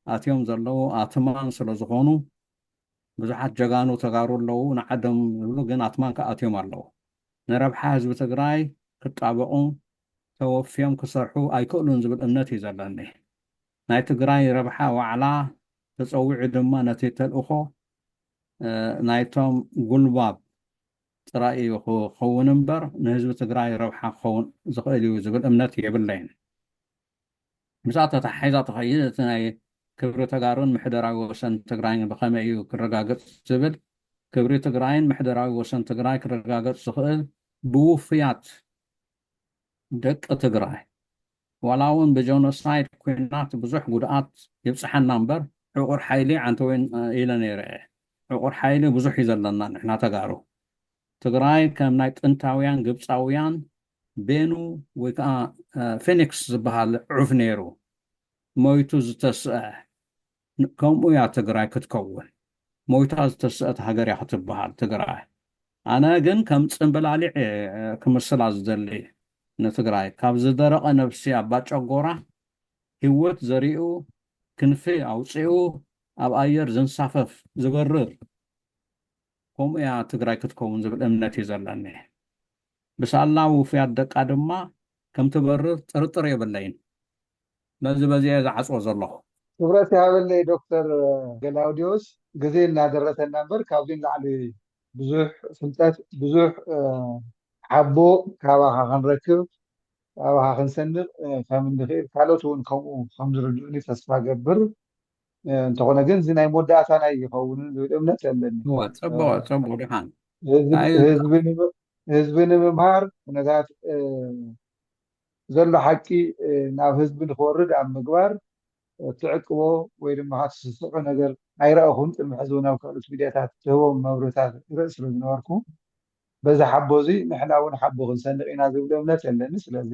ኣትዮም ዘለዉ ኣትማን ስለ ዝኾኑ ብዙሓት ጀጋኑ ተጋሩ ኣለዉ ንዓዶም ዝብሉ ግን ኣትማን ከኣትዮም ኣለዉ። ንረብሓ ህዝቢ ትግራይ ክጣበቑ ተወፍዮም ክሰርሑ ኣይክእሉን ዝብል እምነት እዩ ዘለኒ። ናይ ትግራይ ረብሓ ዋዕላ ተፀዊዑ ድማ ነቲ ተልእኾ ናይቶም ጉልባብ ጥራይ እዩ ክኸውን እምበር ንህዝቢ ትግራይ ረብሓ ክኸውን ዝኽእል እዩ ዝብል እምነት የብለይን። ምስኣ ተተሓሒዛ ትኸይድ እቲ ናይ ክብሪ ተጋሩን ምሕደራዊ ወሰን ትግራይን ብኸመይ እዩ ክረጋገፅ ዝብል ክብሪ ትግራይን ምሕደራዊ ወሰን ትግራይ ክረጋገፅ ዝኽእል ብውፉያት ደቂ ትግራይ ዋላ እውን ብጀኖሳይድ ኩናት ብዙሕ ጉድኣት ይብፅሓና እምበር ዕቑር ሓይሊ ዓንተወይን ኢለ ነይረ እየ። ዕቑር ሓይሊ ብዙሕ እዩ ዘለና ንሕና ተጋሩ። ትግራይ ከም ናይ ጥንታውያን ግብፃውያን ቤኑ ወይ ከዓ ፌኒክስ ዝበሃል ዑፍ ነይሩ። ሞይቱ ዝተስአ፣ ከምኡ እያ ትግራይ ክትከውን። ሞይታ ዝተስአት ሃገር እያ ክትበሃል ትግራይ። ኣነ ግን ከም ፅምብላሊዕ ክምስላ ዝደሊ ንትግራይ ካብ ዝደረቐ ነብሲ ኣባጨጎራ ህይወት ዘሪኡ ክንፊ ኣውፂኡ ኣብ ኣየር ዝንሳፈፍ ዝበርር፣ ከምኡ እያ ትግራይ ክትከውን ዝብል እምነት እዩ ዘለኒ። ብሳላ ውፍያት ደቃ ድማ ከም ትበርር ጥርጥር የብለይን። ነዚ በዚ እየ ዝዓፅዎ ዘለኹ። ክብረት ይሃበለይ ዶክተር ገላውዲዮስ፣ ግዜ እናደረሰና እምበር ካብዚ ንላዕሊ ብዙሕ ፍልጠት ብዙሕ ሓቦ ካባኻ ክንረክብ ካባኻ ክንሰንቕ ከም እንኽእል ካልኦት እውን ከምኡ ከም ዝርድኡኒ ተስፋ ገብር። እንተኾነ ግን እዚ ናይ መወዳእታ ናይ ይኸውንን ዝብል እምነት ኣለኒ። ጽቡቕ ጽቡቕ ድሓን ህዝቢ ንምምሃር ኩነታት ዘሎ ሓቂ ናብ ህዝቢ ንክወርድ ኣብ ምግባር ትዕቅቦ ወይ ድማ ትስስዖ ነገር ኣይረእኹን። ቅድሚ ሕዚ ናብ ካልኦት ሚዲያታት ትህቦም መብርህታት ርኢ ስለ ዝነበርኩ በዚ ሓቦ እዚ ንሕና እውን ሓቦ ክንሰንቕ ኢና ዝብል እምነት ኣለኒ። ስለዚ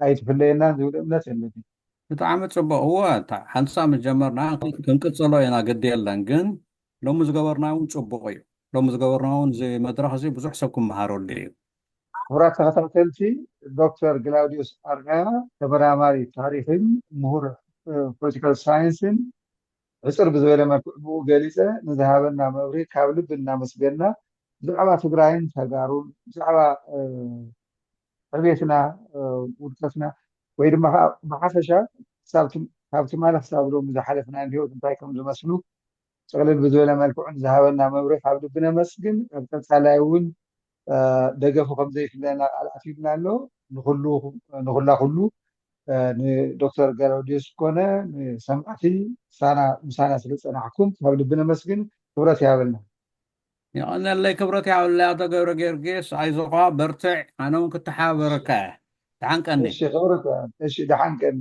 ኣይትፍለየናን ዝብል እምነት ኣለኒ። ብጣዕሚ ጽቡቕ። እወ ሓንሳብ ምስ ጀመርና ክንቅጽሎ ኢና፣ ግዲ የለን። ግን ሎሚ ዝገበርና እውን ጽቡቕ እዩ። ሎሚ ዝገበርና እውን እዚ መድረኽ እዚ ብዙሕ ሰብ ክመሃረሉ እዩ። ክቡራት ተኸታተልቲ፣ ዶክተር ግላውዲዮስ ኣርኣያ ተመራማሪ ታሪኽን ምሁር ፖለቲካል ሳይንስን ሕፅር ብዝበለ መልክዑ ብኡ ገሊፀ ንዝሃበና መብርሂ ካብ ልቢ እናመስገና ብዛዕባ ትግራይን ተጋሩን ብዛዕባ ዕቤትና ውድቀትና ወይ ድማ ብሓፈሻ ካብ ትማሊ ክሳብ ሎሚ ዝሓለፍና ህይወት እንታይ ከም ዝመስሉ ጥቕልል ብዝበለ መልክዑ ንዝሃበና መብርሂ ካብ ልቢ ነመስግን። ኣብ ቀፃላይ እውን ደገፉ ከም ዘይፍለየና ቃል ኣትዩልና ኣሎ። ንኹላ ኩሉ ንዶክተር ገላውዲዮስ ኮነ ንሰማዕቲ ምሳና ስለ ዝፀናሕኩም ካብ ልቢ ነመስግን። ክብረት ይሃበልና። የቐነለይ፣ ክብረት ይሃበለይ ኣቶ ገብረ ጊዮርጊስ። ኣይዞኻ በርትዕ፣ ኣነ እውን ክተሓባበረካ እየ። ደሓን ቀኒ። እሺ ክብረት፣ እሺ ደሓን ቀኒ።